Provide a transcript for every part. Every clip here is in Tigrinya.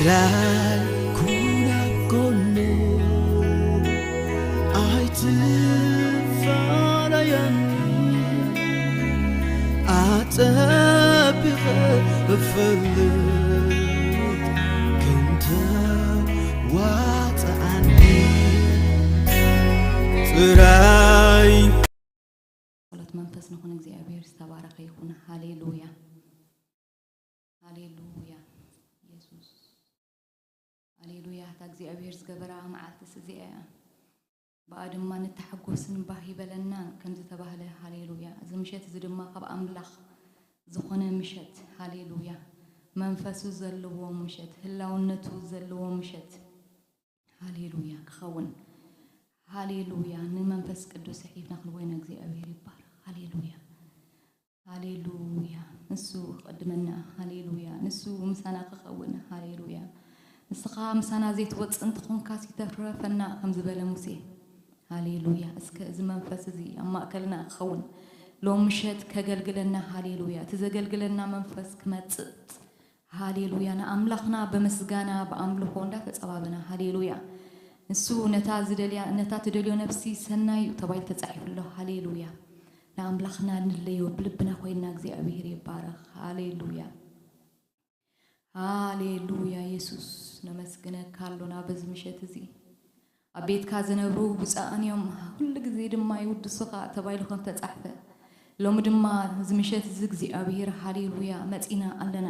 ራይ ኩና ጎኒ ኣይትፋለየኒ፣ ኣጸቢቐ እፈልጥ ክንተ ዋጽኣኒ ጥራይ። ጸሎት መንፈስ ንኹን እግዚኣብሔር ዝተባረኸ ይኹን። ሃሌሉያ፣ ሃሌሉያ፣ የሱስ፣ ሃሌሉያ። እታ እግዚኣብሔር ዝገበራ መዓልትስ እዚኣ እያ። ብኣ ድማ ንተሓጎስን ባህ ይበለናን ከም ዝተባህለ፣ ሃሌሉያ። እዚ ምሸት እዚ ድማ ካብ ኣምላኽ ዝኾነ ምሸት፣ ሃሌሉያ፣ መንፈሱ ዘለዎ ምሸት፣ ህላውነቱ ዘለዎ ምሸት፣ ሃሌሉያ፣ ክኸውን። ሃሌሉያ። ንመንፈስ ቅዱስ ስሒብና ክንወይና እግዚኣብሔር ይባረኽ። ሃሌሉያ፣ ሃሌሉያ። ንሱ ክቐድመና፣ ሃሌሉያ። ንሱ ምሳና ክኸውን፣ ሃሌሉያ። ንስኻ ምሳና ዘይትወጽእ እንተኾንካስ ይተርፈና ከም ዝበለ ሙሴ፣ ሃሌሉያ። እስከ እዚ መንፈስ እዚ ኣብ ማእከልና ክኸውን፣ ሎም ምሸት ከገልግለና፣ ሃሌሉያ። እቲ ዘገልግለና መንፈስ ክመጽእ፣ ሃሌሉያ። ንኣምላኽና ብምስጋና ብኣምልኾ እንዳተጸባበና፣ ሃሌሉያ። ንሱ ነታ ዝደልያ፣ ነታ ትደልዮ ነፍሲ ሰናይ እዩ ተባሂሉ ተጻሒፉ ኣሎ። ሃሌሉያ። ንኣምላኽና ንለዮ ብልብና ኮይንና እግዚኣብሔር ይባረኽ። ሃሌሉያ፣ ሃሌሉያ። የሱስ ነመስግነካ ኣሎና በዚ ምሸት እዚ። ኣብ ቤትካ ዝነብሩ ብፁዓን እዮም፣ ኩሉ ግዜ ድማ ይውድሱኻ ተባሂሉ ከም ተጻሕፈ፣ ሎሚ ድማ እዚ ምሸት እዚ እግዚኣብሔር፣ ሃሌሉያ፣ መጺና ኣለና።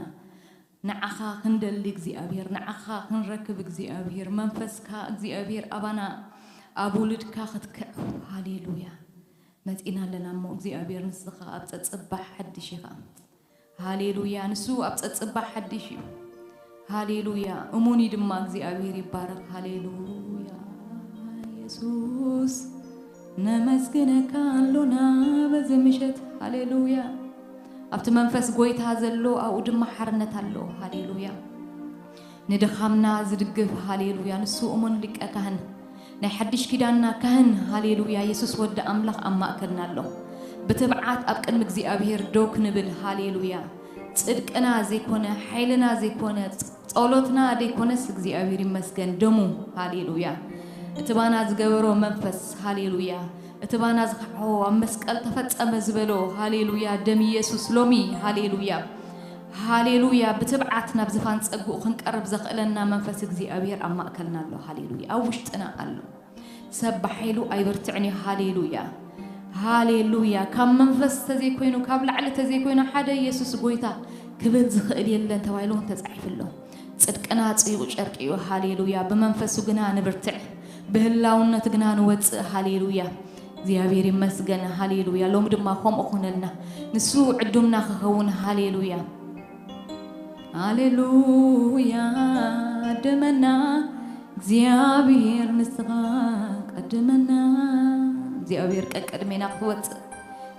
ንዓኻ ክንደሊ እግዚኣብሔር፣ ንዓኻ ክንረክብ እግዚኣብሔር፣ መንፈስካ እግዚኣብሔር ኣባና ኣብ ውሉድካ ክትክዕ፣ ሃሌሉያ፣ መጺና ኣለና እሞ እግዚኣብሔር ንስኻ ኣብ ጸጽባሕ ሓድሽ ኢኻ። ሃሌሉያ፣ ንሱ ኣብ ጸጽባሕ ሓድሽ እዩ። ሃሌሉያ፣ እሙን እዩ ድማ እግዚኣብሔር ይባረኽ። ሃሌሉያ፣ የሱስ ነመስግነካ ኣሎና በዚ ምሸት። ሃሌሉያ፣ ኣብቲ መንፈስ ጎይታ ዘሎ ኣብኡ ድማ ሓርነት ኣሎ። ሃሌሉያ፣ ንድኻምና ዝድግፍ፣ ሃሌሉያ፣ ንሱ እሙን ሊቀ ካህን፣ ናይ ሓድሽ ኪዳንና ካህን፣ ሃሌሉያ፣ የሱስ ወዲ ኣምላኽ ኣብ ማእከልና ኣሎ። ብትብዓት ኣብ ቅድሚ እግዚኣብሔር ደው ክንብል፣ ሃሌሉያ፣ ጽድቅና ዘይኮነ፣ ሓይልና ዘይኮነ፣ ጸሎትና ዘይኮነስ እግዚኣብሔር ይመስገን ደሙ፣ ሃሌሉያ። እቲ ባና ዝገበሮ መንፈስ፣ ሃሌሉያ። እቲ ባና ዝኸዕዎ ኣብ መስቀል ተፈጸመ ዝበሎ፣ ሃሌሉያ፣ ደም ኢየሱስ ሎሚ፣ ሃሌሉያ፣ ሃሌሉያ፣ ብትብዓት ናብ ዝፋን ጸግኡ ክንቀርብ ዘኽእለና መንፈስ እግዚኣብሔር ኣብ ማእከልና ኣሎ። ሃሌሉያ፣ ኣብ ውሽጥና ኣሎ። ሰብ ብሓይሉ ኣይበርትዕን እዩ። ሃሌሉያ፣ ሃሌሉያ። ካብ መንፈስ ተዘይኮይኑ፣ ካብ ላዕሊ ተዘይኮይኑ፣ ሓደ ኢየሱስ ጎይታ ክብል ዝኽእል የለን ተባሂሉ እውን ተጻሒፉ ኣሎ። ጽድቅና ጽዩቕ ጨርቂ እዩ። ሃሌሉያ። ብመንፈሱ ግና ንብርትዕ፣ ብህላውነቱ ግና ንወጽእ። ሃሌሉያ። እግዚኣብሔር ይመስገን። ሃሌሉያ። ሎሚ ድማ ከምኡ ኩነልና። ንሱ ዕዱምና ክኸውን። ሃሌሉያ። ሃሌሉያ። ደመና እግዚኣብሔር ንስኻ ቀድመና። እግዚኣብሔር ቀቀድሜና ክትወጽእ።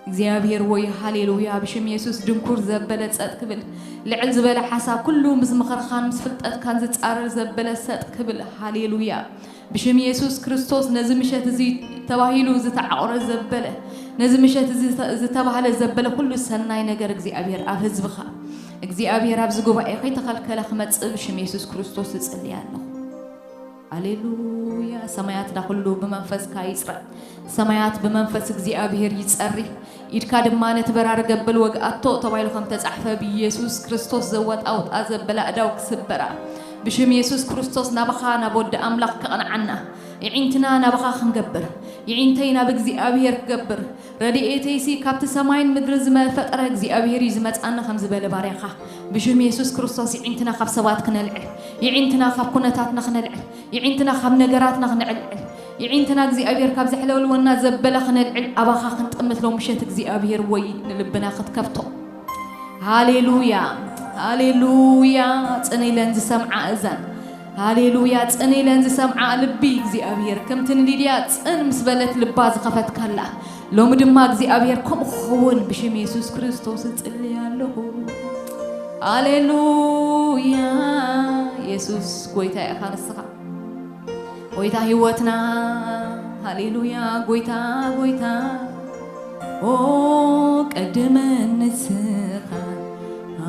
እግዚኣብሔር ወይ ሃሌሉያ። ብሽም የሱስ ድንኩር ዘበለ ጸጥ ክብል፣ ልዕል ዝበለ ሓሳብ ኩሉ ምስ ምኽርኻን ምስ ፍልጠትካን ዝጻረር ዘበለ ሰጥ ክብል። ሃሌሉያ። ብሽም የሱስ ክርስቶስ ነዚ ምሸት እዚ ተባሂሉ ዝተዓቑረ ዘበለ፣ ነዚ ምሸት እዚ ዝተ-፣ ዝተባህለ ዘበለ ኩሉ ሰናይ ነገር እግዚኣብሔር ኣብ ህዝብኻ፣ እግዚኣብሔር ኣብዚ ጉባኤ ከይተኸልከለ ክመጽእ ብሽም የሱስ ክርስቶስ እጽሊ ኣለኹ። ሃሌሉያ። ሰማያትና ኩሉ ብመንፈስካ ይጽረ። ሰማያት ብመንፈስ እግዚኣብሔር ይጸሪ። ኢድካ ድማ ነቲ በራሪ ገበል ወግኣቶ ተባሂሉ ከም ተጻሕፈ ብኢየሱስ ክርስቶስ ዘወጣውጣ ዘበለ ኣእዳው ክስበራ። ብሽም የሱስ ክርስቶስ ናባኻ ናብ ወዲ ኣምላኽ ከቕንዓና። ይዒንትና ናባኻ ክንገብር። ይዒንተይ ናብ እግዚኣብሔር ክገብር። ረድኤተይሲ ካብቲ ሰማይን ምድርን ዝመፈጠረ እግዚኣብሔር እዩ ዝመጽኣኒ ከም ዝበለ ባርያኻ። ብሽም የሱስ ክርስቶስ ይዒንትና ካብ ሰባት ክነልዕል። ይዒንትና ካብ ኩነታትና ክነልዕል። ይዒንትና ካብ ነገራትና ክነዕልዕል። ይዒንትና እግዚኣብሔር ካብ ዘሕለውልወና ዘበለ ክነልዕል ኣባኻ ክንጥምት ሎም ምሸት እግዚኣብሔር ወይ ንልብና ክትከፍቶ። ሃሌሉያ፣ ሃሌሉያ። ጽን ኢለን ዝሰምዓ እዛን፣ ሃሌሉያ። ጽን ኢለን ዝሰምዓ ልቢ እግዚኣብሔር ከምቲ ንሊድያ ጽን ምስ በለት ልባ ዝኸፈትካላ ሎሚ ድማ እግዚኣብሔር ከምኡ ክኸውን ብሽም የሱስ ክርስቶስ እጽሊ ኣለኹ። ሃሌሉያ። የሱስ ጎይታ ኢኻ ንስኻ። ጎይታ ህይወትና፣ ሃሌሉያ፣ ጎይታ፣ ጎይታ። ኦ፣ ቀድመኒ ንስኻ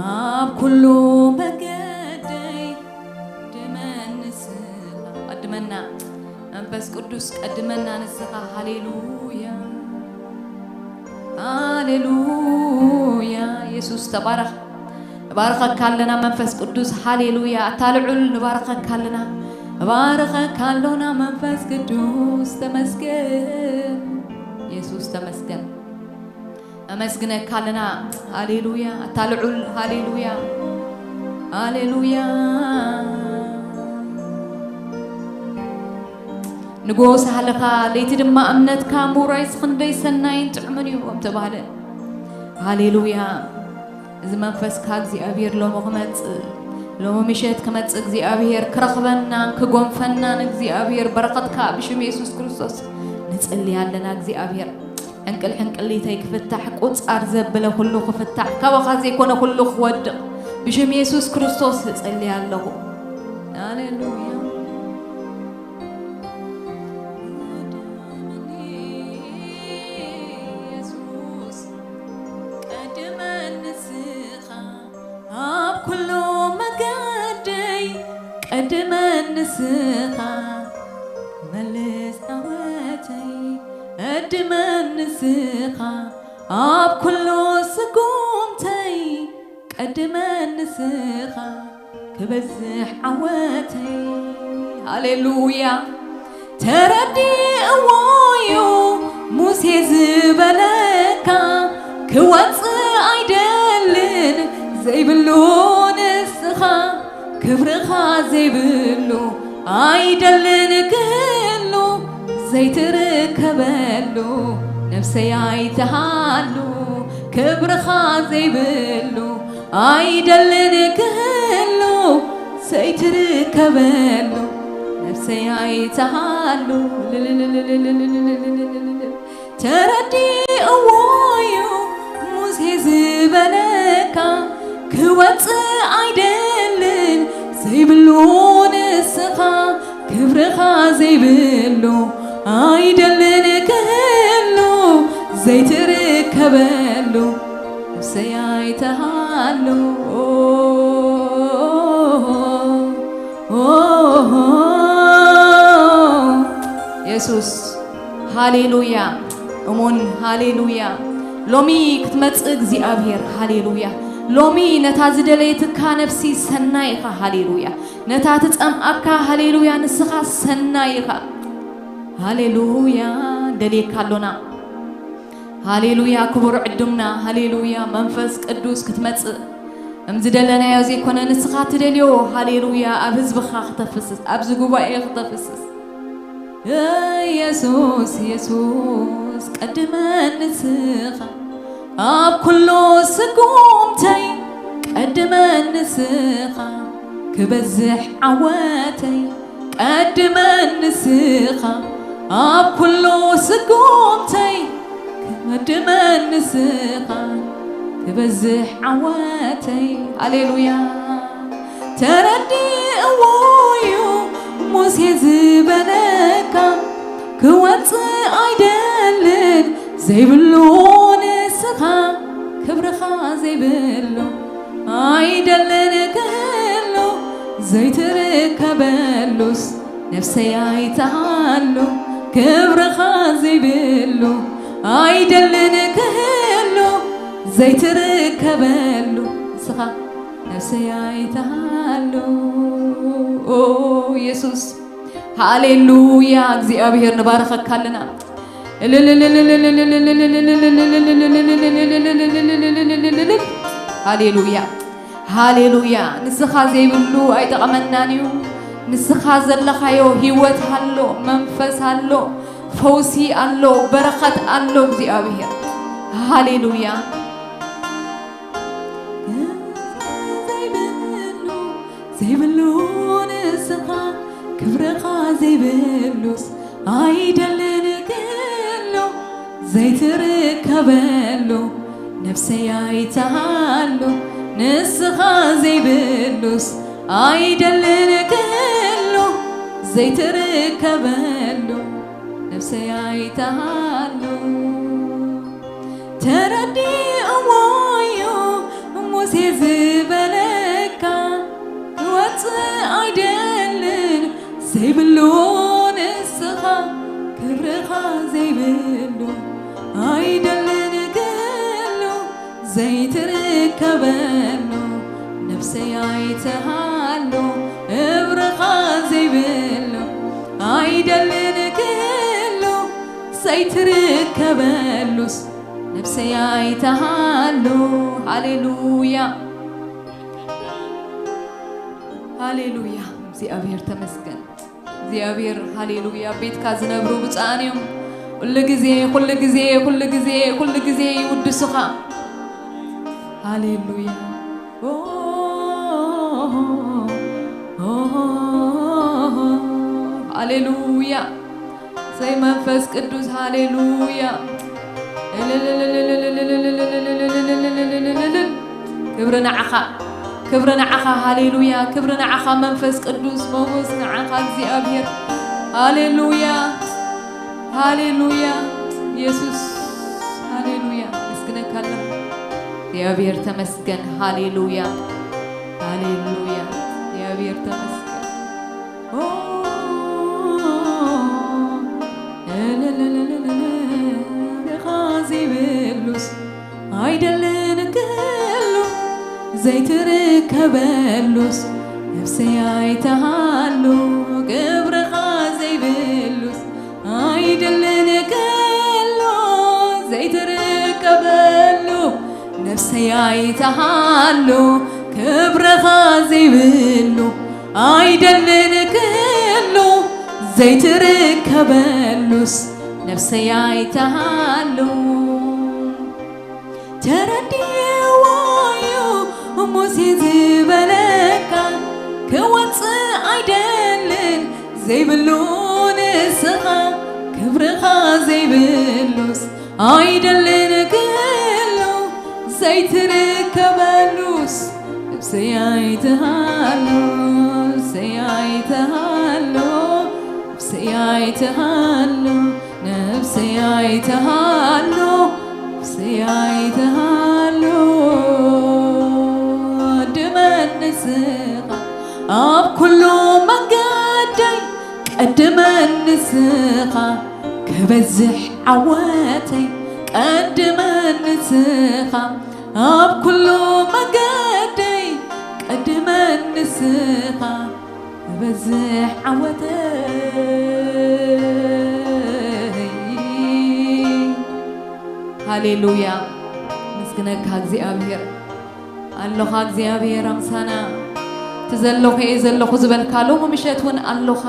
ኣብ ኩሉ መገደይ፣ መንፈስ ቅዱስ ቀድመና ንስኻ። ሃሌሉያ፣ ሃሌሉያ። የሱስ ተባረኽ። እባርኸካ ኣለና መንፈስ ቅዱስ። ሃሌሉያ። ኣታ ልዑል ንባርኸካ ኣለና። እባርኸካ ኣሎና መንፈስ ቅዱስ። ተመስገን የሱስ፣ ተመስገን። ኣመስግነካ ኣለና። ሃሌሉያ። ኣታ ልዑል። ሃሌሉያ፣ ሃሌሉያ። ንጎ ሳህልኻ ለይቲ ድማ እምነትካ ምውራይስ ክንደይ ሰናይን ጥዑምን እዩ ከም ተባህለ። ሃሌሉያ። እዚ መንፈስካ እግዚኣብሔር ሎሚ ክመጽእ፣ ሎሚ ምሸት ክመጽእ እግዚኣብሔር ክረኽበናን ክጎንፈናን እግዚኣብሔር በረኸትካ ብሽም የሱስ ክርስቶስ ንጽሊ ኣለና። እግዚኣብሔር ሕንቅል ሕንቅሊተይ ክፍታሕ፣ ቁጻር ዘበለ ኩሉ ክፍታሕ፣ ካባኻ ዘይኮነ ኩሉ ክወድቕ ብሽም የሱስ ክርስቶስ እጸሊ ኣለኹ። ሃሌሉያ። የሱስ ቀድመ ንስኻ ኣብ ኩሉ መገደይ፣ ቀድመ ንስኻ መልስ ዳወተይ፣ ቀድመ ንስኻ ኣብ ኩሉ ስጉምተይ፣ ቀድመ ንስኻ ክበዝሕ ዓወተይ። ሃሌሉያ። ተረዲእዎ እዩ ሙሴ ዝበለካ፣ ክወጽእ ኣይደልን ዘይብሉ ንስኻ፣ ክብርኻ ዘይብሉ ኣይደልን ክህሉ፣ ዘይትርከበሉ ነፍሰይ ኣይትሃሉ፣ ክብርኻ ዘይብሉ ኣይደልን ክህሉ፣ ዘይትርከበሉ ነፍሰይ ኣይትሃሉ። ተረዲእዎ እዩ ሙሴ ዝበለካ፣ ክወጽእ ኣይደልን ዘይብሉ ንስኻ፣ ክብርኻ ዘይብሉ ኣይደልን ክህሉ፣ ዘይትርከበሉ ነፍሰይ ኣይትሃሉ። የሱስ፣ ሃሌሉያ። እሙን፣ ሃሌሉያ። ሎሚ ክትመጽእ እግዚኣብሔር፣ ሃሌሉያ። ሎሚ ነታ ዝደለየትካ ነፍሲ ሰናይ ኢኻ፣ ሃሌሉያ። ነታ ትጸምኣካ፣ ሃሌሉያ፣ ንስኻ ሰናይ ኢኻ። ሃሌሉያ፣ ደልየካ ኣሎና። ሃሌሉያ፣ ክቡር ዕዱምና፣ ሃሌሉያ፣ መንፈስ ቅዱስ ክትመጽእ፣ እም ዝደለናዮ ዘይኮነ ንስኻ ትደልዮ፣ ሃሌሉያ፣ ኣብ ህዝብኻ ክተፍስስ፣ ኣብዚ ጉባኤ ክተፍስስ። የሱስ፣ የሱስ፣ ቀድመ ንስኻ፣ ኣብ ኩሉ ስጉምተይ፣ ቀድመ ንስኻ፣ ክበዝሕ ዓወተይ፣ ቀድመ ንስኻ፣ ኣብ ኩሉ ስጉምተይ፣ ቀድመ ንስኻ፣ ክበዝሕ ዓወተይ። ሃሌሉያ። ተረዲእዎ እዩ ሙሴ ዝበለካ፣ ክወጽእ ኣይደልን ዘይብሉ ንስኻ፣ ክብርኻ ዘይብሉ ኣይደልን ክህሉ፣ ዘይትርከበሉስ ነፍሰይ ኣይትሃሉ፣ ክብርኻ ዘይብሉ ኣይደልን ክህሉ፣ ዘይትርከበሉ ንስኻ ነፍሰይ ኣይትሃሉ። ኦ የሱስ፣ ሃሌሉያ፣ እግዚኣብሔር ንባረኸካ ኣለና። ሃሌሉያ፣ ሃሌሉያ። ንስኻ ዘይብሉ ኣይጠቕመናን እዩ። ንስኻ ዘለኻዮ ህይወት ኣሎ፣ መንፈስ ኣሎ፣ ፈውሲ ኣሎ፣ በረኸት ኣሎ እግዚኣብሔር። ሃሌሉያ። ዘይብሉ፣ ዘይብሉ ንስኻ፣ ክብርኻ ዘይብሉስ ኣይደልን ክህሉ፣ ዘይትርከበሉ ነፍሰይ ኣይትሃሉ፣ ንስኻ ዘይብሉስ ኣይደልን ክህሉ፣ ዘይትርከበሉ ነፍሰይ ኣይትሃሉ። ተረዲእዎ እዩ ሙሴ ዝበለካ፣ ክወጽእ ኣይደልን ዘይብሉ ንስኻ፣ ዘይትርከበሉ ነፍሰይ ኣይትሃሉ፣ እብርኻ ዘይብሉ ኣይደልን ክህሉ፣ ዘይትርከበሉስ ነፍሰይ ኣይትሃሉ። ሃሌሉያ፣ ሃሌሉያ። እግዚኣብሔር ተመስገን። እግዚኣብሔር፣ ሃሌሉያ። ኣብ ቤትካ ዝነብሩ ብፁዓን እዮም። ኩሉ ግዜ፣ ኩሉ ግዜ፣ ኩሉ ግዜ፣ ኩሉ ግዜ ይውድሱኻ። ሃሌሉያ። ኦ፣ ኦ፣ ሃሌሉያ። ሰይ መንፈስ ቅዱስ፣ ሃሌሉያ። ክብሪ ንዓኻ፣ ክብሪ ንዓኻ፣ ሃሌሉያ። ክብሪ ንዓኻ መንፈስ ቅዱስ፣ ሞጎስ ንዓኻ እግዚኣብሔር። ሃሌሉያ፣ ሃሌሉያ። ኢየሱስ፣ ሃሌሉያ። መስግነካ ኣለኹ። እግዚኣብሔር ተመስገን። ሃሌሉያ፣ ሃሌሉያ። እግዚኣብሔር ተመስገን። ኦ፣ እልልልልልል፣ ርኻ ዘይብሉስ ኣይደልን ክህሉ፣ ዘይትርከበሉስ ነፍሰይ ኣይትሃሉ። ክብርኻ ዘይብሉስ ኣይደልን ክህሉ፣ ዘይትርከበሉ ነፍሰይ ኣይትሃሉ። ክብርኻ ዘይብሉ ኣይደልን ክህሉ፣ ዘይትርከበሉስ ነፍሰይ ኣይትሃሉ። ተረዲእዋዩ ሙሴ ዝበለካ፣ ክወጽእ ኣይደልን ዘይብሉ ንስኻ፣ ክብርኻ ዘይብሉስ ኣይደልን ክህሉ፣ ዘይትርከበሉስ ነፍሰይ ኣይትሃሉ፣ ነፍሰይ ኣይትሃሉ፣ ነፍሰይ ኣይትሃሉ፣ ነፍሰይ ኣይትሃሉ፣ ነፍሰይ ኣይትሃሉ። ቅድመ ንስኻ ኣብ ኩሉ መንገደይ፣ ቅድመ ንስኻ ክበዝሕ ዓወተይ፣ ቅድመ ንስኻ ኣብ ኩሉ መንገደይ፣ ቅድመ ንስኻ ክበዝሕ ዓወተይ። ሃሌሉያ። ምስግነካ እግዚኣብሔር። ኣሎኻ እግዚኣብሔር ኣምሳና። እቲ ዘለኹ እየ ዘለኹ ዝበልካ ሎሚ ምሸት እውን ኣሎኻ።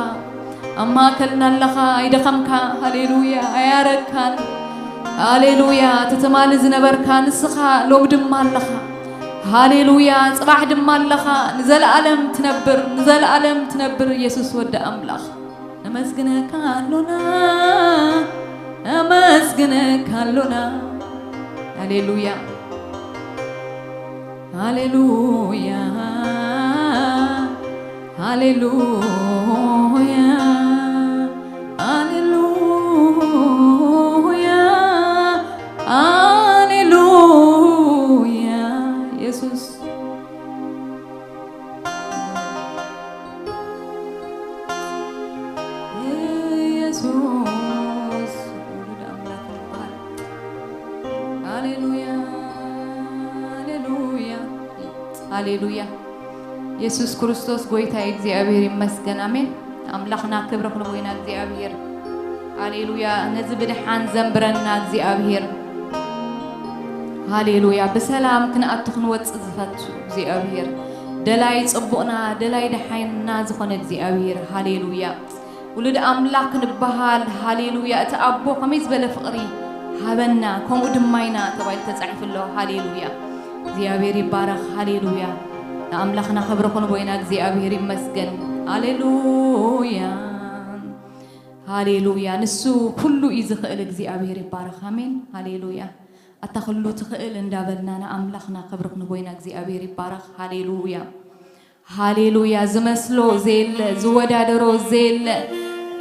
ኣብ ማእከልና ኣለኻ፣ ኣይደኸምካ። ሃሌሉያ፣ ኣያረግካን። ሃሌሉያ፣ እቲ ትማሊ ዝነበርካ ንስኻ ሎሚ ድማ ኣለኻ። ሃሌሉያ፣ ጽባሕ ድማ ኣለኻ። ንዘለኣለም ትነብር፣ ንዘለኣለም ትነብር ኢየሱስ ወዲ ኣምላኽ። ነመስግነካ ኣሎና፣ ነመስግነካ ኣሎና። ሃሌሉያ፣ ሃሌሉያ፣ ሃሌሉያ፣ ሃሌሉያ፣ ሃሌሉያ። ኢየሱስ፣ ኢየሱስ ውሉድ ኣምላኽ ይበሃል። ሃሌሉያ፣ ሃሌሉያ፣ ሃሌሉያ። ኢየሱስ ክርስቶስ ጎይታ እግዚኣብሔር ይመስገን። ኣሜን። ኣምላኽና ክብሪ ክንቦይና እግዚኣብሔር። ሃሌሉያ። ነዚ ብድሓን ዘንብረና እግዚኣብሔር። ሃሌሉያ። ብሰላም ክንኣቱ ክንወጽእ ዝፈቱ እግዚኣብሔር። ደላይ ጽቡቕና፣ ደላይ ደሓይና ዝኾነ እግዚኣብሔር። ሃሌሉያ። ውሉድ ኣምላኽ ክንበሃል። ሃሌሉያ። እቲ ኣቦ ከመይ ዝበለ ፍቕሪ ሃበና፣ ከምኡ ድማ ኢና ተባሂሉ ተጻሒፉ ኣሎ። ሃሌሉያ። እግዚኣብሔር ይባረኽ። ሃሌሉያ። ንኣምላኽና ክብሪ ክንቦይና እግዚኣብሔር ይመስገን። ሃሌሉያ። ሃሌሉያ። ንሱ ኩሉ እዩ ዝኽእል። እግዚኣብሔር ይባረኽ። ኣሜን። ሃሌሉያ። ኣታ ኩሉ ትኽእል እንዳበልና ንኣምላኽና ክብሪ ክንቦይና እግዚኣብሔር ይባረኽ። ሃሌሉያ። ሃሌሉያ። ዝመስሎ ዘየለ፣ ዝወዳደሮ ዘየለ፣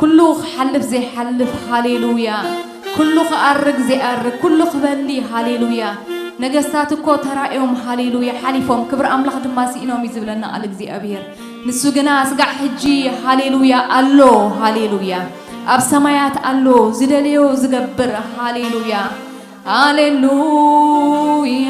ኩሉ ክሓልፍ ዘይሓልፍ። ሃሌሉያ። ኩሉ ክኣርግ ዘይኣርግ፣ ኩሉ ክበሊ። ሃሌሉያ። ነገስታት እኮ ተራእዮም፣ ሃሌሉያ፣ ሓሊፎም፣ ክብሪ ኣምላኽ ድማ ስኢኖም እዩ ዝብለና ቃል እግዚኣብሔር። ንሱ ግና ስጋዕ ሕጂ፣ ሃሌሉያ፣ ኣሎ። ሃሌሉያ። ኣብ ሰማያት ኣሎ፣ ዝደለዮ ዝገብር። ሃሌሉያ፣ ሃሌሉያ።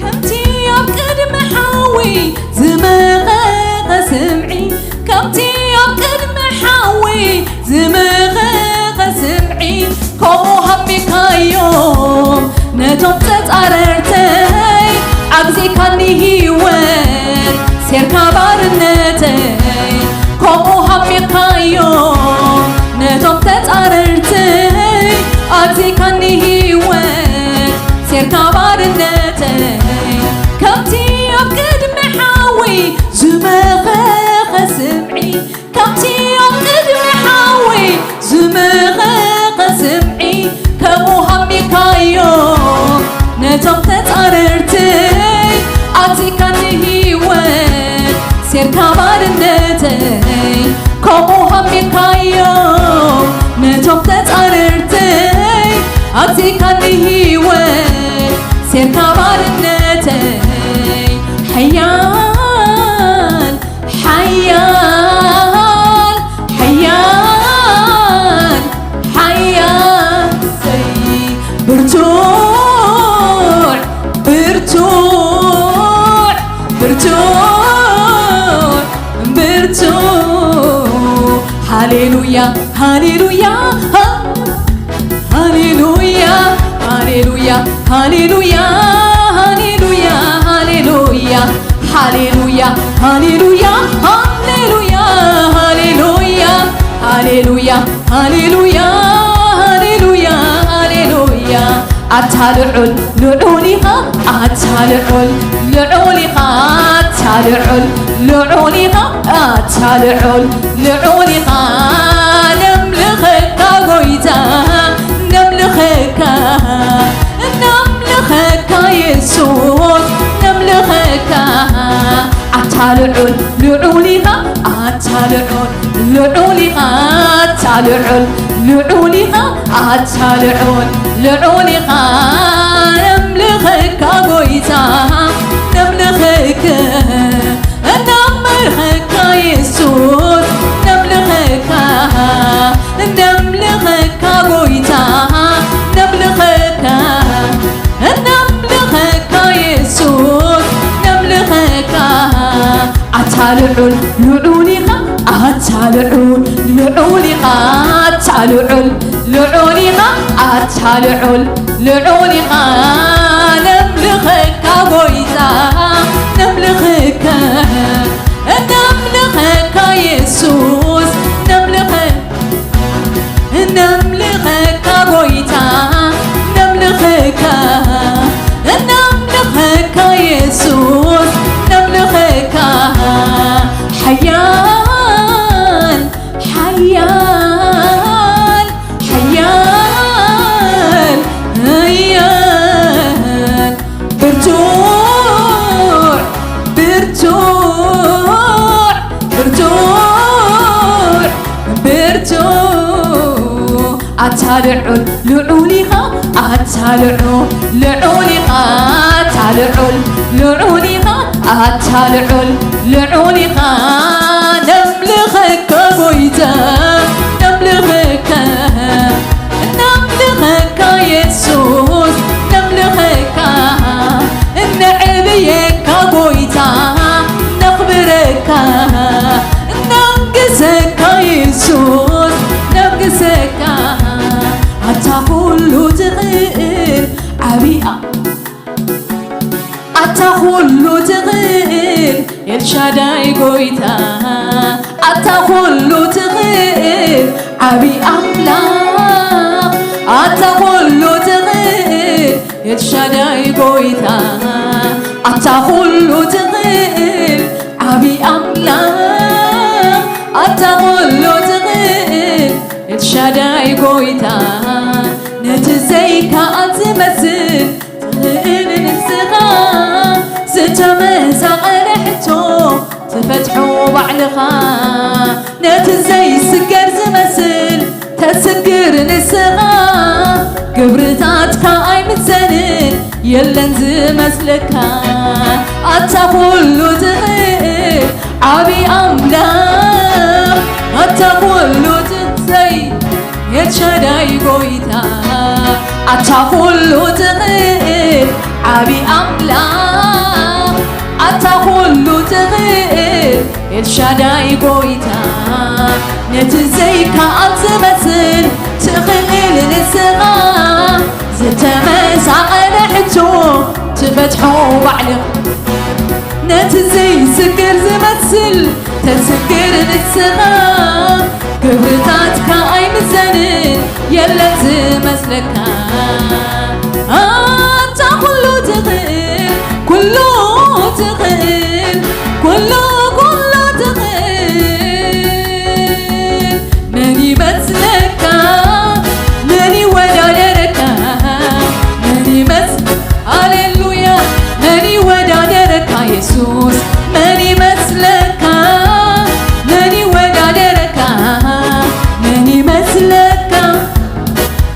ከምቲ ኣብ ቅድሚ ሓዊ ዝመኸኸ ስምዒ፣ ከምቲ ኣብ ቅድሚ ሓዊ ዝመኸኸ ስምዒ፣ ከምኡ ሃቢካዮም ነቶም ተጻረርተይ፣ ኣግዚእካኒ ህይወት ሴርካ ባርነተይ፣ ከምኡ ሃቢካዮም ነቶም ተጻረርተይ፣ ኣግዚእካኒ ህይወት ሴርካ ባርነተይ፣ ከምቲ ኣብ ቅድሚ ሓዊ ዝመኸኸ ስምዒ፣ ከምቲ ኣብ ቅድሚ ሓዊ ዝመኸኸ ስምዒ፣ ከምኡ ሃቢካዮ ነቶም ተጻረርተይ፣ ኣግዚእካኒ ህይወት ሴርካ ባርነተይ፣ ከምኡ ሃቢካዮ ነቶም ተጻረርተይ፣ ኣግዚእካኒ ህይወት ሴርካ ባርነተይ፣ ሓያል ሓያል፣ ሓያል፣ ሓያል፣ ብርቱዕ፣ ብርቱዕ፣ ብርቱዕ፣ ብርቱዕ። ሃሌሉያ፣ ሃሌሉያ፣ ሃ-፣ ሃሌሉያ፣ ሃሌሉያ፣ ሃሌሉያ፣ ሃሌሉያ፣ ሃሌሉያ፣ ሃሌሉያ፣ ሃሌሉያ፣ ሃሌሉያ፣ ሃሌሉያ፣ ሃሌሉያ፣ ሃሌሉያ፣ ሃሌሉያ። ኣታ ልዑል ልዑል ኢኻ፣ ኣታ ልዑል ልዑል ኢኻ፣ ኣታ ልዑል ልዑል ኢኻ፣ ኣታ ልዑል ልዑል ኢኻ። ነምልኸካ ጎይታ፣ ነምልኸካ፣ ነምልኸካ የሱስ፣ ነምልኸካ። ኣታ ልዑል ልዑል ኢኻ፣ ኣታ ልዑል ልዑል ኢኻ፣ ኣታ ልዑል ልዑል ኢኻ፣ ኣታ ልዑል ልዑል ኢኻ። ነምልኸካ ጎይታ፣ ነምልኸካ፣ ነምልኸካ የሱስ፣ ነምልኸካ፣ ነምልኸካ ጎይታ፣ ነምልኸካ፣ ነምልኸካ የሱስ፣ ነምልኸካ። ኣታ ልዑል ልዑል ኢኻ፣ ኣታ ልዑል ልዑል ኢኻ፣ ኣታ ልዑል ልዑል ኢኻ፣ ኣታ ልዑል ልዑል ኢኻ። ነምልኸካ ጎይታ፣ ነምልኸካ፣ ነምልኸካ የሱስ፣ ነምልኸ-፣ ነምልኸካ ጎይታ፣ ነምልኸካ፣ ነምልኸካ የሱስ፣ ነምልኸካ። ሓያል፣ ሓያል፣ ሓያል፣ ሓያል፣ ብርቱዕ፣ ብርቱዕ፣ ብርቱዕ፣ ብርቱዕ። ኣታ ልዑል ልዑል ኢኻ፣ ኣታ ልዑል ልዑል ኢኻ፣ ኣታ ልዑል ልዑል ኢኻ፣ ኣታ ልዑል ልዑል ኢኻ። ነምልኸካ ጎይታ፣ ነምልኸካ፣ ነምልኸካ የሱስ፣ ነምልኸካ፣ እነዕብየካ ጎይታ፣ ነኽብረካ፣ ነንግሰካ የሱስ፣ ነንግሰካ። ኣታ ኩሉ ትኽእል ዓብያ ኣታ ኩሉ ትኽእል ኤልሻዳይ ጎይታ፣ ኣታ ኩሉ ትኽእል ዓቢ ኣምላኽ፣ ኣታ ኩሉ ትኽእል ኤልሻዳይ ጎይታ፣ ኣታ ኩሉ ትኽእል ዓቢ ኣምላኽ፣ ኣታ ኩሉ ትኽእል ኤልሻዳይ ጎይታ፣ ነቲ ዘይከኣል ዝመስል ትኽእል ንስኻ፣ ዝተመሳቐለ ሕቶ ትፈትሖ ባዕልኻ። ነቲ ዘይስገር ዝመ-፣ የለን ዝመስለካ ኣታ ኩሉ ትኽእል ዓቢ ኣምላኽ ኣታ ኩሉ ትኽዘይ ኤልሻዳይ ጎይታ ኣታ ኩሉ ትኽእል ዓቢ ኣምላኽ ኣታ ኩሉ ትኽእል ኤልሻዳይ ጎይታ ነቲ ዘይከኣል ዝመስል ትኽእል ንስኻ ዝተመሳቐለ ሕቶ ትፈትሖ ባዕልኻ ነቲ ዘይስገር ዝመስል ተስግር ንስኻ ግብርታትካ ኣይምዘንን የለን ዝመስለካ ኣታ ኩሉ ትኽእል ኩሉ ትኽእል ኩሉ ኩሉ ትኽእል መን ይመስለካ መን ይወዳደረካ መን ይመስ ሃሌሉያ መን ይወዳደረካ የሱስ መን ይመስለካ መን ይወዳደረካ መን ይመስለካ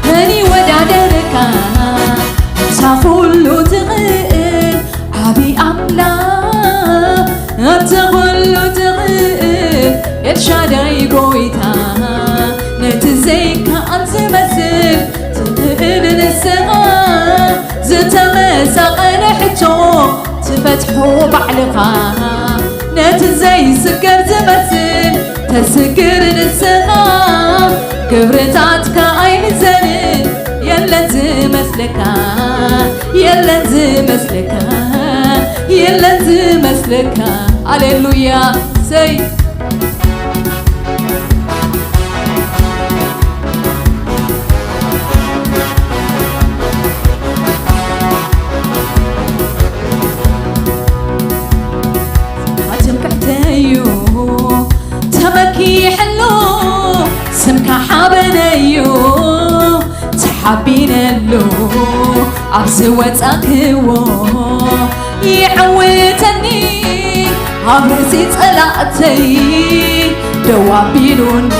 መን ይወዳደረካ ኣታ ኩሉ ትኽእል ዓቢ ኣምላኽ ኣታ ኩሉ ትኽእል ኤልሻዳይ ጎይታ ነቲ ዘይከኣል ዝመስል ትኽእል ንስኻ ዝተመሳቐለ ሕቶ ትፈትሖ ባዕልኻ ነቲ ዘይስገር ዝመስል ተስግር ንስኻ ግብርታትካ ኣይምዘንን የለን ዝመስለካ የለን ዝመስለካ የለን ዝመስለካ ኣሌሉያ ሰይ ትምክሕተዩ ተመኪሐሉ ስምካ ሓበነዩ ተሓቢነሉ ኣብ ዝወጻክዎ ይዕውተኒ ኣብ ርእሲ ጸላእተይ ደው ኣቢሉኒ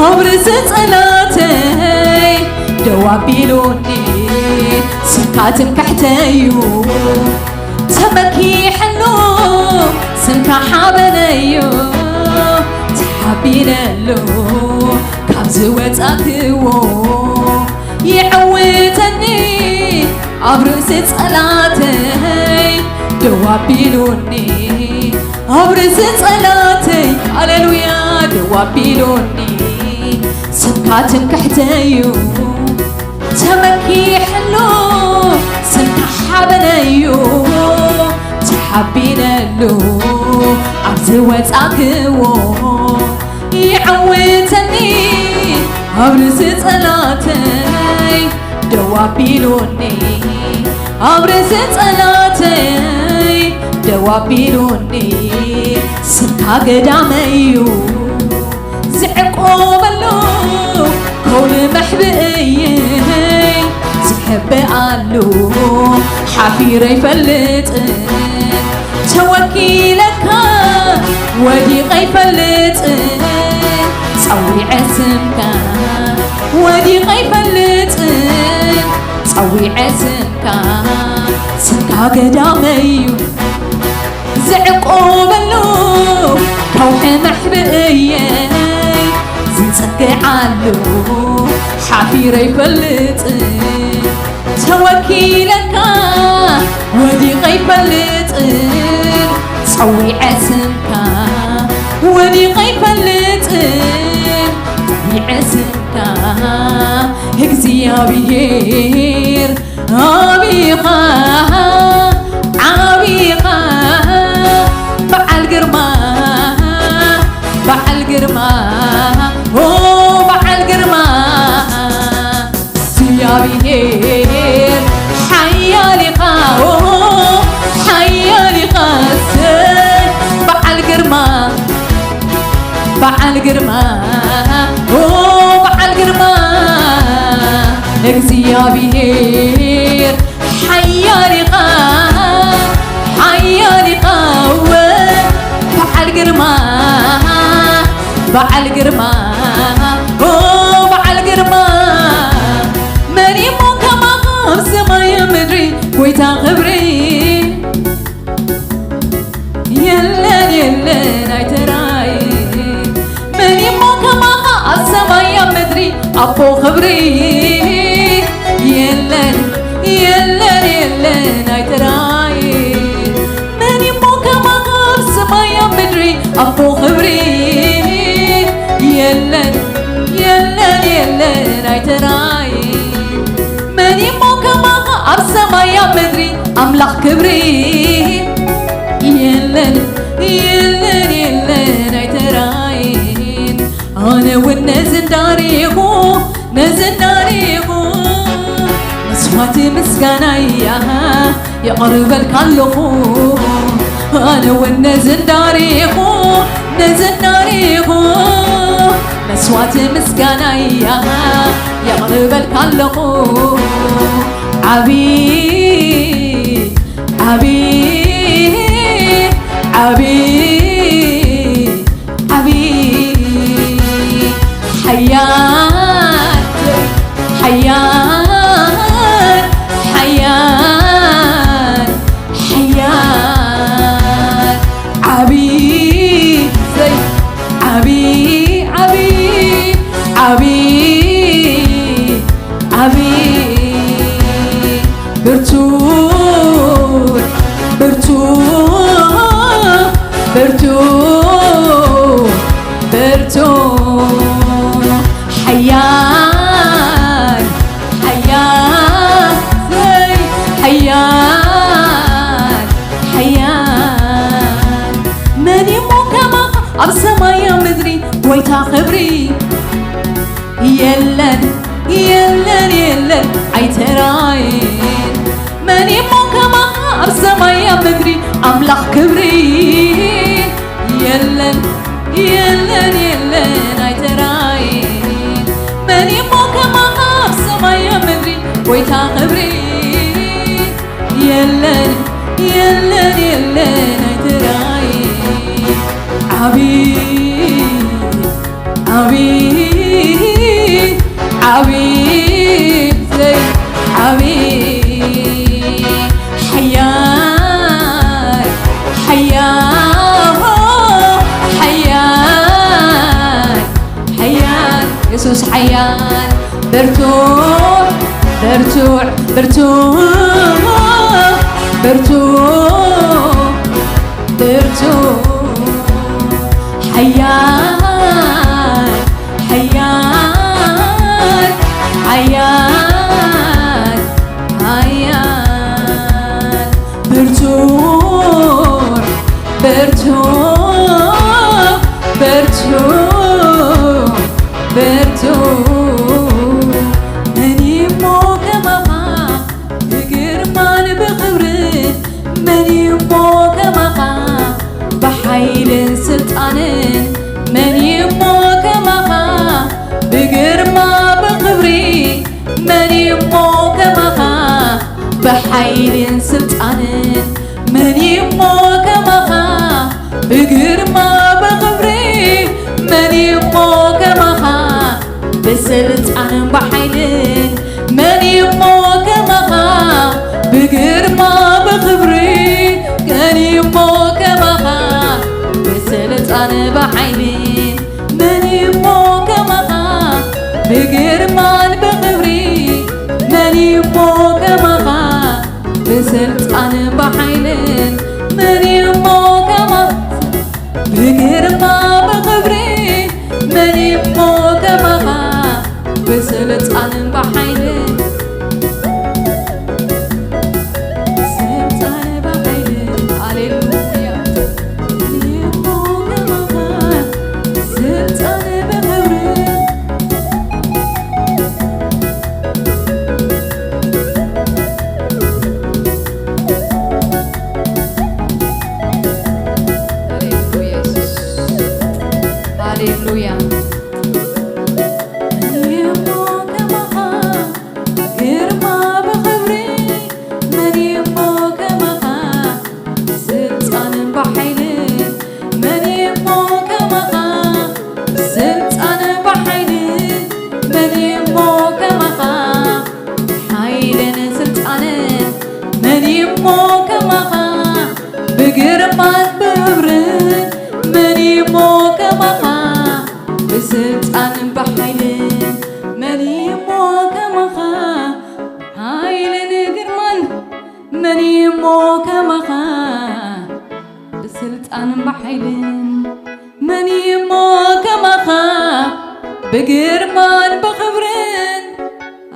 ኣብ ርእሲ ጸላእተይ ደው ኣቢሉኒ ስምካ ትምክሕተዩ ተመኪሐሉ ስምካ ሓበነዩ ተሓቢነሉ ካብ ዝወጻክዎ ይዕውተኒ ኣብ ርእሲ ጸላተይ ደው ኣቢሉኒ ኣብ ርእሲ ጸላተይ ሃሌሉያ ደው ኣቢሉኒ ስምካ ትምክሕተዩ ተመኪሐሉ ስምካ ሓበነዩ ተሓቢነሉ ኣብ ዝወጻክዎ ይዕውተኒ ኣብ ርእሲ ጸላተይ ደው ኣቢሉኒ ኣብ ርእሲ ጸላተይ ደው ኣቢሉኒ ስምካ ገዳመዩ ዝዕቆበሉ ከውሊ መሕብእየይ ዝሕብኣሉ ሓፊረ ኣይፈልጥን ተወኪለካ ወዲቐ ኣይፈልጥን ጸዊዐ ስምካ ወዲቐ ኣይፈልጥን ጸዊዐ ስምካ ስምካ ገዳመዩ ዝዕቆበሉ ከውሒ መሕብእየይ ዝጸግዓሉ ሓፊረ ኣይፈልጥን ተወኪለካ ወዲቐ ኣይፈልጥን ጸዊዐ ስምካ ወዲቐ ኣይፈልጥን ጸዊዐ ስምካ እግዚኣብሔር ዓቢኻ ዓቢኻ በዓል ግርማ በዓል ግርማ ኦ በዓል ግርማ እግዚኣብሔር ሓያል ኢኻ ኦ ሓያል ኢኻ እሰይ በዓል ግርማ በዓል ግርማ ኦ በዓል ግርማ እግዚኣብሔር ሓያል ኢኻ ሓያል ኢኻ እወ በዓል ግርማ በዓል ግርማ ኦ በዓል ግርማ መን እሞ ከማኻ ኣብ ሰማይ ምድሪ ኣቦ ክብሪ የለን፣ የለን፣ የለን ኣይትራይ። መን እሞ ከማኻ ኣብ ሰማይ ኣብ ምድሪ ኣቦ ክብሪ የለን፣ የለን፣ የለን ኣይትራይ። መን እሞ ከማኻ ኣብ ሰማይ ኣብ ምድሪ ኣምላኽ ክብሪ የለን፣ የለን፣ የለን ኣይትራይ። ኣነ እውን ነዚ እንዳሪኹ፣ ነዚ እንዳሪኹ መስዋዕቲ ምስጋናይ የቕርበልካ ኣለኹ። ኣነ እውን ነዚ እንዳሪኹ፣ ነዚ እንዳሪኹ መስዋዕቲ ምስጋናይ የቕርበልካ ኣለኹ። ዓቢ፣ ዓቢ፣ ዓቢ፣ ዓቢ፣ ሓያል፣ ሓያል፣ ሓያል፣ ሓያል፣ ዓቢ፣ ዘይ፣ ዓቢ፣ ዓቢ፣ ዓቢ፣ ዓቢ፣ ብርቱዕ፣ ብርቱዕ፣ ብርቱዕ፣ ብርቱዕ፣ ሓያል፣ ሓያል፣ ዘይ፣ ሓያል፣ ሓያል። መን እሞ ከማኻ ኣብ ሰማይ ኣብ ምድሪ ጎይታ ክብሪ የለን፣ የለን፣ የለን ኣይትራይን። መን እሞ ከማኻ ኣብ ሰማይ ኣብ ምድሪ ኣምላኽ ክብሪ የለን፣ የለን፣ የለን ኣይትራይን። መን እሞ ከማኻ ኣብ ሰማይ ኣብ ምድሪ ጎይታ ክብሪ የለን፣ የለን፣ የለን ኣይትራይ። ዓቢ፣ ዓቢ፣ ዓቢ፣ ዘይ፣ ዓቢ፣ ሓያል፣ ሓያል፣ ሓያል፣ ሓያል፣ የሱስ ሓያል። ብርቱዕ፣ ብርቱዕ፣ ብርቱዕ፣ ብርቱዕ፣ ብርቱዕ፣ ሓያል፣ ሓያል፣ ሓያል፣ ሓያል፣ ብርቱዕ፣ ብርቱዕ፣ ብርቱዕ፣ ብርቱዕ። መን እሞ ከማኻ ብግርማን ብኽብርን፣ መን እሞ ከማኻ ብሓይልን ስልጣንን፣ መን እሞ ከማኻ ብግርማ ብኽብሪ፣ መን እሞ ከማኻ ብሓይልን ስልጣንን፣ መን እሞ ከማኻ ብግርማ ብኽብሪ፣ መን እሞ ከማኻ ብስልጣንን ብሓይልን፣ መን እሞ ከማኻ ብግርማ ብኽብሪ፣ መን እሞ ከማኻ ብስልጣን ብሓይልን፣ መን እሞ ከማኻ ብግርማን ብኽብሪ፣ መን እሞ ከማኻ ብስልጣን ብሓይልን፣ መን እሞ ከማኻ ብግርማ ብኽብሪ፣ መን እሞ ከማኻ ብስልጣን ብሓይልን፣ ስልጣን ብሓይልን፣ ሃሌሉያ። መን እሞ ከማኻ ስልጣን ብኽብርን፣ ሃሌሉያ፣ የሱስ። ሃሌሉያ። መን እሞ ከማኻ ግርማ ብኽብሪ፣ መን እሞ ከማኻ ስልጣንን ብሓይልን፣ መን እሞ ከማኻ ስልጣን ብሓይልን፣ መን እሞ ከማኻ ሓይልን ስልጣንን፣ መን እሞ ከማኻ ብግርማን ብኽብርን፣ መን እሞ ከማኻ ብስልጣንን ብሓይልን፣ ብኽብርን፣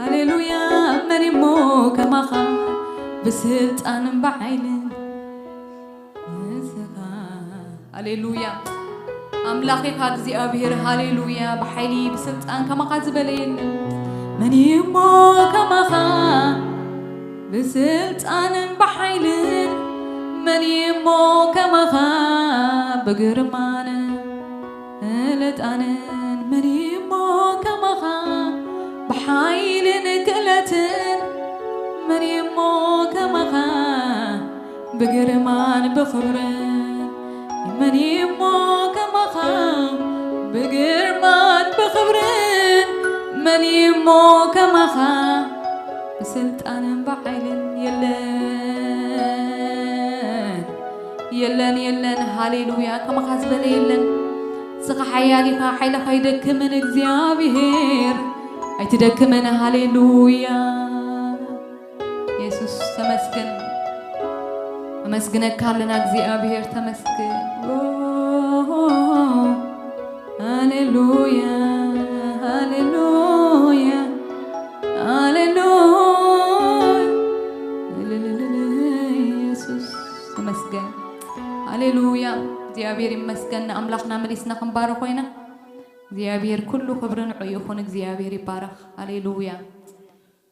ሃሌሉያ፣ መን እሞ ከማኻ ብስልጣንን ብሓይልን ንስኻ። ሃሌሉያ፣ ኣምላኽ ኢኻ እግዚኣብሔር። ሃሌሉያ፣ ብሓይሊ ብስልጣን ከማኻ ዝበለ የለን። መን እሞ ከማኻ ብስልጣንን ብሓይልን፣ መን እሞ ከማኻ ብግርማን ዕልጣንን፣ መን እሞ ከማኻ ብሓይልን ክእለትን፣ መን እሞ ከማኻ ብግርማን ብኽብርን፣ መን እሞ ከማኻ ብግርማን ብኽብርን፣ መን እሞ ከማኻ ብስልጣንን ብሓይልን የለን፣ የለን፣ የለን። ሃሌሉያ፣ ከማኻ ዝበለ የለን። ንስኻ ሓያል ኢኻ፣ ሓይልኻ ኣይደክምን እግዚኣብሔር፣ ኣይትደክምን። ሃሌሉያ፣ የሱስ ተመስገን። ኣመስግነካ ኣለና እግዚኣብሔር፣ ተመስገን። ሃሌሉያ፣ ሃሌሉያ፣ ሃሌሉያ። የሱስ ተመስገን። ሃሌሉያ፣ እግዚኣብሔር ይመስገን። ንኣምላኽና መሊስና ክንባርኾ ኢና። እግዚኣብሔር ኩሉ ክብሪ ንዑ ይኹን። እግዚኣብሔር ይባረኽ። ሃሌሉያ፣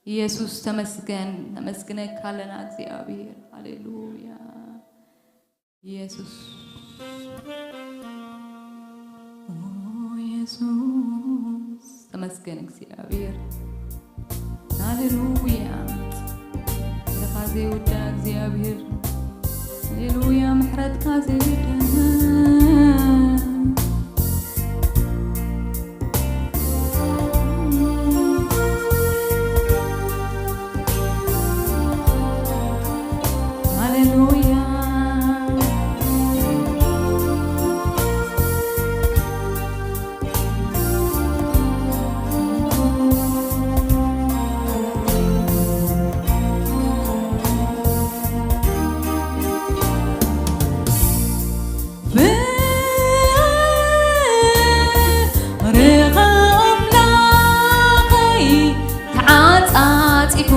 የሱስ ተመስገን። ነመስግነካ ኣለና እግዚኣብሔር። ሃሌሉያ፣ የሱስ። ኦ የሱስ፣ ተመስገን እግዚኣብሔር። ሃሌሉያ፣ ምሕረትካ ዘይውዳእ እግዚኣብሔር። ሃሌሉያ፣ ምሕረትካ ዘይውዳእ። ሃሌሉያ። ፍቕርኻ ኣምላኸይ ተዓጻጺፉ፣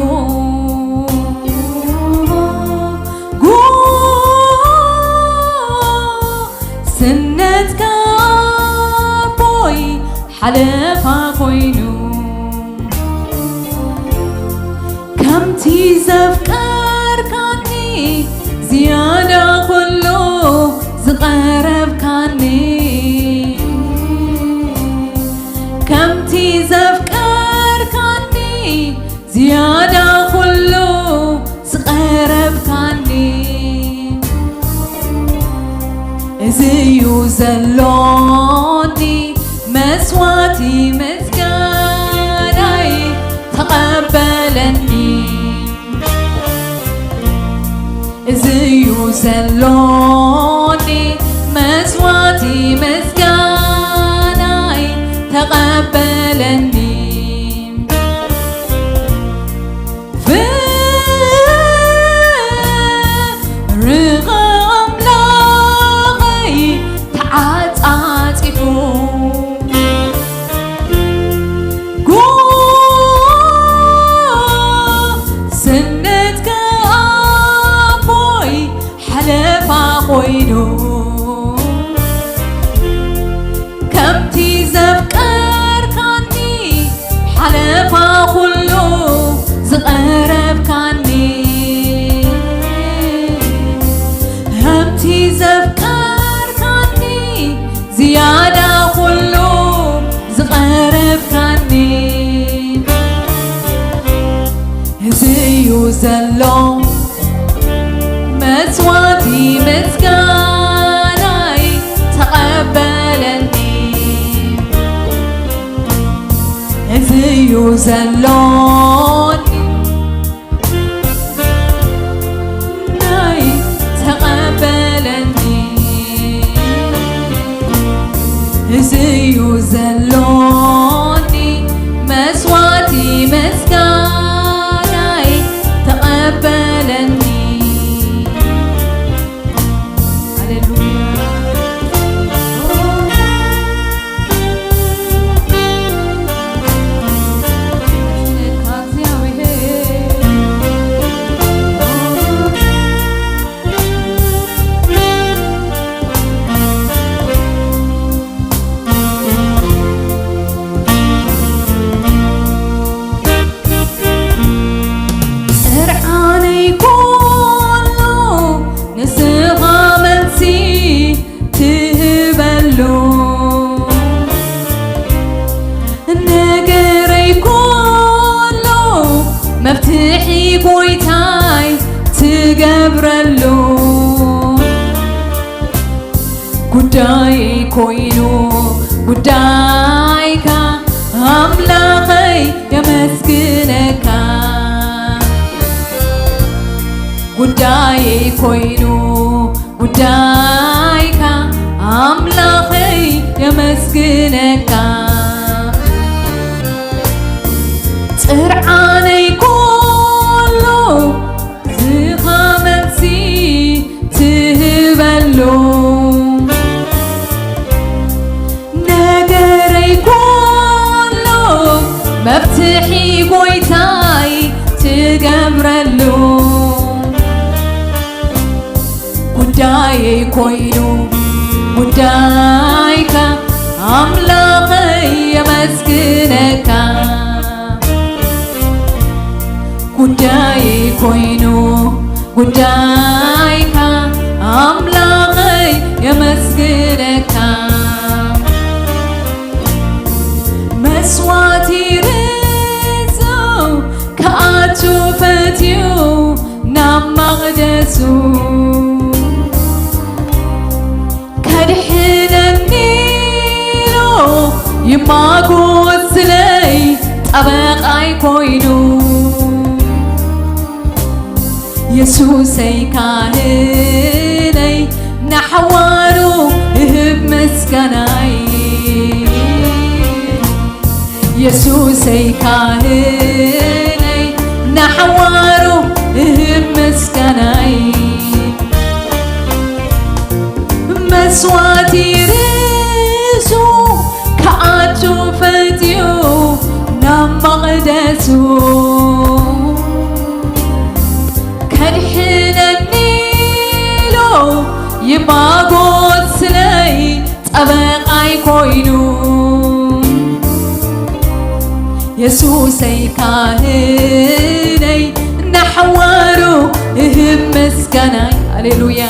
ጉስነትካ ኣቦይ ሓለፋ ኮይኑ፣ ከምቲ ዘፍቀርካኒ ዝያዳ ኩሉ ዝቐረብካኒ፣ ከምቲ ዘፍቀርካኒ ዝያዳ ኩሉ ዝቐረብካኒ፣ እዚ እዩ ዘሎኒ መስዋዕቲ ምስጋናይ ተቐበለኒ። እዚ እዩ ዘሎኒ መስዋዕቲ ምስጋናይ ተቐበለኒ። ፍቕርኻ ኣምላኸይ ተዓጻጺፉ፣ ጉስነትካ ኣቦይ ሓለፋ ኮይኑ፣ ከምቲ ዘፍቀርካኒ ሓለፋ ኩሉ ዝቐረብካኒ፣ ከምቲ ዘፍቀርካኒ ዝያዳ ኩሉ ዝቐረብካኒ፣ እዚ እዩ ዘሎ መስዋዕቲ ምስጋናይ ተቐበለኒ። እዚ እዩ ዘሎኒ ናይ ተቐበለኒ። እዚ እዩ ዘሎኒ መስዋዕቲ ምስጋናይ ተቐበለኒ። ሃሌሉያ። ጎይታይ ትገብረሉ ጉዳይ ኮይኑ ጉዳይካ ኣምላኸይ የመስግነካ ጉዳይ ኮይኑ ጉዳይካ ኣምላኸይ የመስግነካ ጥርዓነይ ኩሉ ዝኻ መልሲ ትህበሉ ነገረይ ኩሉ መፍትሒ ጎይታይ ትገብረሉ ጉዳየይ ኮይኑ ጉዳይካ ኣምላኸይ የመስግነካ ጉዳየይ ኮይኑ ጉዳይካ ኣምላኸይ የመስግነካ መስዋቲ ርዙ ክኣቱ ፈትዩ ናብ መቕደሱ ከድሕነኒ ኢሉ ይማጎት ስለይ ጠበቓይ ኮይኑ የሱሰይ ካህነይ ናሕዋሩ እህብ ምስጋናይ የሱሰይ ካህነይ ናሕዋሩ እህብ ምስጋናይ መስዋቲ ርእሱ ክኣቱ ፈትዩ ናብ መቕደሱ ከድሕነኒ ኢሉ ይማጎት ስለይ ጠበቓይ ኮይኑ የሱሰይ ካህነይ ናሕዋሩ እህብ ምስጋናይ ሃሌሉያ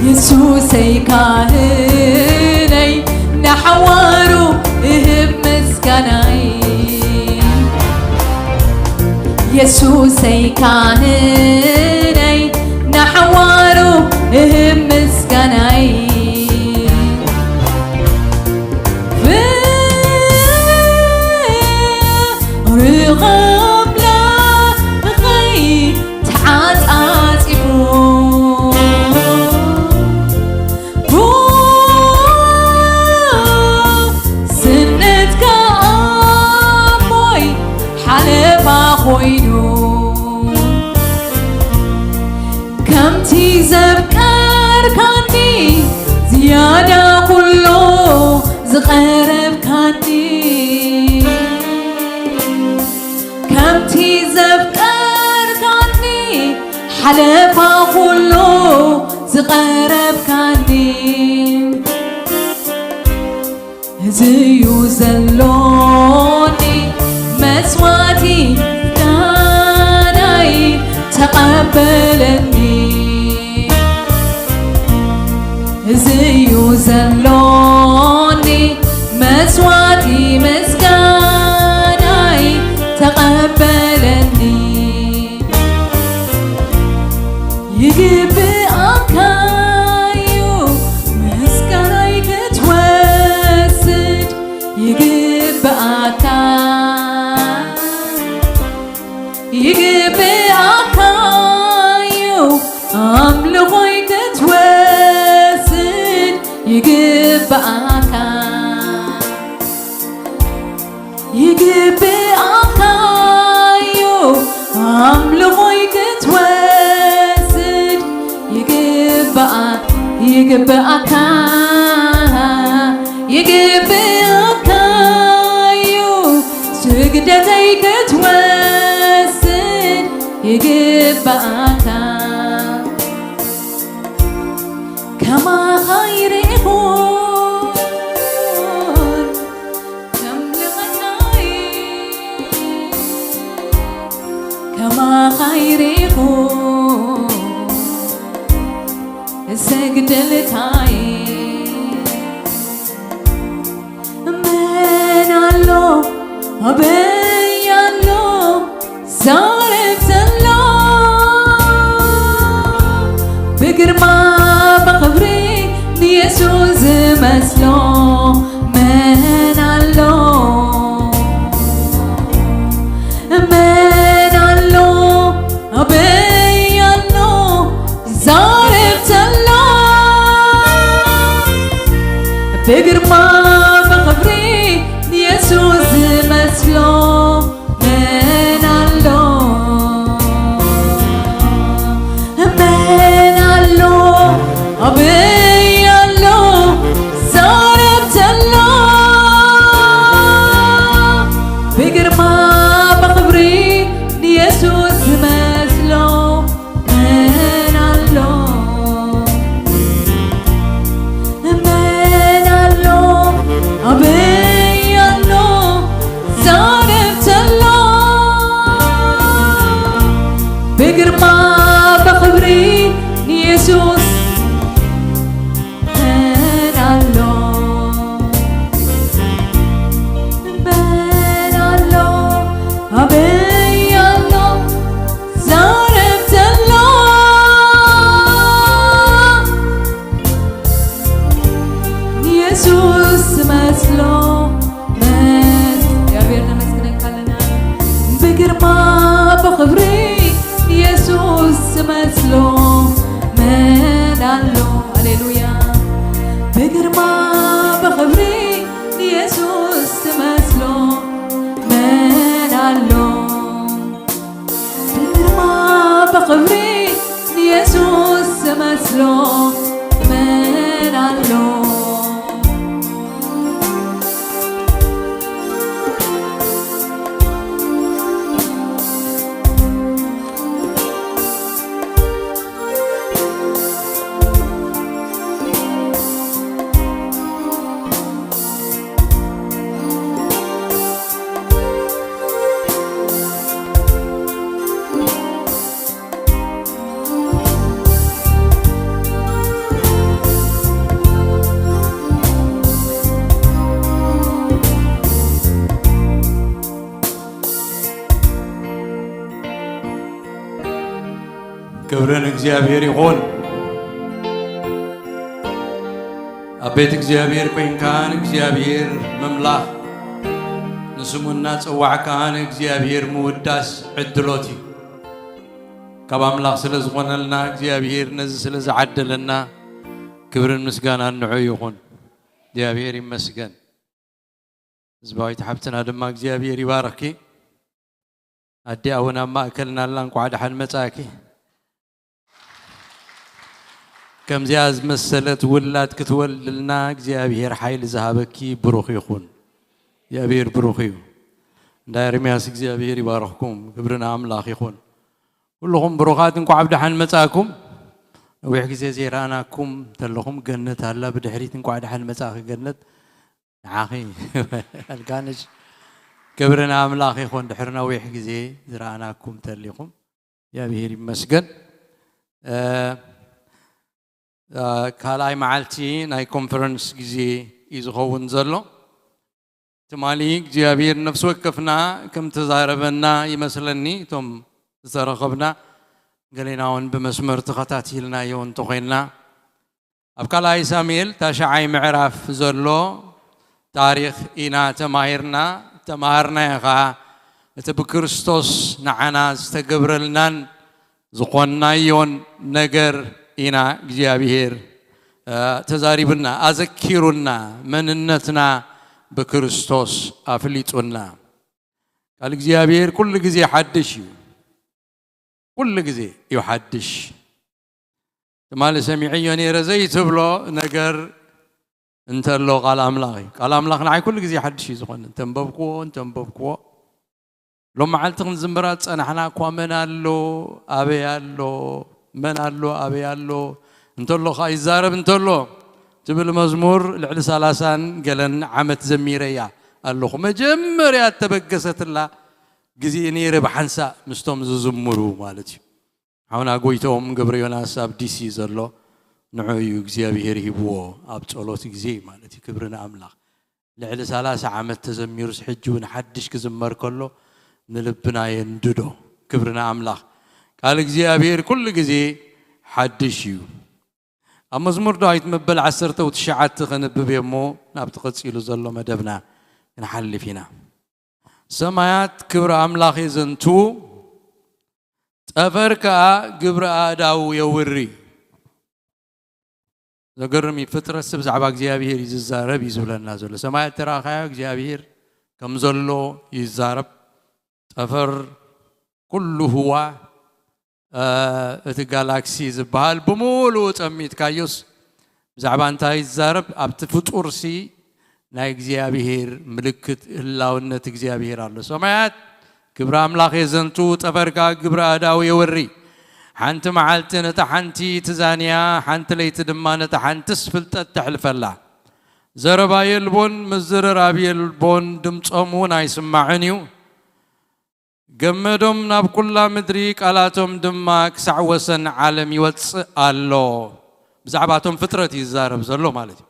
የሱሰይ ካህነይ ናሕዋሩ እህብ ምስጋናይ የሱሰይ ካህነይ ናሕዋሩ እህብ ምስጋናይ ፍቕሪ ኣምላኸይ ተዓጻጺፉ ስነትካ ኣሞይ ሓለፋ ኮይኑ ከምቲ ዘፍቀርካኒ ዝያዳ ኩሉ ዝቐረብካኒ ከምቲ ዘፍቀርካኒ ሓለፋ ኩሉ ዝቐረብካኒ እዚ እዩ ዘሎኒ መስዋቲ ምስጋናይ ተቐበለኒ እዚ እዩ ዘሎኒ መስዋቲ ምስጋናይ ተቐበለኒ ይግብኣካ እዩ ምስጋናይ ክትወስድ ይግብኣካ ይግብኣካ እዩ ኣምልኾይ ክትወስድ ይግብኣካ ይግብኣካ እዩ ኣምልኾይ ክትወስድ ይግብኣ ይግብኣካ ይግብኣካ እዩ ስግደተይ ክትወስድ ይግብኣካ ከማኻ ይርኢኹን ከምልኸናይ ከማኻ ይርኢኹን እሰግደልካይ መን ኣሎ ኣበይ ኣሎ ትመስሎ መን ኣሎ? ብግርማ ብኽብሪ ንየሱስ ዝመስሎ መን ኣሎ? ክብሪ ንእግዚኣብሔር ይኹን። ኣብ ቤት እግዚኣብሔር ኮይንካ ንእግዚኣብሔር ምምላኽ፣ ንስሙ እናጸዋዕካ ንእግዚኣብሔር ምውዳስ ዕድሎት እዩ። ካብ ኣምላኽ ስለ ዝኾነልና እግዚኣብሔር ነዚ ስለ ዝዓደለና ክብርን ምስጋናን ንዑ ይኹን። እግዚኣብሔር ይመስገን። ህዝባዊት ሓብትና ድማ እግዚኣብሔር ይባርኽኪ። ኣዲ ኣውን ኣብ ማእከልና ኣላ፣ እንቋዕ ደሓን መጻእኪ። ከምዚኣ ዝመሰለት ውላድ ክትወልድልና እግዚኣብሔር ሓይሊ ዝሃበኪ ብሩኽ ይኹን። እግዚኣብሔር ብሩኽ እዩ። እንዳ ኤርምያስ እግዚኣብሔር ይባርኽኩም። ክብሪ ንኣምላኽ ይኹን። ኩልኹም ብሩኻት፣ እንቋዕ ብደሓን መጻእኩም። ነዊሕ ግዜ ዘይረኣናኩም እንተለኹም፣ ገነት ኣላ ብድሕሪት። እንቋዕ ደሓን መጻእኺ ገነት። ንዓኺ ኣልጋነሽ። ክብሪ ንኣምላኽ ይኹን። ድሕሪ ነዊሕ ግዜ ዝረኣናኩም እንተሊኹም እግዚኣብሔር ይመስገን። እ፣ እ፣ ካልኣይ መዓልቲ ናይ ኮንፈረንስ ግዜ እዩ ዝኸውን ዘሎ። ትማሊ እግዚኣብሔር ነፍሲ ወከፍና ከም ተዛረበና ይመስለኒ። እቶም ዝተረኸብና ገሌና እውን ብመስመር ተኸታቲልናዮ እንተኾይንና፣ ኣብ ካልኣይ ሳሙኤል ታሽዓይ ምዕራፍ ዘሎ ታሪኽ ኢና ተማሂርና። ተማሃርናዮ ኸዓ እቲ ብክርስቶስ ንዓና ዝተገብረልናን ዝኾንናዮን ነገር ኢና እግዚኣብሔር፣ እ፣ ተዛሪቡና፣ ኣዘኪሩና፣ መንነትና ብክርስቶስ ኣፍሊጡና። ቃል እግዚኣብሔር ኩሉ ግዜ ሓድሽ እዩ። ኩሉ ግዜ እዩ ሓድሽ። ትማሊ ሰሚዐዮ ነይረ ዘይትብሎ ነገር እንተሎ ቃል ኣምላኽ እዩ። ቃል ኣምላኽ ንዓይ ኩሉ ግዜ ሓድሽ እዩ ዝኾነ። እንተንበብክዎ፣ እንተንበብክዎ። ሎም መዓልቲ ክንዝምራ ዝጸናሕና እኳ መን ኣሎ፣ ኣበይ ኣሎ፣ መን ኣሎ፣ ኣበይ ኣሎ፣ እንተሎ ኸኣ ይዛረብ እንተሎ ትብል መዝሙር ልዕሊ ሰላሳን ገለን ዓመት ዘሚረያ ኣለኹ። መጀመርያ እተበገሰትላ ግዜ ነይረ ብሓንሳእ ምስቶም ዝዝምሩ ማለት እዩ። ሓውና ጎይቶም ገብረ ዮናስ ኣብ ዲሲ ዘሎ ንዑ እዩ እግዚኣብሔር ሂብዎ ኣብ ጸሎት ግዜ ማለት እዩ። ክብሪ ንኣምላኽ። ልዕሊ ሰላሳ ዓመት ተዘሚሩስ ሕጂ እውን ሓድሽ ክዝመር ከሎ ንልብና የንድዶ። ክብሪ ንኣምላኽ። ቃል እግዚኣብሔር ኩሉ ግዜ ሓድሽ እዩ። ኣብ መዝሙር ዳዊት መበል ዓሰርተ ትሽዓተ ከንብብ እየ እሞ ናብቲ ቀጺሉ ዘሎ መደብና ክንሓልፍ ኢና። ሰማያት ክብሪ ኣምላኽ የዘንትዉ፣ ጠፈር ከኣ ግብሪ ኣእዳዉ የውሪ። ዘገርም እዩ። ፍጥረትሲ ብዛዕባ እግዚኣብሄር እዩ ዝዛረብ እዩ ዝብለና ዘሎ። ሰማያት ተራእኻዮ እግዚኣብሄር ከም ዘሎ ይዛረብ። ጠፈር፣ ኩሉ ህዋ፣ እ፣ እቲ ጋላክሲ ዝበሃል ብምሉኡ ጸሚትካዮስ ብዛዕባ እንታይ ይዛረብ? ኣብቲ ፍጡርሲ ናይ እግዚኣብሄር ምልክት ህላውነት እግዚኣብሄር ኣሎ። ሰማያት ክብሪ ኣምላኽ የዘንቱ፣ ጠፈር ከኣ ግብሪ ኣእዳዉ የወሪ። ሓንቲ መዓልቲ ነታ ሓንቲ ትዛንያ፣ ሓንቲ ለይቲ ድማ ነታ ሓንትስ ፍልጠት ተሕልፈላ። ዘረባ የልቦን፣ ምዝርራብ የልቦን፣ ድምጾም እውን ኣይስማዕን እዩ። ገመዶም ናብ ኩላ ምድሪ፣ ቃላቶም ድማ ክሳዕ ወሰን ዓለም ይወጽእ ኣሎ። ብዛዕባ እቶም ፍጥረት እዩ ዝዛረብ ዘሎ ማለት እዩ።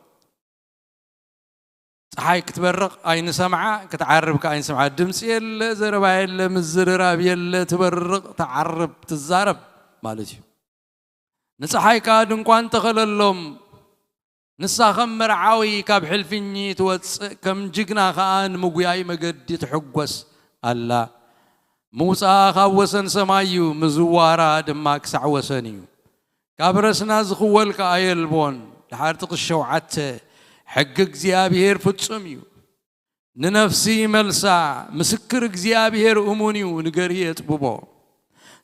ጸሓይ ክትበርቕ ኣይንሰምዓ፣ ክትዓርብ ከኣ ኣይንሰምዓ። ድምጺ የለ፣ ዘረባ የለ፣ ምዝርራብ የለ፣ ትበርቕ፣ ትዓርብ፣ ትዛረብ ማለት እዩ። ንጸሓይ ከኣ ድንኳን ተኸለሎም። ንሳ ከም መርዓዊ ካብ ሕልፍኚ ትወጽእ፣ ከም ጅግና ከኣ ንምጉያይ መገዲ ትሕጎስ ኣላ። ምውጻኣ ካብ ወሰን ሰማይ እዩ፣ ምዝዋራ ድማ ክሳዕ ወሰን እዩ። ካብ ረስና ዝኽወል ከኣ የልቦን። ድሓር ጥቕስ ሸውዓተ፣ ሕጊ እግዚኣብሄር ፍጹም እዩ። ንነፍሲ ይመልሳ። ምስክር እግዚኣብሔር እሙን እዩ፣ ንገርሂ የጥብቦ።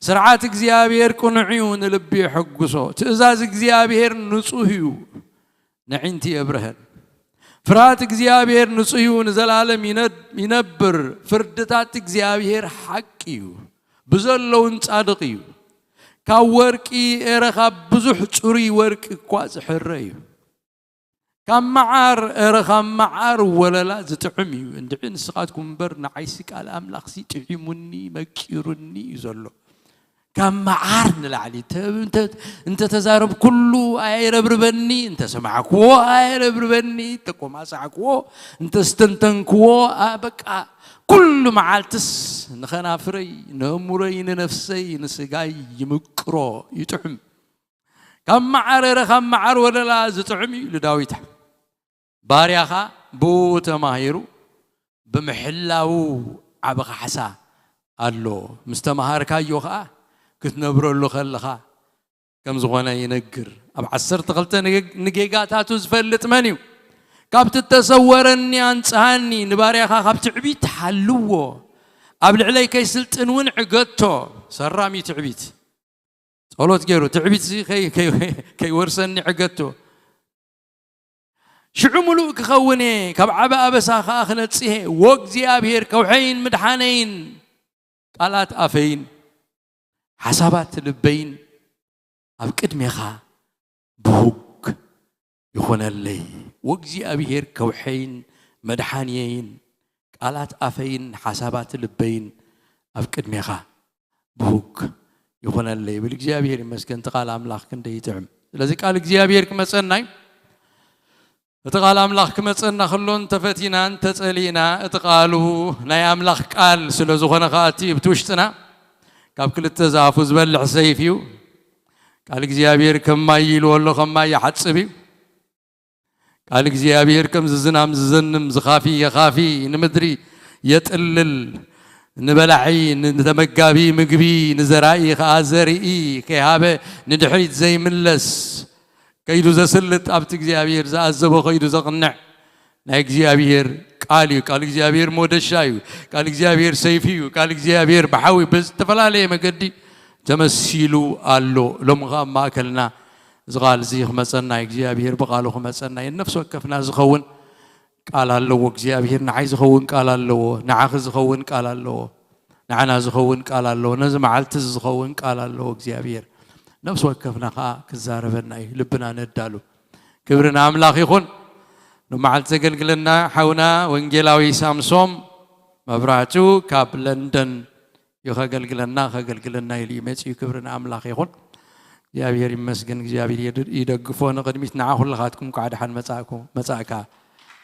ስርዓት እግዚኣብሔር ቅኑዕ እዩ፣ ንልቢ የሐጉሶ። ትእዛዝ እግዚኣብሔር ንጹህ እዩ፣ ነዒንቲ የብርሀን። ፍርሃት እግዚኣብሔር ንጹህ እዩ፣ ንዘላለም ይነ- ይነብር። ፍርድታት እግዚኣብሔር ሓቂ እዩ፣ ብዘለውን ጻድቕ እዩ። ካብ ወርቂ፣ ኤረ ካብ ብዙሕ ጽሩይ ወርቂ እኳ ዝሕረ እዩ። ካብ መዓር፣ እረ ካብ መዓር ወለላ ዝጥዕም እዩ። እንድዒ ንስኻትኩም እምበር፣ ንዓይሲ ቃል ኣምላኽሲ ጥዒሙኒ መቂሩኒ እዩ ዘሎ። ካብ መዓር ንላዕሊ እንተ- እንተ- እንተተዛረብ ኩሉ ኣየረብርበኒ፣ እንተሰማዕክዎ ኣየረብርበኒ፣ እንተቆማሳዕክዎ፣ እንተስተንተንክዎ፣ ኣ- በቃ ኩሉ መዓልትስ ንኸናፍረይ፣ ንእምሮይ፣ ንነፍሰይ፣ ንስጋይ ይምቅሮ፣ ይጥዕም። ካብ መዓር፣ እረ ካብ መዓር ወለላ ዝጥዕም እዩ ኢሉ ዳዊት። ባርያኻ ብኡ ተማሂሩ ብምሕላዉ ዓቢ ካሕሳ ኣሎ። ምስ ተማሃርካዮ ኸኣ ክትነብረሉ ከለኻ ከም ዝኾነ ይነግር። ኣብ ዓሰርተ ክልተ ንጌ- ንጌጋታቱ ዝፈልጥ መን እዩ? ካብቲ እተሰወረኒ ኣንጽሃኒ፣ ንባርያኻ ካብ ትዕቢት ሓልዎ፣ ኣብ ልዕለይ ከይስልጥን እውን ዕገቶ። ሰራሚ ትዕቢት ጸሎት ገይሩ፣ ትዕቢት እዚ ከይ- ከይ- ከይወርሰኒ ዕገቶ። ሽዑ ምሉእ ክኸውን እየ፣ ካብ ዓቢ ኣበሳ ኸኣ ክነጽህ እየ። ወእግዚኣብሔር ከውሐይን ምድሓነይን፣ ቃላት ኣፈይን ሓሳባት ልበይን ኣብ ቅድሜኻ ብሁግ ይኹነለይ። ወእግዚኣብሔር ከውሐይን መድሓንየይን፣ ቃላት ኣፈይን ሓሳባት ልበይን ኣብ ቅድሜኻ ብሁግ ይኹነለይ ይብል። እግዚኣብሔር ይመስገን፣ እቲ ቃል ኣምላኽ ክንደይ ይጥዕም። ስለዚ ቃል እግዚኣብሔር ክመጸና እዩ። እቲ ቃል ኣምላኽ ክመጸና ከሎ እንተፈቲና፣ እንተጸሊእና፣ እቲ ቃሉ ናይ ኣምላኽ ቃል ስለ ዝኾነ ከኣ እቲ ብቲ ውሽጥና ካብ ክልተ ዝኣፉ ዝበልሕ ሰይፍ እዩ። ቃል እግዚኣብሔር ከም ማይ ይልዎ ኣሎ፣ ከም ማይ ይሓጽብ እዩ። ቃል እግዚኣብሔር ከም ዝናም ዝዘንም ዝኻፊ የኻፊ፣ ንምድሪ የጥልል፣ ንበላዒ፣ ንተመጋቢ ምግቢ፣ ንዘራኢ ኸዓ ዘርኢ ከይሃበ ንድሕሪት ዘይምለስ፣ ከይዱ ዘስልጥ፣ ኣብቲ እግዚኣብሔር ዝኣዘቦ ከይዱ ዘቕንዕ ናይ እግዚኣብሔር ቃል እዩ። ቃል እግዚኣብሔር ሞደሻ እዩ። ቃል እግዚኣብሔር ሰይፊ እዩ። ቃል እግዚኣብሔር ብሓዊ ብዝተፈላለየ መገዲ ተመሲሉ ኣሎ። ሎሚ ኸዓ ኣብ ማእከልና እዚ ቃል እዚ ክመጸና፣ እግዚኣብሔር ብቃሉ ክመጸና እዩ። ነፍሲ ወከፍና ዝኸውን ቃል ኣለዎ እግዚኣብሔር። ንዓይ ዝኸውን ቃል ኣለዎ። ንዓኺ ዝኸውን ቃል ኣለዎ። ንዓና ዝኸውን ቃል ኣለዎ። ነዚ መዓልቲ እዚ ዝኸውን ቃል ኣለዎ እግዚኣብሔር። ነፍሲ ወከፍና ኸዓ ክዛረበና እዩ። ልብና ነዳሉ። ክብሪ ንኣምላኽ ይኹን። ንመዓልቲ ዘገልግለና ሓውና ወንጌላዊ ሳምሶም መብራህቱ ካብ ለንደን እዩ ከገልግለና፣ ከገልግለና ኢሉ እዩ መጺኡ። ክብሪ ንኣምላኽ ይኹን። እግዚኣብሔር ይመስገን፣ እግዚኣብሔር ይድ- ይደግፎ። ንቕድሚት ንዓ ኩልኻትኩም እንኳዕ ደሓን መጻእኩ- መጻእካ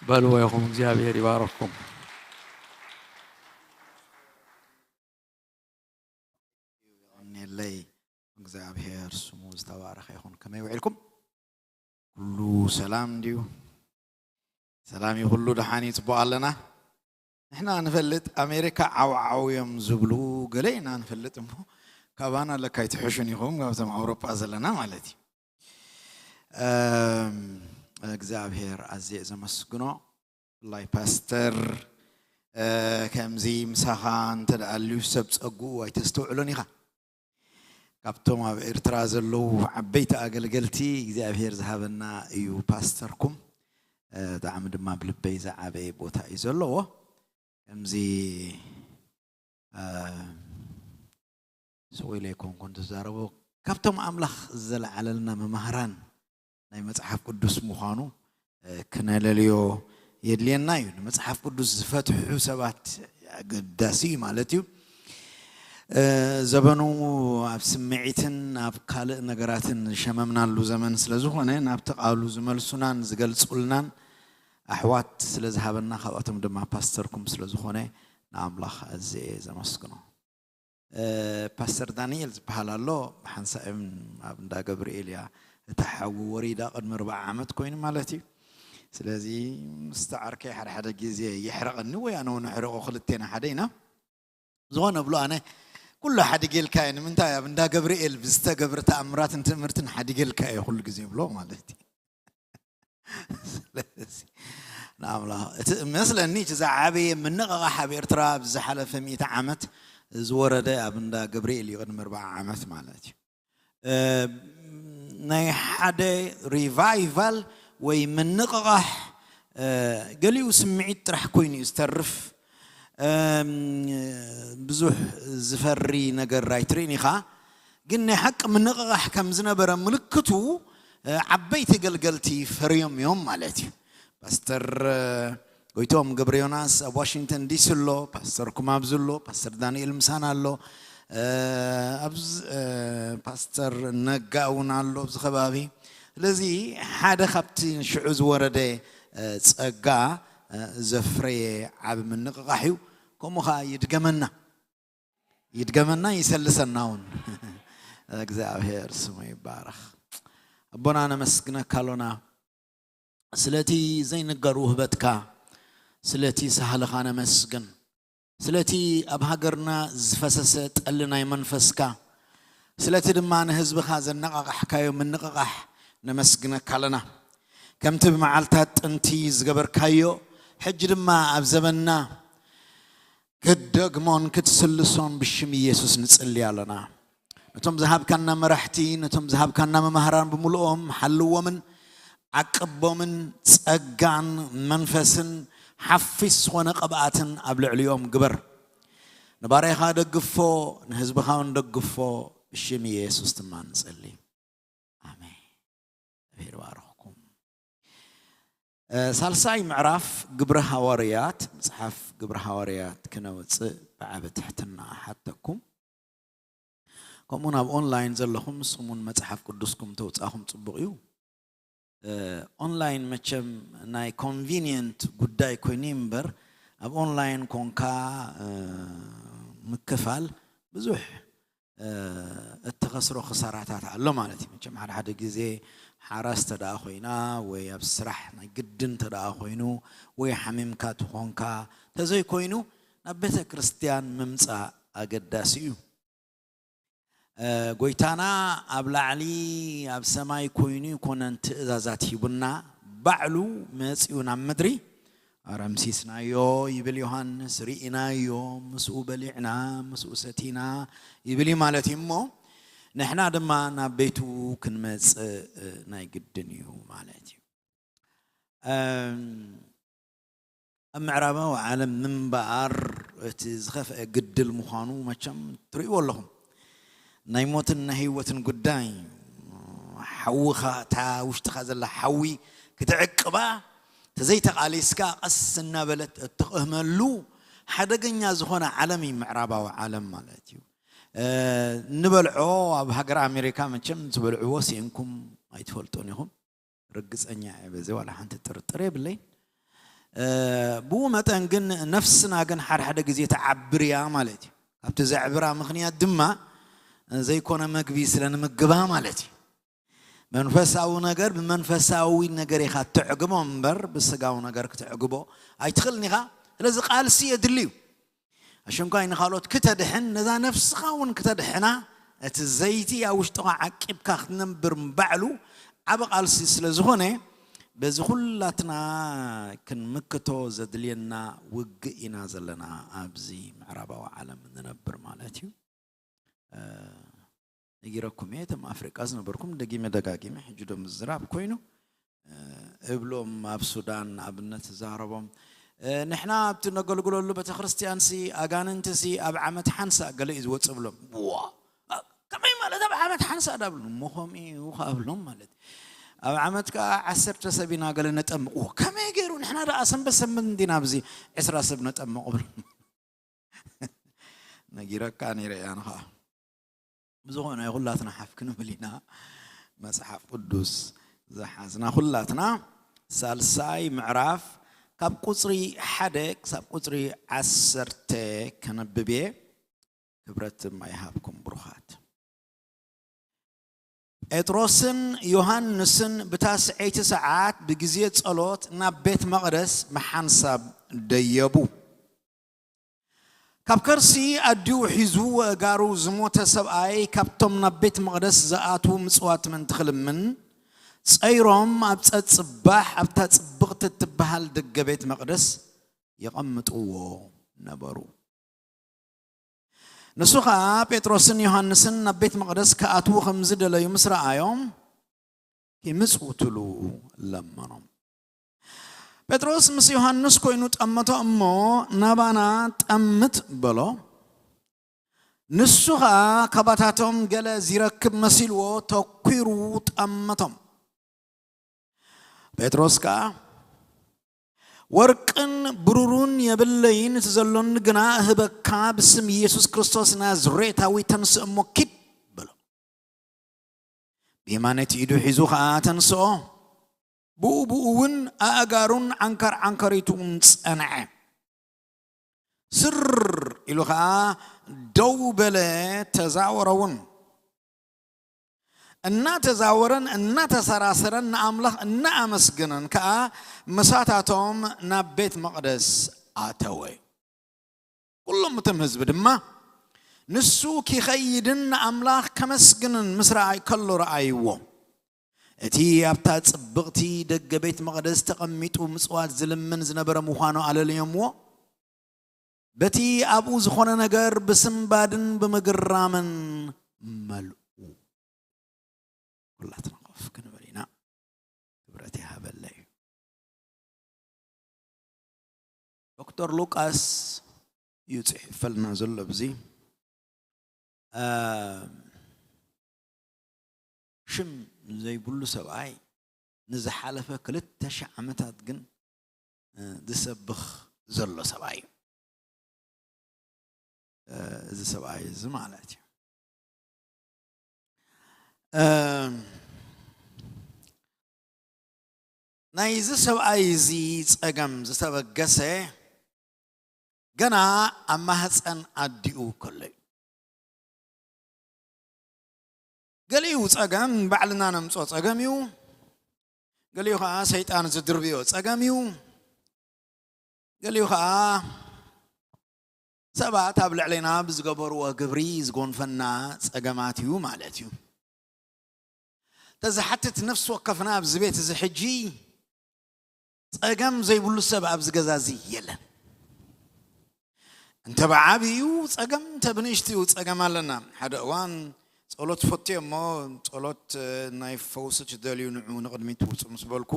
በልዎ ኢኹም። እግዚኣብሔር ይባርኽኩም። የቐንየለይ። እግዚኣብሔር ስሙ ዝተባረኸ ይኹን። ከመይ ውዒልኩም? ኩሉ ሰላም ድዩ? ሰላም እዩ፣ ኩሉ ደሓን እዩ፣ ጽቡቕ ኣለና። ንሕና ንፈልጥ ኣሜሪካ ዓው ዓው እዮም ዝብሉ ገለ ኢና ንፈልጥ እሞ፣ ካባና ለካ ኣይትሕሹን ኢኹም፣ ካብቶም ኣውሮጳ ዘለና ማለት እዩ። እም፣ እግዚኣብሔር ኣዝየ ዘመስግኖ። ብፍላይ ፓስተር፣ እ፣ ከምዚ ምሳኻ እንተ ደኣ ኣልዩ ሰብ ጸግኡ ኣይተስተውዕሎን ኢኻ። ካብቶም ኣብ ኤርትራ ዘለዉ ዓበይቲ ኣገልገልቲ እግዚኣብሔር ዝሃበና እዩ ፓስተርኩም። እ፣ ብጣዕሚ ድማ ኣብ ልበይ ዝዓበየ ቦታ እዩ ዘለዎ። ከምዚ፣ እ፣ ስቕ ኢለ ኣይኮንኩን ዝዛረቦ። ካብቶም ኣምላኽ ዘለዓለልና መማህራን ናይ መጽሓፍ ቅዱስ ምዃኑ፣ እ፣ ክነለልዮ የድልየና እዩ። ንመጽሓፍ ቅዱስ ዝፈትሑ ሰባት ኣገዳሲ እዩ ማለት እዩ። እ፣ ዘበኑ ኣብ ስምዒትን ኣብ ካልእ ነገራትን ዝሸመምናሉ ዘመን ስለ ዝኾነ፣ ናብቲ ቃሉ ዝመልሱናን ዝገልጹልናን ኣሕዋት ስለ ዝሃበና፣ ካብኣቶም ድማ ፓስተርኩም ስለ ዝኾነ፣ ንኣምላኽ ኣዝየ እየ ዘመስግኖ። እ፣ ፓስተር ዳንኤል ዝበሃል ኣሎ፣ ብሓንሳእ እዮም ኣብ እንዳ ገብርኤል እያ እታ ሓዊ ወሪዳ፣ ቅድሚ ኣርብዓ ዓመት ኮይኑ ማለት እዩ። ስለዚ ምስቲ ዓርከይ ሓደ ሓደ ግዜ የሕርቐኒ ወይ ኣነ እውን ኣሕርቖ፣ ክልቴና ሓደ ኢና። ዝኾነ ብሎ ኣነ ኩሉ ሓዲገልካ እየ። ንምንታይ? ኣብ እንዳ ገብርኤል ብዝተገብረ ተኣምራትን ትእምርትን ሓዲገልካ እየ ኩሉ ግዜ ብሎ ማለት እዩ። ስለዚ ንኣምላኽ እቲ መስለኒ እቲ ዝዓበየ ምንቕቓሕ ኣብ ኤርትራ ኣብዚ ዝሓለፈ ሚእቲ ዓመት ዝወረደ ኣብ እንዳ ገብርኤል እዩ፣ ቅድሚ ኣርብዓ ዓመት ማለት እዩ። እ፣ ናይ ሓደ ሪቫይቫል ወይ ምንቕቓሕ፣ እ፣ ገሊኡ ስምዒት ጥራሕ ኮይኑ እዩ ዝተርፍ። እም፣ ብዙሕ ዝፈሪ ነገር ኣይትርእን ኢኻ፣ ግን ናይ ሓቂ ምንቕቓሕ ከም ዝነበረ ምልክቱ፣ እ፣ ዓበይቲ ገልገልቲ ፈርዮም እዮም ማለት እዩ። ፓስተር፣ እ፣ ጎይቶም ገብረ ዮናስ ኣብ ዋሽንግተን ዲሲ ኣሎ፣ ፓስተር ኩማብዙ ኣሎ፣ ፓስተር ዳንኤል ምሳና ኣሎ፣ እ፣ ኣብዚ፣ እ፣ ፓስተር ነጋ እውን ኣሎ ኣብዚ ከባቢ። ስለዚ ሓደ ካብቲ ሽዑ ዝወረደ፣ እ፣ ጸጋ፣ እ፣ ዘፍረየ ዓቢ ምንቕቓሕ እዩ። ከምኡ ኸኣ ይድገመና፣ ይድገመና፣ ይሰልሰና እውን። እግዚኣብሔር ስሙ ይባረኽ። ኣቦና ነመስግነካ ኣሎና ስለቲ ዘይንገር ውህበትካ፣ ስለቲ ሳህልኻ ነመስግን። ስለቲ ኣብ ሃገርና ዝፈሰሰ ጠሊ ናይ መንፈስካ፣ ስለቲ ድማ ንህዝብኻ ዘነቓቓሕካዮ ምንቕቓሕ ነመስግነካ ኣለና። ከምቲ ብመዓልታት ጥንቲ ዝገበርካዮ፣ ሕጂ ድማ ኣብ ዘበንና ክትደግሞን ክትስልሶን ብሽም ኢየሱስ ንጽሊ ኣለና። ነቶም ዝሃብካና መራሕቲ፣ ነቶም ዝሃብካና መማህራን ብምልኦም ሓልዎምን ዓቅቦምን ጸጋን መንፈስን ሓፊስ ዝኾነ ቅብኣትን ኣብ ልዕሊኦም ግበር። ንባርያኻ ደግፎ፣ ንህዝብኻ እውን ደግፎ፣ ብሽም ኢየሱስ ድማ ንጸሊ። ኣሜን። እግዚኣብሔር ይባርኽኩም። እ፣ ሳልሳይ ምዕራፍ ግብረ ሃዋርያት፣ መጽሓፍ ግብረ ሃዋርያት ክነውጽእ ብዓቢ ትሕትና እሓተኩም። ከምኡ ናብ ኦንላይን ዘለኹም ንስኹም እውን መጽሓፍ ቅዱስኩም ተውጻእኹም ጽቡቕ እዩ። እ፣ ኦንላይን መቸም ናይ ኮንቪኒየንት ጉዳይ ኮይኑ እምበር፣ ኣብ ኦንላይን ኮንካ፣ እ፣ ምክፋል ብዙሕ፣ እ፣ እትኸስሮ ክሳራታት ኣሎ ማለት እዩ። መቸም ሓደ ሓደ ግዜ ሓራስ እንተ ደኣ ኮይና ወይ ኣብ ስራሕ ናይ ግድን እንተ ደኣ ኮይኑ ወይ ሓሚምካ ትኾንካ፣ እንተዘይኮይኑ ናብ ቤተ ክርስቲያን ምምጻእ ኣገዳሲ እዩ። እ፣ ጎይታና ኣብ ላዕሊ ኣብ ሰማይ ኮይኑ ይኮነን ትእዛዛት ሂቡና፣ ባዕሉ መጺኡ ናብ ምድሪ። ኣረምሲስናዮ ይብል ዮሃንስ፣ ርኢናዮ፣ ምስኡ በሊዕና፣ ምስኡ ሰቲና ይብል እዩ ማለት እዩ። እሞ ንሕና ድማ ናብ ቤቱ ክንመጽእ፣ እ፣ ናይ ግድን እዩ ማለት እዩ። እም፣ ኣብ ምዕራባዊ ዓለም ምንባር እቲ ዝኸፍአ ግድል ምዃኑ መቸም ትርእይዎ ኣለኹም። ናይ ሞትን ናይ ህይወትን ጉዳይ፣ ሓውኻ፣ እታ ውሽጥኻ ዘላ ሓዊ ክትዕቅባ ተዘይተቓሊስካ ቀስ እናበለት እትቕህመሉ ሓደገኛ ዝኾነ ዓለም እዩ ምዕራባዊ ዓለም ማለት እዩ። እ፣ እንበልዖ ኣብ ሃገር ኣሜሪካ መቸም ዝበልዕዎ ሲእንኩም ኣይትፈልጡን ኢኹም። ርግጸኛ እየ በዚ፣ ዋላ ሓንቲ ጥርጥር የብለይ። እ፣ ብኡ መጠን ግን ነፍስና ግን ሓደ ሓደ ግዜ ትዓብር እያ ማለት እዩ። ካብቲ ዘዕብራ ምኽንያት ድማ ዘይኮነ መግቢ ስለ ንምግባ ማለት እዩ። መንፈሳዊ ነገር ብመንፈሳዊ ነገር ኢኻ ትዕግቦ እምበር ብስጋዊ ነገር ክትዕግቦ ኣይትኽእልን ኢኻ። ስለዚ ቃልሲ የድሊ እዩ። ኣሸንኳይ ንኻልኦት ክተድሕን፣ ነዛ ነፍስኻ እውን ክተድሕና፣ እቲ ዘይቲ ኣብ ውሽጥኻ ዓቂብካ ክትነብር ባዕሉ ዓቢ ቃልሲ ስለ ዝኾነ፣ በዚ ኩላትና ክንምክቶ ዘድልየና ውግእ ኢና ዘለና ኣብዚ ምዕራባዊ ዓለም እንነብር ማለት እዩ። እ፣ ነጊረኩም እየ፣ እቶም ኣፍሪቃ ዝነበርኩም ደጊመ ደጋጊመ ሕጂ ዶ ምዝራብ ኮይኑ፣ እ፣ እብሎም ኣብ ሱዳን ንኣብነት እዛረቦም፣ እ፣ ንሕና ኣብቲ ነገልግለሉ ቤተክርስትያንሲ ኣጋንንትሲ ኣብ ዓመት ሓንሳ ገለ እዩ ዝወጽእ እብሎም። ዋ፣ እ፣ ከመይ ማለት ኣብ ዓመት ሓንሳ ዳብሉ? እሞ ከምኡ እዩ ከብሎም ማለት እዩ። ኣብ ዓመት ከኣ ዓሰርተ ሰብ ኢና ገለ ነጠምቕ። ዋ፣ ከመይ ገይሩ? ንሕና ደኣ ሰንበት ሰንበት እንዲና ኣብዚ ዕስራ ሰብ ነጠምቕ እብሎም። ነጊረካ ነይረ እያ ንኻ። ብዝኾነ ኩላትና ሓፍ ክንብል ኢና። መጽሓፍ ቅዱስ ዝሓዝና ኩላትና ሳልሳይ ምዕራፍ ካብ ቁጽሪ ሓደ ክሳብ ቁጽሪ ዓሰርተ ከነብብ እየ። ክብረት ድማ ይሃብኩም ብሩኻት። ጴጥሮስን ዮሃንስን ብታስዐይቲ ሰዓት ብግዜ ጸሎት ናብ ቤት መቕደስ ብሓንሳብ ደየቡ። ካብ ከርሲ ኣዲኡ ሒዙ ወእጋሩ ዝሞተ ሰብኣይ ካብቶም ናብ ቤት መቕደስ ዝኣትዉ ምጽዋት ምእንቲ ክልምን፣ ጸይሮም ኣብ ጸጽባሕ ኣብታ ጽብቕቲ እትበሃል ደገ ቤት መቕደስ የቐምጥዎ ነበሩ። ንሱ ኸኣ ጴጥሮስን ዮሃንስን ናብ ቤት መቕደስ ክኣትዉ ከም ዝደለዩ ምስ ረኣዮም፣ "ኪምጽውትሉ ለመኖም። ጴጥሮስ ምስ ዮሃንስ ኮይኑ ጠመቶ እሞ፣ "ናባና ጠምት" በሎ። ንሱ ኸኣ ካባታቶም ገለ ዚረክብ መሲልዎ ተኲሩ ጠመቶም። ጴጥሮስ ከኣ፣ "ወርቅን ብሩርን የብለይን፣ እቲ ዘሎኒ ግና እህበካ፣ ብስም ኢየሱስ ክርስቶስ ናዝሬታዊ ተንስእ እሞ ኪድ" በሎ። ብየማነይቲ ኢዱ ሒዙ ኸኣ ተንስኦ። ብኡ ብኡ እውን ኣእጋሩን ዓንከር ዓንከሪቱን ጸንዐ። ስር ኢሉ ኸኣ ደው በለ፣ ተዛወረ እውን። እናተዛወረን እናተሰራሰረን ንኣምላኽ እናኣመስገነን ከኣ ምሳታቶም ናብ ቤት መቕደስ ኣተወ። ኩሎም እቶም ህዝቢ ድማ ንሱ ኪኸይድን ንኣምላኽ ከመስግንን ምስ ረኣይ-፣ ከሎ ረኣይዎ። እቲ ኣብታ ጽብቕቲ ደገ ቤት መቕደስ ተቐሚጡ ምጽዋት ዝልምን ዝነበረ ምዃኑ ኣለልዮምዎ። በቲ ኣብኡ ዝኾነ ነገር ብስንባድን ብምግራምን መልኡ። ኩላትና ኮፍ ክንብል ኢና። ክብረት ይሃበለይ። ዶክተር ሉቃስ እዩ ጽሒፈልና ዘሎ ኣብዚ። እ፣ ሽም ዘይብሉ ሰብኣይ ንዝሓለፈ ክልተ ሺሕ ዓመታት ግን፣ እ፣ ዝሰብኽ ዘሎ ሰብኣይ እዩ። እ፣ እዚ ሰብኣይ እዚ ማለት እዩ። እ፣ ናይዚ ሰብኣይ እዚ ጸገም ዝተበገሰ ገና ኣብ ማህፀን ኣዲኡ ከሎ እዩ። ገሊኡ ጸገም ባዕልና ነምጾ ጸገም እዩ። ገሊኡ ኸዓ ሰይጣን ዝድርብዮ ጸገም እዩ። ገሊኡ ኸዓ ሰባት ኣብ ልዕሌና ብዝገበርዎ ግብሪ ዝጎንፈና ጸገማት እዩ ማለት እዩ። ተዝሓትት ነፍሲ ወከፍና ኣብዚ ቤት እዚ ሕጂ ጸገም ዘይብሉ ሰብ ኣብዚ ገዛ እዚ የለን። እንተ ብዓቢኡ ጸገም፣ እንተ ብንእሽትኡ ጸገም ኣለና። ሓደ እዋን ጸሎት ፈትዮ እሞ፣ ጸሎት፣ እ፣ ናይ ፈውሲ ትደልዩ ንዑ ንቕድሚት ትውጹ ምስ በልኩ፣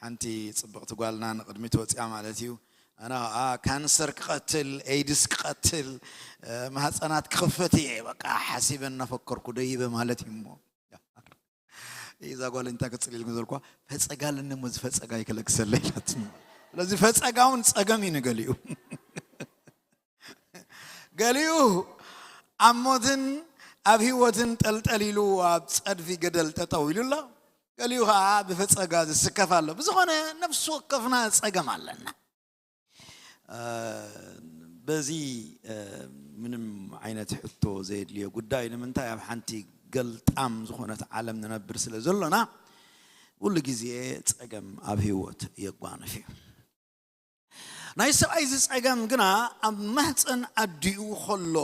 ሓንቲ ጽብቕቲ ጓልና ንቕድሚት ወጽያ ማለት እዩ። ኣነ ኸኣ ካንሰር ክቐትል፣ ኤይድስ ክቐትል፣ እ፣ ማህጸናት ክኽፈት እየ በቃ ሓሲበ እናፈከርኩ ደይበ ማለት እዩ እሞ። እዛ ጓል እንታይ ክጽል ኢልኩም ዘልኳ፣ "ፈጸጋ ኣለኒ እሞ እዚ ፈጸጋ ይከለግሰለይ" ኢላትኒ። ስለዚ ፈጸጋ እውን ጸገም እዩ ንገሊኡ። ገሊኡ ኣብ ሞትን ኣብ ህይወትን ጠልጠል ኢሉ ኣብ ጸድፊ ገደል ጠጠው ኢሉ ኣሎ። ገሊኡ ኸዓ ብፈጸጋ ዝስከፍ ኣሎ። ብዝኾነ ነፍሲ ወከፍና ጸገም ኣለና። እ፣ በዚ፣ እ፣ ምንም ዓይነት ሕቶ ዘየድልዮ ጉዳይ። ንምንታይ? ኣብ ሓንቲ ገልጣም ዝኾነት ዓለም ንነብር ስለ ዘሎና፣ ኩሉ ግዜ ጸገም ኣብ ህይወት የጓንፍ እዩ። ናይ ሰብኣይ እዚ ጸገም ግና ኣብ ማህፀን ኣዲኡ ከሎ፣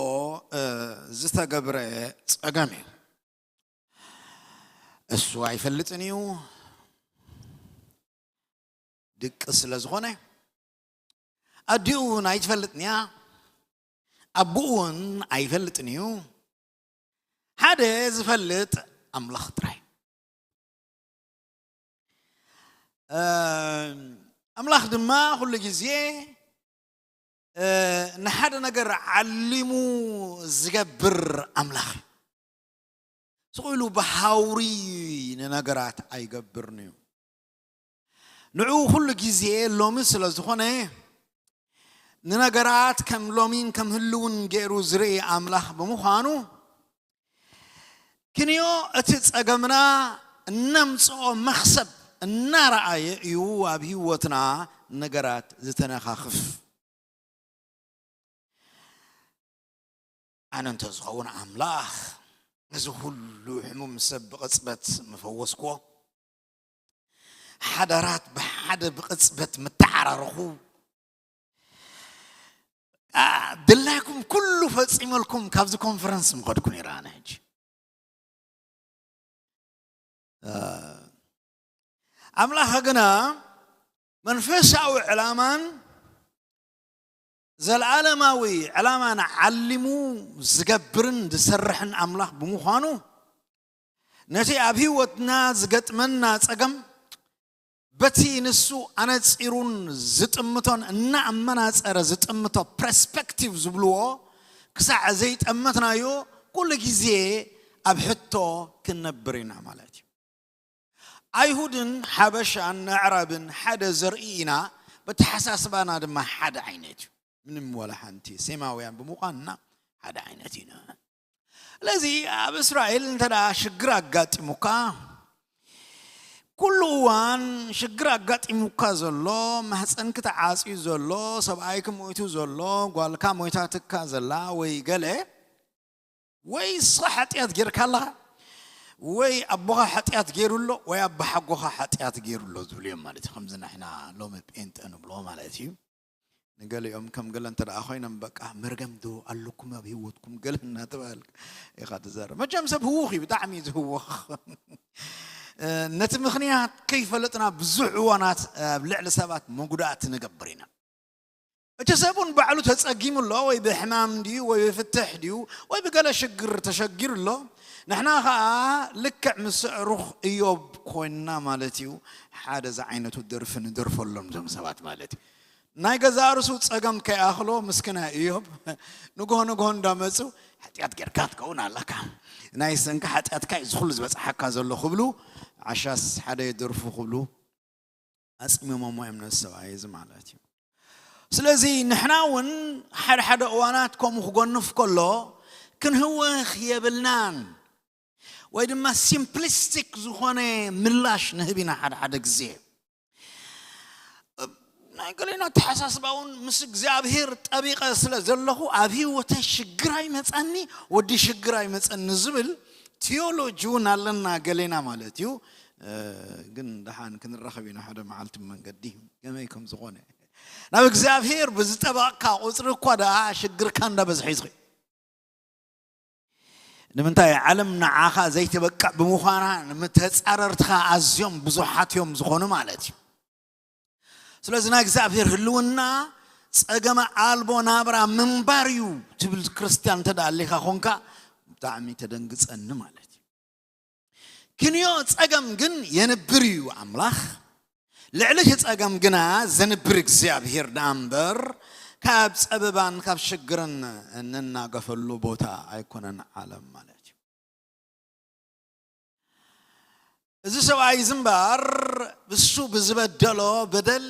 እ፣ ዝተገብረ ጸገም እዩ። እሱ ኣይፈልጥን እዩ። ድቂ ስለ ዝኾነ፣ ኣዲኡ እውን ኣይትፈልጥን እያ፣ ኣቦኡ እውን ኣይፈልጥን እዩ። ሓደ ዝፈልጥ ኣምላኽ ጥራይ። እ፣ ኣምላኽ ድማ ኩሉ ግዜ፣ እ፣ ንሓደ ነገር ዓሊሙ ዝገብር ኣምላኽ እዩ። ስቕ ኢሉ ብሃውሪ ንነገራት ኣይገብርን እዩ። ንዕኡ ኩሉ ግዜ ሎሚ ስለ ዝኾነ፣ ንነገራት ከም ሎሚን ከም ህልውን ገይሩ ዝርኢ ኣምላኽ ብምዃኑ፣ ክንዮ እቲ ጸገምና እነምጽኦ መኽሰብ እናረኣየ እዩ ኣብ ህይወትና ነገራት ዝተነኻኽፍ። ኣነ እንተ ዝኸውን ኣምላኽ፣ እዚ ኩሉ ሕሙም ሰብ ብቕጽበት ምፈወስክዎ፣ ሓዳራት ብሓደ ብቕጽበት ምተዓራረኹ፣ ኣ፣ ድላይኩም ኩሉ ፈጺመልኩም ካብዚ ኮንፈረንስ ምኸድኩ ነይረ ኣነ ሕጂ። እ፣ ኣምላኽ ግና መንፈሳዊ ዕላማን ዘለዓለማዊ ዕላማን ዓሊሙ ዝገብርን ዝሰርሕን ኣምላኽ ብምዃኑ፣ ነቲ ኣብ ህይወትና ዝገጥመና ጸገም በቲ ንሱ ኣነጺሩን ዝጥምቶን እናኣመናጸረ ዝጥምቶ ፐርስፔክቲቭ ዝብልዎ ክሳዕ ዘይጠመትናዮ ኩሉ ግዜ ኣብ ሕቶ ክንነብር ኢና ማለት እዩ። ኣይሁድን ሓበሻን ኣዕራብን ሓደ ዘርኢ ኢና፣ በተሓሳስባና ድማ ሓደ ዓይነት እዩ። ምንም ወላ ሓንቲ ሴማውያን ብምዃንና ሓደ ዓይነት ኢና። ስለዚ ኣብ እስራኤል እንተ ደኣ ሽግር ኣጋጢሙካ፣ ኩሉ እዋን ሽግር ኣጋጢሙካ ዘሎ፣ ማህፀንኪ ተዓፅዩ ዘሎ፣ ሰብኣይኪ ሞይቱ ዘሎ፣ ጓልካ ሞይታትካ ዘላ ወይ ገለ፣ ወይ ንስኻ ሓጢኣት ጌርካ ኣለኻ፣ ወይ ኣቦኻ ሓጢኣት ገይሩ ኣሎ፣ ወይ ኣቦሓጎኻ ሓጢኣት ገይሩ ኣሎ ዝብሉ እዮም ማለት እዩ። ከምዚ ንሕና ሎሚ ጴንጠ ንብሎ ማለት እዩ። ንገሊኦም ከም ገለ እንተ ደኣ ኮይኖም፣ በቃ መርገም ዶ ኣለኩም ኣብ ህይወትኩም ገለ እናተባህልካ ኢኻ ትዛረብ። መቸም ሰብ ህዉኽ እዩ፣ ብጣዕሚ እዩ ዝህወኽ። ነቲ ምኽንያት ከይፈለጥና ብዙሕ እዋናት ኣብ ልዕሊ ሰባት መጉዳእቲ ንገብር ኢና። እቲ ሰብ እውን ባዕሉ ተጸጊሙ ኣሎ፣ ወይ ብሕማም ድዩ፣ ወይ ብፍትሕ ድዩ፣ ወይ ብገለ ሽግር ተሸጊሩ ኣሎ። ንሕና ኸኣ ልክዕ ምስ ኣዕሩኽ እዮብ ኮይንና ማለት እዩ። ሓደ ዝዓይነቱ ደርፊ ንደርፈሎም እዞም ሰባት ማለት እዩ። ናይ ገዛእ ርእሱ ጸገም ከይኣኽሎ ምስኪናይ እዮብ ንግሆ ንግሆ እንዳመጹ፣ "ሓጢኣት ጌርካ ትከውን ኣለካ፣ ናይ ሰንካ ሓጢኣትካ እዩ ዝኹሉ ዝበጽሓካ ዘሎ" ክብሉ፣ ዓሻስ ሓደ የደርፉ ክብሉ ኣጽሚሞሞ እዮም ነዚ ሰብኣይ እዚ ማለት እዩ። ስለዚ ንሕና እውን ሓደ ሓደ እዋናት ከምኡ ክጎንፍ ከሎ ክንህወኽ የብልናን፣ ወይ ድማ ሲምፕሊስቲክ ዝኾነ ምላሽ ንህብ ኢና ሓደ ሓደ ግዜ። ናይ ገሌና ኣተሓሳስባ እውን ምስ እግዚኣብሔር ጠቢቐ ስለ ዘለኹ ኣብ ህይወተይ ሽግር ኣይመጸኒ፣ ወዲ ሽግር ኣይመጸኒ ዝብል ቲዮሎጂ እውን ኣለና ገሌና ማለት እዩ። እ፣ ግን ደሓን ክንራኸብ ኢና ሓደ መዓልቲ መንገዲ ከመይ ከም ዝኾነ። ናብ እግዚኣብሔር ብዝጠበቕካ ቁጽሪ እኳ ደኣ ሽግርካ እንዳበዝሐ እዩ ዝኸይድ። ንምንታይ? ዓለም ንዓኻ ዘይትበቅዕ ብምዃና፣ ንተጻረርትኻ ኣዝዮም ብዙሓት እዮም ዝኾኑ ማለት እዩ። ስለዚ ናይ እግዚኣብሔር ህልውና ጸገመ ኣልቦ ናብራ ምንባር እዩ ትብል ክርስትያን እንተ ደኣ ኣሊኻ ኾንካ፣ ብጣዕሚ ተደንግጸኒ ማለት እዩ። ክንዮ ጸገም ግን የንብር እዩ ኣምላኽ። ልዕሊ እቲ ጸገም ግና ዘንብር እግዚኣብሔር ደኣ እምበር፣ ካብ ጸበባን ካብ ሽግርን እንናገፈሉ ቦታ ኣይኮነን ዓለም ማለት እዩ። እዚ ሰብኣይ እዚ እምበር፣ ብሱ ብዝበደሎ በደል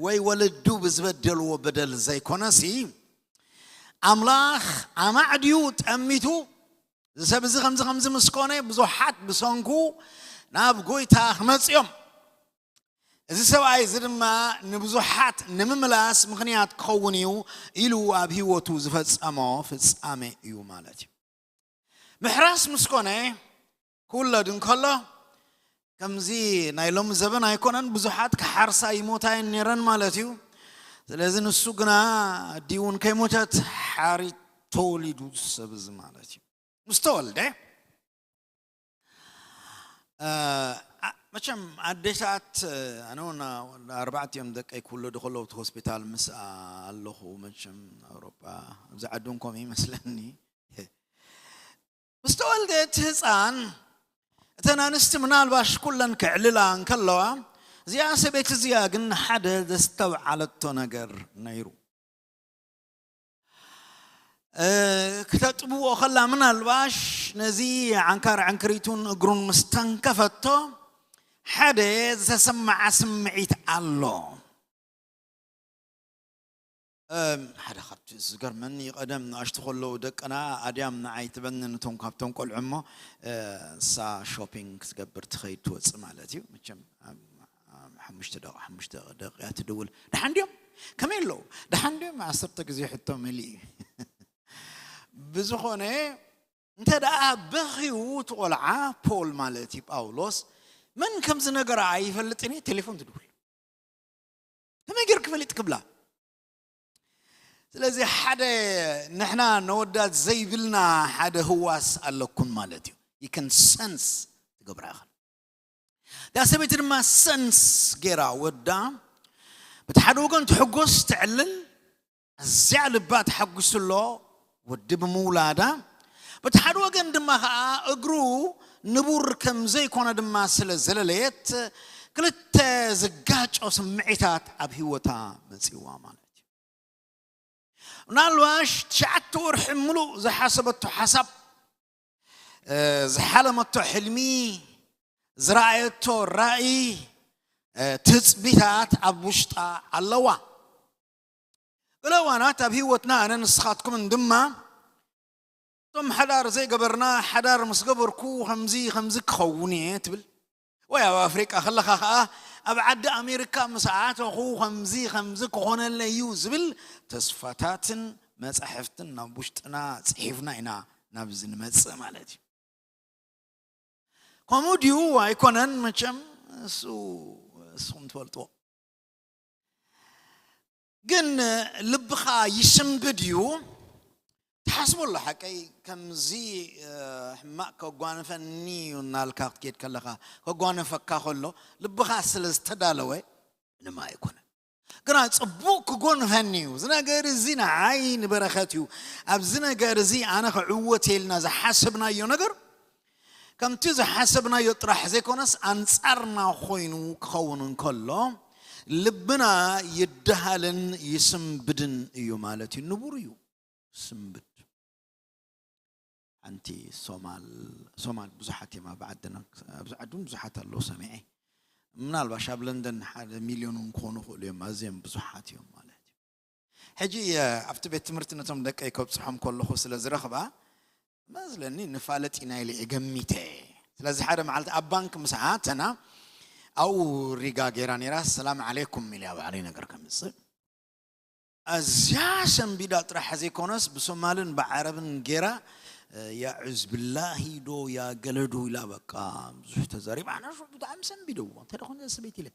ወይ ወለዱ ብዝበደልዎ በደል ዘይኮነሲ፣ ኣምላኽ ኣማዕድዩ ጠሚቱ፣ "እዚ ሰብ እዚ ከምዚ ከምዚ ምስ ኮነ፣ ብዙሓት ብሰንኩ ናብ ጎይታ ክመጽኡ እዮም። እዚ ሰብኣይ እዚ ድማ ንብዙሓት ንምምላስ ምኽንያት ክኸውን እዩ" ኢሉ ኣብ ህይወቱ ዝፈጸሞ ፍጻሜ እዩ ማለት እዩ። ምሕራስ ምስ ኮነ ክውለድ እንከሎ፣ ከምዚ ናይ ሎሚ ዘበን ኣይኮነን፣ ብዙሓት ክሓርሳ ይሞታ እየን ነይረን ማለት እዩ። ስለዚ ንሱ ግና ኣዲኡ እውን ከይሞተት ሓሪት ተወሊዱ ሰብ እዚ ማለት እዩ። ምስ ተወልደ፣ እ፣ ኣ-፣ መቸም ኣዴታት፣ ኣነ እውን ኣርባዕቲኦም ደቀይ ክውለዱ ከለዉ እቲ ሆስፒታል ምስ ኣለኹ፣ መቸም ኣውሮጳ፣ ኣብዚ ዓዲ እውን ከምኡ ይመስለኒ። ምስ ተወልደ እቲ ህፃን፣ እተን ኣንስቲ ምናልባሽ ኩለን ክዕልላ እንከለዋ፣ እዚኣ ሰበይቲ እዚኣ ግን ሓደ ዘስተውዓለቶ ነገር ነይሩ። እ፣ ክተጥብዎ ከላ ምናልባሽ ነዚ ዓንካር ዕንክሪቱን እግሩን ምስ ተንከፈቶ፣ ሓደ ዝተሰማዓ ስምዒት ኣሎ። እም፣ ሓደ ካብቲ ዝገርመኒ፣ ቀደም ንኣሽቱ ከለዉ ደቅና ኣድያም ንዓይ ትበኒ፣ ነቶም ካብቶም ቆልዑ እሞ፣ እ፣ እሳ ሾፒንግ ክትገብር ትኸይድ ትወጽእ ማለት እዩ። መቸም ኣብ፣ ኣብ ሓሙሽተ ደቂቕ፣ ሓሙሽተ ደቂቕ እያ ትድውል። "ደሓን ድዮም? ከመይ ኣለዉ? ደሓን ድዮም?" ዓሰርተ ግዜ ሕቶ መሊኡ። ብዝኾነ፣ እንተ ደኣ በኺዩ እቲ ቆልዓ፣ ፖል ማለት እዩ፣ ጳውሎስ፣ መን ከም ዝነገራ ኣይፈልጥን እየ፣ ቴሌፎን ትድውል። "ከመይ ጌርኪ ፈሊጥኪ?" ብላ። ስለዚ ሓደ ንሕና ነወዳት ዘይብልና ሓደ ህዋስ ኣለኩን ማለት እዩ። You can sense ትገብራ ኢኻ። እንተ እታ ሰበይቲ ድማ ሰንስ ገይራ ወዳ፣ በቲ ሓደ ወገን ትሕጎስ፣ ተዕልል፣ ኣዝያ ልባ ተሓጒሱ ኣሎ ወዲ ብምውላዳ፣ በቲ ሓደ ወገን ድማ ኸዓ እግሩ ንቡር ከም ዘይኮነ ድማ ስለ ዘለለየት፣ ክልተ ዝጋጮ ስምዒታት ኣብ ህይወታ መጺዋ ማለት እዩ። ምናልባሽ ትሽዓተ ወርሒ ምሉእ ዝሓሰበቶ ሓሳብ፣ እ፣ ዝሓለመቶ ሕልሚ፣ ዝረኣየቶ ራእይ፣ እ፣ ትጽቢታት ኣብ ውሽጣ ኣለዋ። ገለ እዋናት ኣብ ህይወትና ኣነ ንስኻትኩምን ድማ እቶም ሓዳር ዘይገበርና፣ ሓዳር ምስ ገበርኩ ከምዚ ከምዚ ክኸውን እየ ትብል። ወይ ኣብ ኣፍሪቃ ከለኻ ኸዓ ኣብ ዓዲ ኣሜሪካ ምስ ኣተኹ ከምዚ ከምዚ ክኾነለይ እዩ ዝብል ተስፋታትን መጻሕፍትን ናብ ውሽጥና ጽሒፍና ኢና ናብዚ ንመጽእ ማለት እዩ። ከምኡ ድዩ ኣይኮነን? መቸም እሱ፣ እስኹም ትፈልጥዎ። ግን ልብኻ ይስንብድ እዩ። ትሓስቦ ኣሎ ሓቀይ፣ ከምዚ፣ እ፣ ሕማቕ ከጓንፈኒ እዩ እናልካ ክትከይድ ከለኻ፣ ከጓንፈካ ከሎ ልብኻ ስለ ዝተዳለወ ምንም ኣይኮነን። ግና ጽቡቕ ክጎንፈኒ እዩ። እዚ ነገር እዚ ንዓይ ንበረኸት እዩ። ኣብዚ ነገር እዚ ኣነ ክዕወት ኢልና ዝሓሰብናዮ ነገር ከምቲ ዝሓሰብናዮ ጥራሕ ዘይኮነስ ኣንጻርና ኮይኑ ክኸውን እንከሎ ልብና ይደሃልን ይስንብድን እዩ ማለት እዩ። ንቡር እዩ። ስንብድ። ሓንቲ ሶማል፣ ሶማል ብዙሓት እዮም ኣብ ዓድና፣ ኣብዚ ዓዲ እውን ብዙሓት ኣለዉ ሰሚዐ። ምናልባሽ ኣብ ለንደን ሓደ ሚልዮን እውን ክኾኑ ይኽእሉ እዮም፣ ኣዝዮም ብዙሓት እዮም ማለት እዩ። ሕጂ፣ እ፣ ኣብቲ ቤት ትምህርቲ ነቶም ደቀይ ከብጽሖም ከለኹ ስለ ዝረኽባ፣ መስለኒ ንፋለጥ ኢና ኢለ እየ ገሚተ። ስለዚ ሓደ መዓልቲ ኣብ ባንክ ምስ ኣተና፣ ኣብኡ ሪጋ ገይራ ነይራ፣ ሰላም ዓለይኩም ኢለ ኣብ ባዕለይ ነገር ከምጽእ። ኣዝያ ሰንቢዳ ጥራሕ ዘይኮነስ ብሶማልን ብዓረብን ገይራ፣ እ፣ ያ ዑዝ ብላሂ ዶ ያ ገለዶ ኢላ በቃ ብዙሕ ተዛሪባ። ኣነ ብጣዕሚ ሰንቢደዎ። እንታይ ደኾን እዛ ሰበይቲ ኢለ።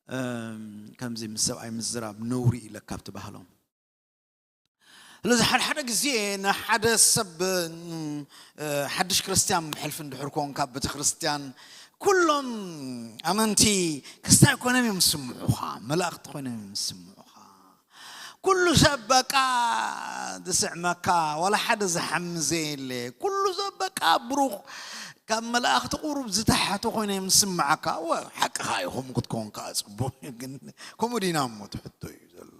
እም፣ ከምዚ ምስ ሰብኣይ ምዝራብ ነውሪ እዩ ለካ ኣብቲ ባህሎም። ስለዚ ሓደ ሓደ ግዜ ንሓደ ሰብ፣ እም፣ እ፣ ሓድሽ ክርስትያን ብሕልፊ እንድሕር ኮንካ ቤተ ክርስትያን ኩሎም ኣመንቲ ክስታይ ኮይኖም እዮም ዝስምዑኻ፣ መላእኽቲ ኮይኖም እዮም ዝስምዑኻ። ኩሉ ሰብ በቃ ዝስዕመካ፣ ዋላ ሓደ ዝሓሚ ዘየለ፣ ኩሉ ሰብ በቃ ብሩኽ፣ ካብ መላእኽቲ ቁሩብ ዝተሓተ ኮይኖም ዝስምዓካ። እወ፣ ሓቅኻ እዩ፣ ከምኡ ክትከውን ከዓ ጽቡቕ እዩ፣ ግን ከምኡ ዲና እሞ እቲ ሕቶ እዩ ዘሎ።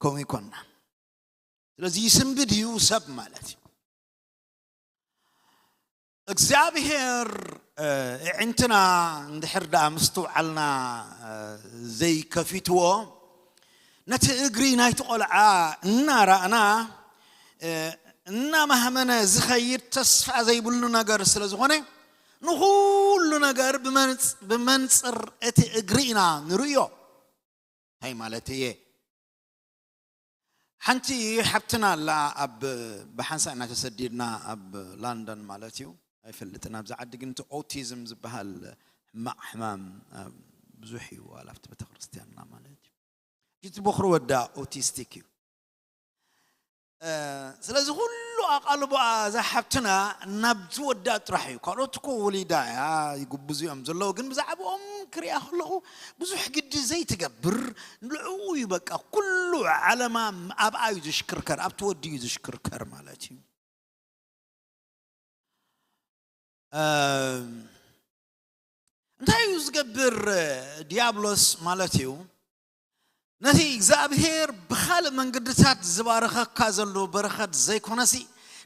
ከምኡ ይኮና። ስለዚ ይስንብድ እዩ ሰብ ማለት እዩ። እግዚኣብሔር፣ እ፣ ኣዒንትና እንድሕር ደኣ ምስትውዓልና፣ እ፣ ዘይከፊትዎ፣ ነቲ እግሪ ናይቲ ቆልዓ እናረኣና፣ እ፣ እናማህመነ ዝኸይድ ተስፋ ዘይብሉ ነገር ስለ ዝኾነ፣ ንኹሉ ነገር ብመንጽ-፣ ብመንጽር እቲ እግሪ ኢና ንርእዮ። እንታይ ማለት እየ? ሓንቲ ሓብትና ኣላ ኣብ፣ ብሓንሳእ ኢና ተሰዲድና ኣብ ላንደን ማለት እዩ። ኣይፈልጥን ኣብዚ ዓዲ ግን እቲ ኦቲዝም ዝበሃል ሕማቕ ሕማም፣ እ፣ ብዙሕ እዩ ዋላ ኣብቲ ቤተክርስትያንና ማለት እዩ። እቲ ቦኽሪ ወዳ ኦቲስቲክ እዩ። እ፣ ስለዚ ኩሉ ኣቓልቦኣ እዛ ሓብትና ናብዚ ወዳ ጥራሕ እዩ። ካልኦት እኮ ወሊዳ እያ፣ ይጉብዙ እዮም ዘለዉ። ግን ብዛዕባኦም ክሪኣ ከለኹ ብዙሕ ግዲ ዘይትገብር፣ ንዕኡ እዩ በቃ ኩሉ ዓለማ ኣብኣ እዩ ዝሽክርከር፣ ኣብቲ ወዲ እዩ ዝሽክርከር ማለት እዩ። እ፣ እንታይ እዩ ዝገብር ዲያብሎስ ማለት እዩ? ነቲ እግዚኣብሔር ብኻልእ መንገድታት ዝባረኸካ ዘሎ በረኸት ዘይኮነሲ፣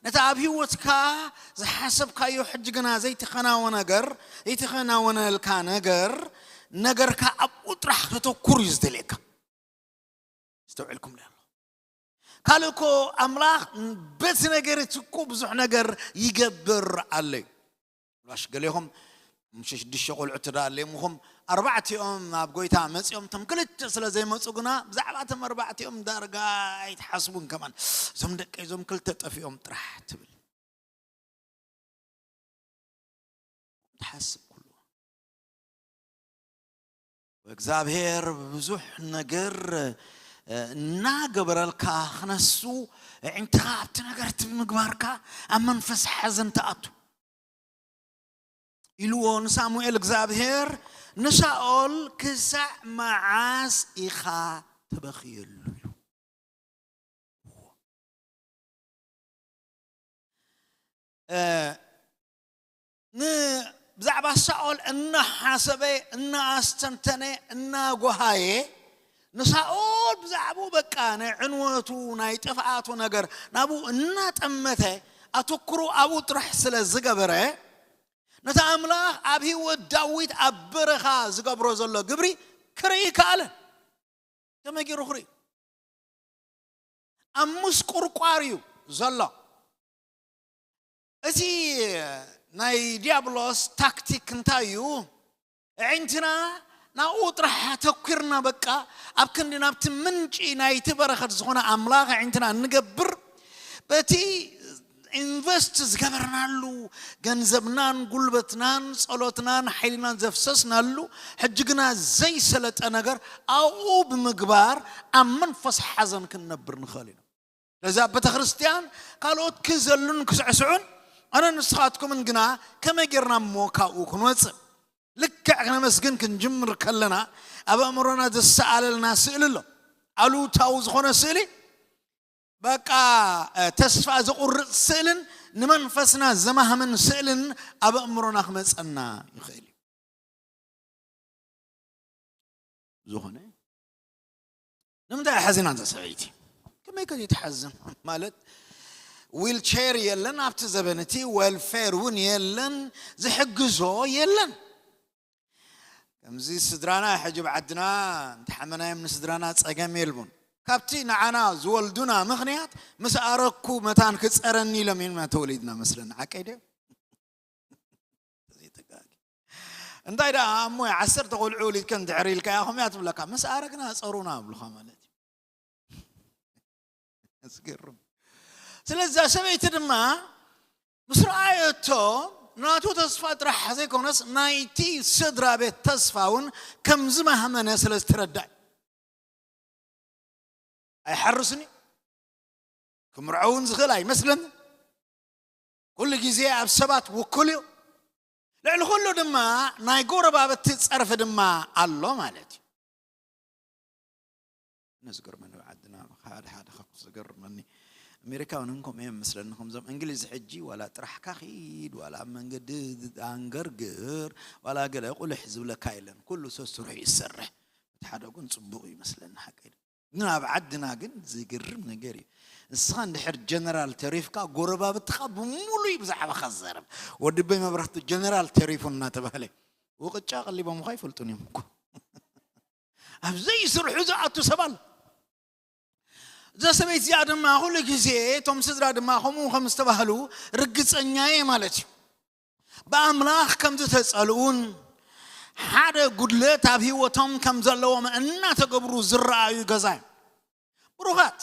ነቲ ኣብ ህይወትካ ዝሓሰብካዮ ሕጂ ግና ዘይተኸናወ ነገር፣ ዘይተኸናወነልካ ነገር፣ ነገርካ ኣብኡ ጥራሕ ከተኩር እዩ ዝደልየካ። ዝተውዕልኩም ኣሎ። ካልእ እኮ ኣምላኽ በቲ ነገር እቲ እኮ ብዙሕ ነገር ይገብር ኣሎ እዩ። ባሽ ገሌኹም ሽዱሽተ ቆልዑ ትዳ ኣለይምኹም፣ ኣርባዕቲኦም ኣብ ጎይታ መጺኦም፣ እቶም ክልተ ስለ ዘይመጹ ግና ብዛዕባ እቶም ኣርባዕቲኦም ዳርጋ ኣይትሓስቡን። ከማን እዞም ደቀይ እዞም ክልተ ጠፊኦም ጥራሕ ትብል። ትሓስብ ኩሉ እግዚኣብሔር ብዙሕ ነገር፣ እ፣ እናገበረልካ ክነሱ፣ ኣዒንትኻ ኣብቲ ነገር እቲ ብምግባርካ ኣብ መንፈስ ሓዘን ትኣቱ። ኢልዎ ንሳሙኤል እግዚኣብሔር፣ ንሳኦል ክሳዕ መዓስ ኢኻ ተበኽየሉ? ኢሉ። እ፣ ን-፣ ብዛዕባ ሳኦል እናሓሰበ፣ እናኣስተንተነ፣ እናጎሃየ፣ ንሳኦል ብዛዕባኡ በቃ ናይ ዕንወቱ፣ ናይ ጥፍኣቱ ነገር ናብኡ እናጠመተ፣ ኣተኩሮ ኣብኡ ጥራሕ ስለ ዝገበረ፣ ነቲ ኣምላኽ ኣብ ህይወት ዳዊት ኣብ በረኻ ዝገብሮ ዘሎ ግብሪ ክርኢ ከኣለ። ከመይ ገይሩ ክርኢ? ኣብ ምስቁርቋር እዩ ዘሎ። እቲ ናይ ዲያብሎስ ታክቲክ እንታይ እዩ? ኣዒንትና ናብኡ ጥራሕ ኣተኲርና፣ በቃ ኣብ ክንዲ ናብቲ ምንጪ ናይቲ በረኸት ዝኾነ ኣምላኽ ኣዒንትና እንገብር፣ በቲ ኢንቨስት ዝገበርናሉ፣ ገንዘብናን ጉልበትናን ጸሎትናን ሓይልናን ዘፍሰስናሉ፣ ሕጂ ግና ዘይሰለጠ ነገር ኣብኡ ብምግባር ኣብ መንፈስ ሓዘን ክንነብር ንኽእል ኢና። ስለዚ ኣብ ቤተ ክርስቲያን ካልኦት ክዘሉን ክስዕስዑን፣ ኣነ ንስኻትኩምን ግና ከመይ ጌርና እሞ ካብኡ ክንወጽእ? ልክዕ ክነመስግን ክንጅምር ከለና ኣብ ኣእምሮና ዘሰኣለልና ስእሊ ኣሎ። ኣሉታዊ ዝኾነ ስእሊ፣ በቃ፣ እ፣ ተስፋ ዘቑርጽ ስእልን ንመንፈስና ዘማህምን ስእልን ኣብ ኣእምሮና ክመጸና ይኽእል እዩ። ዝኾነ ንምንታይ ሓዚና እዛ ሰበይቲ? ከመይ ከ ትሓዝን? ማለት ዊልቸር የለን ኣብቲ ዘበን እቲ፣ ዌልፌር እውን የለን፣ ዝሕግዞ የለን። ከምዚ ስድራና ሕጂ ብዓድና እንተሓመናዮም ንስድራና ጸገም የልቡን። ካብቲ ንዓና ዝወልዱና ምኽንያት ምስ ኣረኩ መታን ክጸረኒ ኢሎም ኢና ተወሊድና መስለና። ሓቀይ ድዮ? ዘይተጋጊ። እንታይ ደኣ እሞ ዓሰርተ ቆልዑ ወሊድከ እንድሕር ኢልካ ኢኹም እያ ትብለካ። ምስ ኣረግና ጸሩና ኣብሉኻ ማለት እዩ። ኣስገርም። ስለዚ እዛ ሰበይቲ ድማ ምስ ረኣየቶ ናቱ ተስፋ ጥራሕ ዘይኮነስ ናይቲ ስድራ ቤት ተስፋ እውን ከም ዝማህመነ ስለ ዝተረዳእ። ኣይሓርስን እዩ። ክምርዖ እውን ዝኽእል ኣይመስለንን። ኩሉ ግዜ ኣብ ሰባት ውኩል እዩ። ልዕሊ ኩሉ ድማ ናይ ጎረባብቲ ጸርፊ ድማ ኣሎ ማለት እዩ። ነዚ ገርመኒ ኣብ ዓድና ሓደ ሓደ ካብቲ ዘገርመኒ፣ ኣሜሪካውን እንኮም እዮም መስለኒ፣ ከምዞም እንግሊዝ ሕጂ ዋላ ጥራሕካ ኺድ፣ ዋላ ኣብ መንገዲ ኣንገርግር፣ ዋላ ገለ ቁልሕ ዝብለካ የለን። ኩሉ ሰስርሑ ይሰርሕ። እቲ ሓደ ግን ጽቡቕ እዩ መስለኒ፣ ሓቀይ። ግን ኣብ ዓድና ግን ዝግርም ነገር እዩ። ንስኻ እንድሕር ጀነራል ተሪፍካ፣ ጎረባብትኻ ብምሉእ እዩ ብዛዕባኻ ዝዛረብ። "ወዲ በይ መብራህቱ ጀነራል ተሪፉ" እናተባህለ፣ ውቕጫ ቀሊቦምኻ ይፈልጡን እዮም እኮ። ኣብ ዘይስርሑ ዝኣቱ ሰብ ኣሎ። እዛ ሰበይቲ እዚኣ ድማ ኩሉ ግዜ እቶም ስድራ ድማ ከምኡ ከም ዝተባህሉ ርግጸኛ እየ ማለት እዩ። ብኣምላኽ ከም ዝተጸልኡን ሓደ ጉድለት ኣብ ህይወቶም ከም ዘለዎም እናተገብሩ ዝረኣዩ ገዛ እዩ። ብሩኻት፣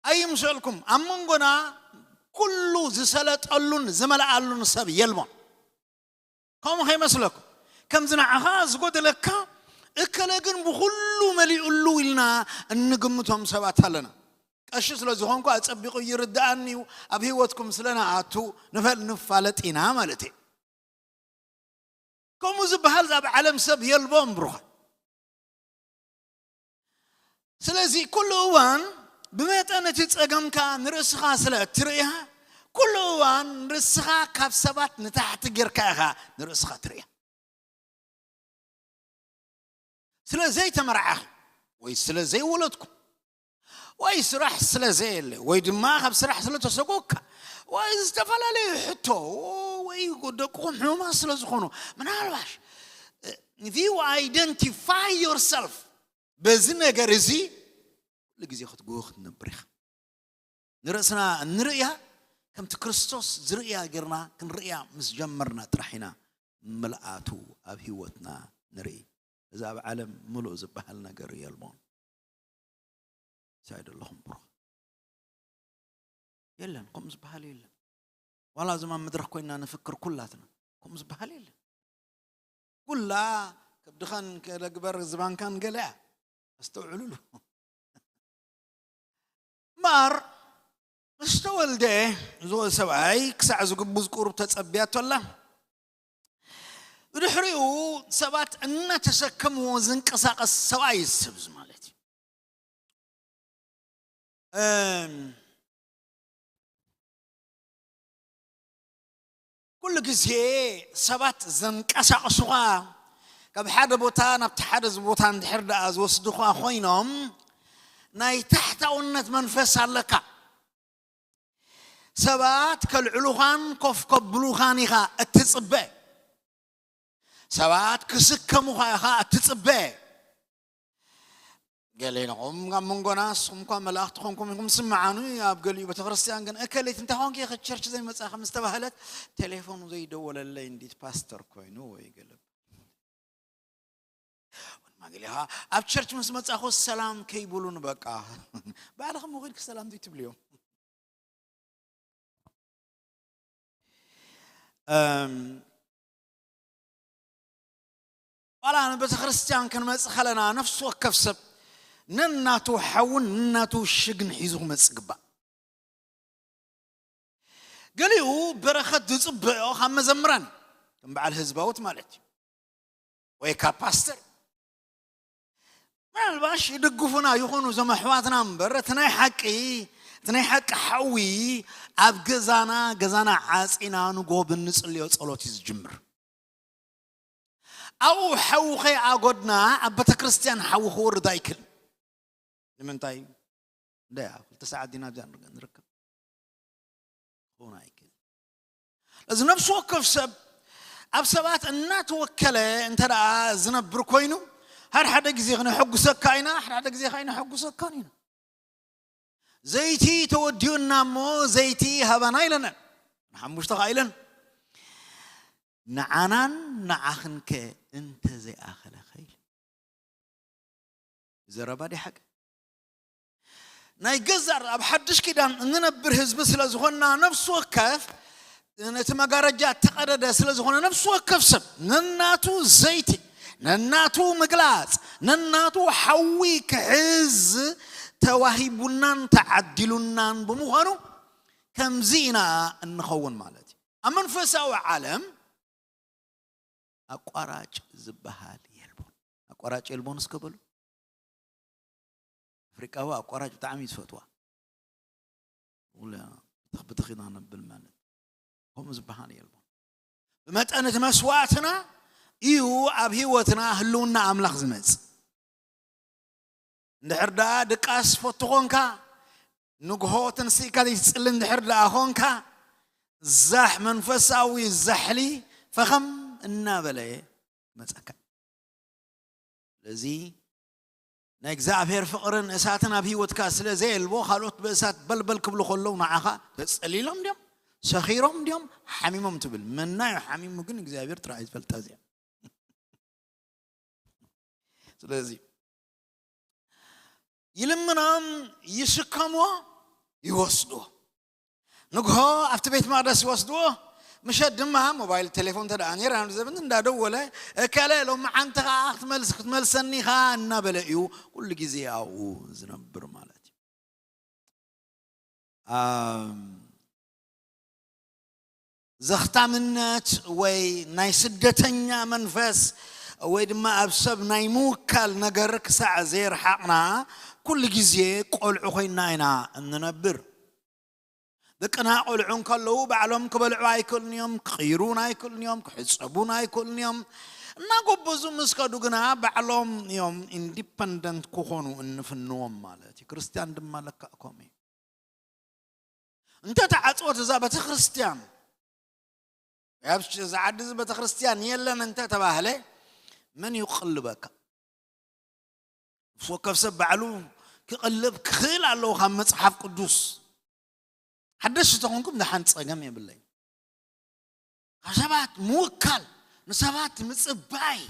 ኣይምሰልኩም፣ ኣብ መንጎና ኩሉ ዝሰለጠሉን ዝመልኣሉን ሰብ የልቦን። ከምኡ ከይመስለኩም፣ ከምዚ ንዓኻ ዝጎደለካ እከለ ግን ብኹሉ መሊኡሉ ኢልና እንግምቶም ሰባት ኣለና። ቀሺ ስለ ዝኾንኩ ኣጸቢቑ ይርድኣኒ እዩ፣ ኣብ ህይወትኩም ስለ ንኣቱ ንፈል-፣ ንፋለጥ ኢና ማለት እዩ። ከምኡ ዝበሃል ኣብ ዓለም ሰብ የልቦም ብሩኻት። ስለዚ ኩሉ እዋን ብመጠን እቲ ጸገምካ ንርእስኻ ስለ እትርእያ፣ ኩሉ እዋን ንርእስኻ ካብ ሰባት ንታሕቲ ጌርካ ኢኻ ንርእስኻ ትርእያ። ስለ ዘይተመርዓኺ ወይ ስለ ዘይወለድኩ ወይ ስራሕ ስለ ዘየለ ወይ ድማ ካብ ስራሕ ስለ ተሰጎግካ ወይ ዝተፈላለዩ ሕቶ ወይ ደቅኹም ሕሙማት ስለ ዝኾኑ፣ ምናልባሽ፣ if you identify yourself በዚ ነገር እዚ፣ ኩሉ ግዜ ክትግሁ ክትነብር ኢኻ። ንርእስና እንርእያ ከምቲ ክርስቶስ ዝርእያ ጌርና ክንርእያ ምስ ጀመርና ጥራሕ ኢና ምልኣቱ ኣብ ህይወትና ንርኢ። እዚ ኣብ ዓለም ምሉእ ዝበሃል ነገር የልቦን። ሳይ ደለኹም ብሩኽ የለን፣ ከምኡ ዝበሃል የለን። ዋላ እዞም ኣብ መድረኽ ኮይና ንፍክር ኩላትና፣ ከምኡ ዝበሃል የለን። ኩላ ከብድኻን ከደግበር ዝባንካን ገለ እያ። ኣስተውዕሉሉ። እምበኣር ምስ ተወልደ፣ እዚ ሰብኣይ ክሳዕ ዝግብዝ ቁሩብ ተጸብያቶ ኣላ። ብድሕሪኡ ሰባት እናተሰከምዎ ዝንቀሳቐስ ሰብኣይ እዩ እዚ ሰብ እዚ ማለት እዩ። እም፣ ኩሉ ግዜ ሰባት ዘንቀሳቕሱኻ፣ ካብ ሓደ ቦታ ናብቲ ሓደ ቦታ እንድሕር ደኣ ዝወስዱኻ ኮይኖም፣ ናይ ታሕታውነት መንፈስ ኣለካ። ሰባት ከልዕሉኻን ኮፍ ከብሉኻን ኢኻ እትጽበ። ሰባት ክስከሙኻ ኢኻ እትጽበ። ገሌኹም ኣብ መንጎና ንስኹም እኳ መላእኽቲ ኮንኩም ኢኹም ትስምዓኑ። ኣብ ገሊኡ ቤተክርስትያን ግን እከሌት እንታይ ኮንኪ ኢኺ ቸርች ዘይመጻኺ ምስ ተባህለት፣ ቴሌፎኑ ዘይደወለለይ እንዲት ፓስተር ኮይኑ ወይ ገለ። ወንማገሌኻ ኣብ ቸርች ምስ መጻኹ ሰላም ከይብሉን በቃ ባዕልኹም ኺድኪ ሰላም ዘይትብልዮም። እም፣ ዋላ ንቤተ ክርስቲያን ክንመጽእ ከለና ነፍሲ ወከፍ ሰብ ነናቱ ሓውን ነናቱ ሽግን ሒዙ ክመጽእ ግባእ። ገሊኡ በረኸት ዝጽበዮ ካብ መዘምራን ከም በዓል ህዝባውት ማለት እዩ፣ ወይ ካብ ፓስተር ምናልባሽ ይድግፉና ይኹኑ እዞም ኣሕዋትና እምበር፣ እቲ ናይ ሓቂ፣ እቲ ናይ ሓቂ ሓዊ ኣብ ገዛና፣ ገዛና ዓጺና ንጎ ብንጽልዮ ጸሎት እዩ ዝጅምር። ኣብኡ ሓዊ ከይኣጎድና ኣብ ቤተ ክርስቲያን ሓዊ ክወርድ ኣይክል። ንምንታይ? እንዳ ክልተ ሰዓት ዲና ኣብዚኣ ንርከብ። ክኸውን ኣይክእል። እዚ ነፍሲ ወከፍ ሰብ ኣብ ሰባት እናተወከለ እንተ ደኣ ዝነብር ኮይኑ፣ ሓደ ሓደ ግዜ ክነሐጉሰካ ኢና፣ ሓደ ሓደ ግዜ ከይነሐጉሰካን ኢና። ዘይቲ ተወዲኡና እሞ ዘይቲ ሃባና ኢለናን። ንሓሙሽተ ኸዓ ኢለን፣ ንዓናን ንዓኽንከ እንተ ዘይኣኸለኸ ኢለን። ዘረባ ድዩ ሓቂ? ናይ ገዛር ኣብ ሓድሽ ኪዳን እንነብር ህዝቢ ስለ ዝኾንና፣ ነፍሲ ወከፍ ነቲ መጋረጃ እተቐደደ ስለ ዝኾነ፣ ነፍሲ ወከፍ ሰብ ነናቱ ዘይቲ፣ ነናቱ ምግላጽ፣ ነናቱ ሓዊ ክሕዝ ተዋሂቡናን ተዓዲሉናን ብምዃኑ፣ ከምዚ ኢና እንኸውን ማለት እዩ። ኣብ መንፈሳዊ ዓለም ኣቋራጭ ዝበሃል የልቦን። ኣቋራጭ የልቦን እስከ በሉ። ኣፍሪቃዊ ኣቋራጭ ብጣዕሚ እዩ ዝፈትዋ። ውላ ብትኽ ብትኽ ኢና ነብል ማለት። ከምኡ ዝበሃል የልቦን። ብመጠን እቲ መስዋዕትና እዩ ኣብ ህይወትና ህልውና ኣምላኽ ዝመጽእ። እንድሕር ደኣ ድቃስ ፈቱ ኾንካ፣ ንግሆ ተንሲእካ ዘይትጽሊ እንድሕር ደኣ ኾንካ፣ ዛሕ መንፈሳዊ ዛሕሊ ፈኸም እናበለ መጸካ። ስለዚ ናይ እግዚኣብሔር ፍቕርን እሳትን ኣብ ህይወትካ ስለ ዘየልቦ፣ ካልኦት ብእሳት በልበል ክብሉ ከለዉ ንዓኻ ተጸሊሎም ድዮም፣ ሰኺሮም ድዮም፣ ሓሚሞም ትብል። መናዩ ሓሚሙ ግን እግዚኣብሔር ጥራይ ዝፈልጣ እዚኣ። ስለዚ ይልምኖም፣ ይስከምዎ፣ ይወስድዎ። ንግሆ ኣብቲ ቤት መቕደስ ይወስድዎ፣ ምሸት ድማ ሞባይል ቴሌፎን እንተ ደኣ ነይራ፣ ዘበን እንዳደወለ፣ "እከለ ሎመዓንቲ ኸዓ ክትመልስ-፣ ክትመልሰኒ ኢኻ" እናበለ እዩ ኩሉ ግዜ ኣብኡ ዝነብር ማለት እዩ። ኣም፣ ዘኽታምነት ወይ ናይ ስደተኛ መንፈስ ወይ ድማ ኣብ ሰብ ናይ ምውካል ነገር ክሳዕ ዘየርሓቕና፣ ኩሉ ግዜ ቆልዑ ኮይንና ኢና እንነብር። ደቅና ቆልዑ እንከለዉ ባዕሎም ክበልዑ ኣይክእሉን እዮም፣ ክቕይሩን ኣይክእሉን እዮም፣ ክሕጸቡን ኣይክእሉን እዮም። እናጎበዙ ምስ ከዱ ግና ባዕሎም እዮም ኢንዲፐንደንት ክኾኑ እንፍንዎም ማለት እዩ። ክርስትያን ድማ ለካ ከምኡ እዩ። እንተ ተዓጽወት እዛ ቤተ ክርስቲያን፣ ኣብዚ ዓዲ እዚ ቤተ ክርስቲያን የለን እንተ ተባህለ፣ መን እዩ ክቕልበካ? ነፍሲ ወከፍ ሰብ ባዕሉ ክቕልብ ክኽእል ኣለዎ ካብ መጽሓፍ ቅዱስ። ሓደሽቲ ተኾንኩም ደሓን ጸገም የብለይ። ካብ ሰባት ምውካል፣ ንሰባት ምጽባይ፣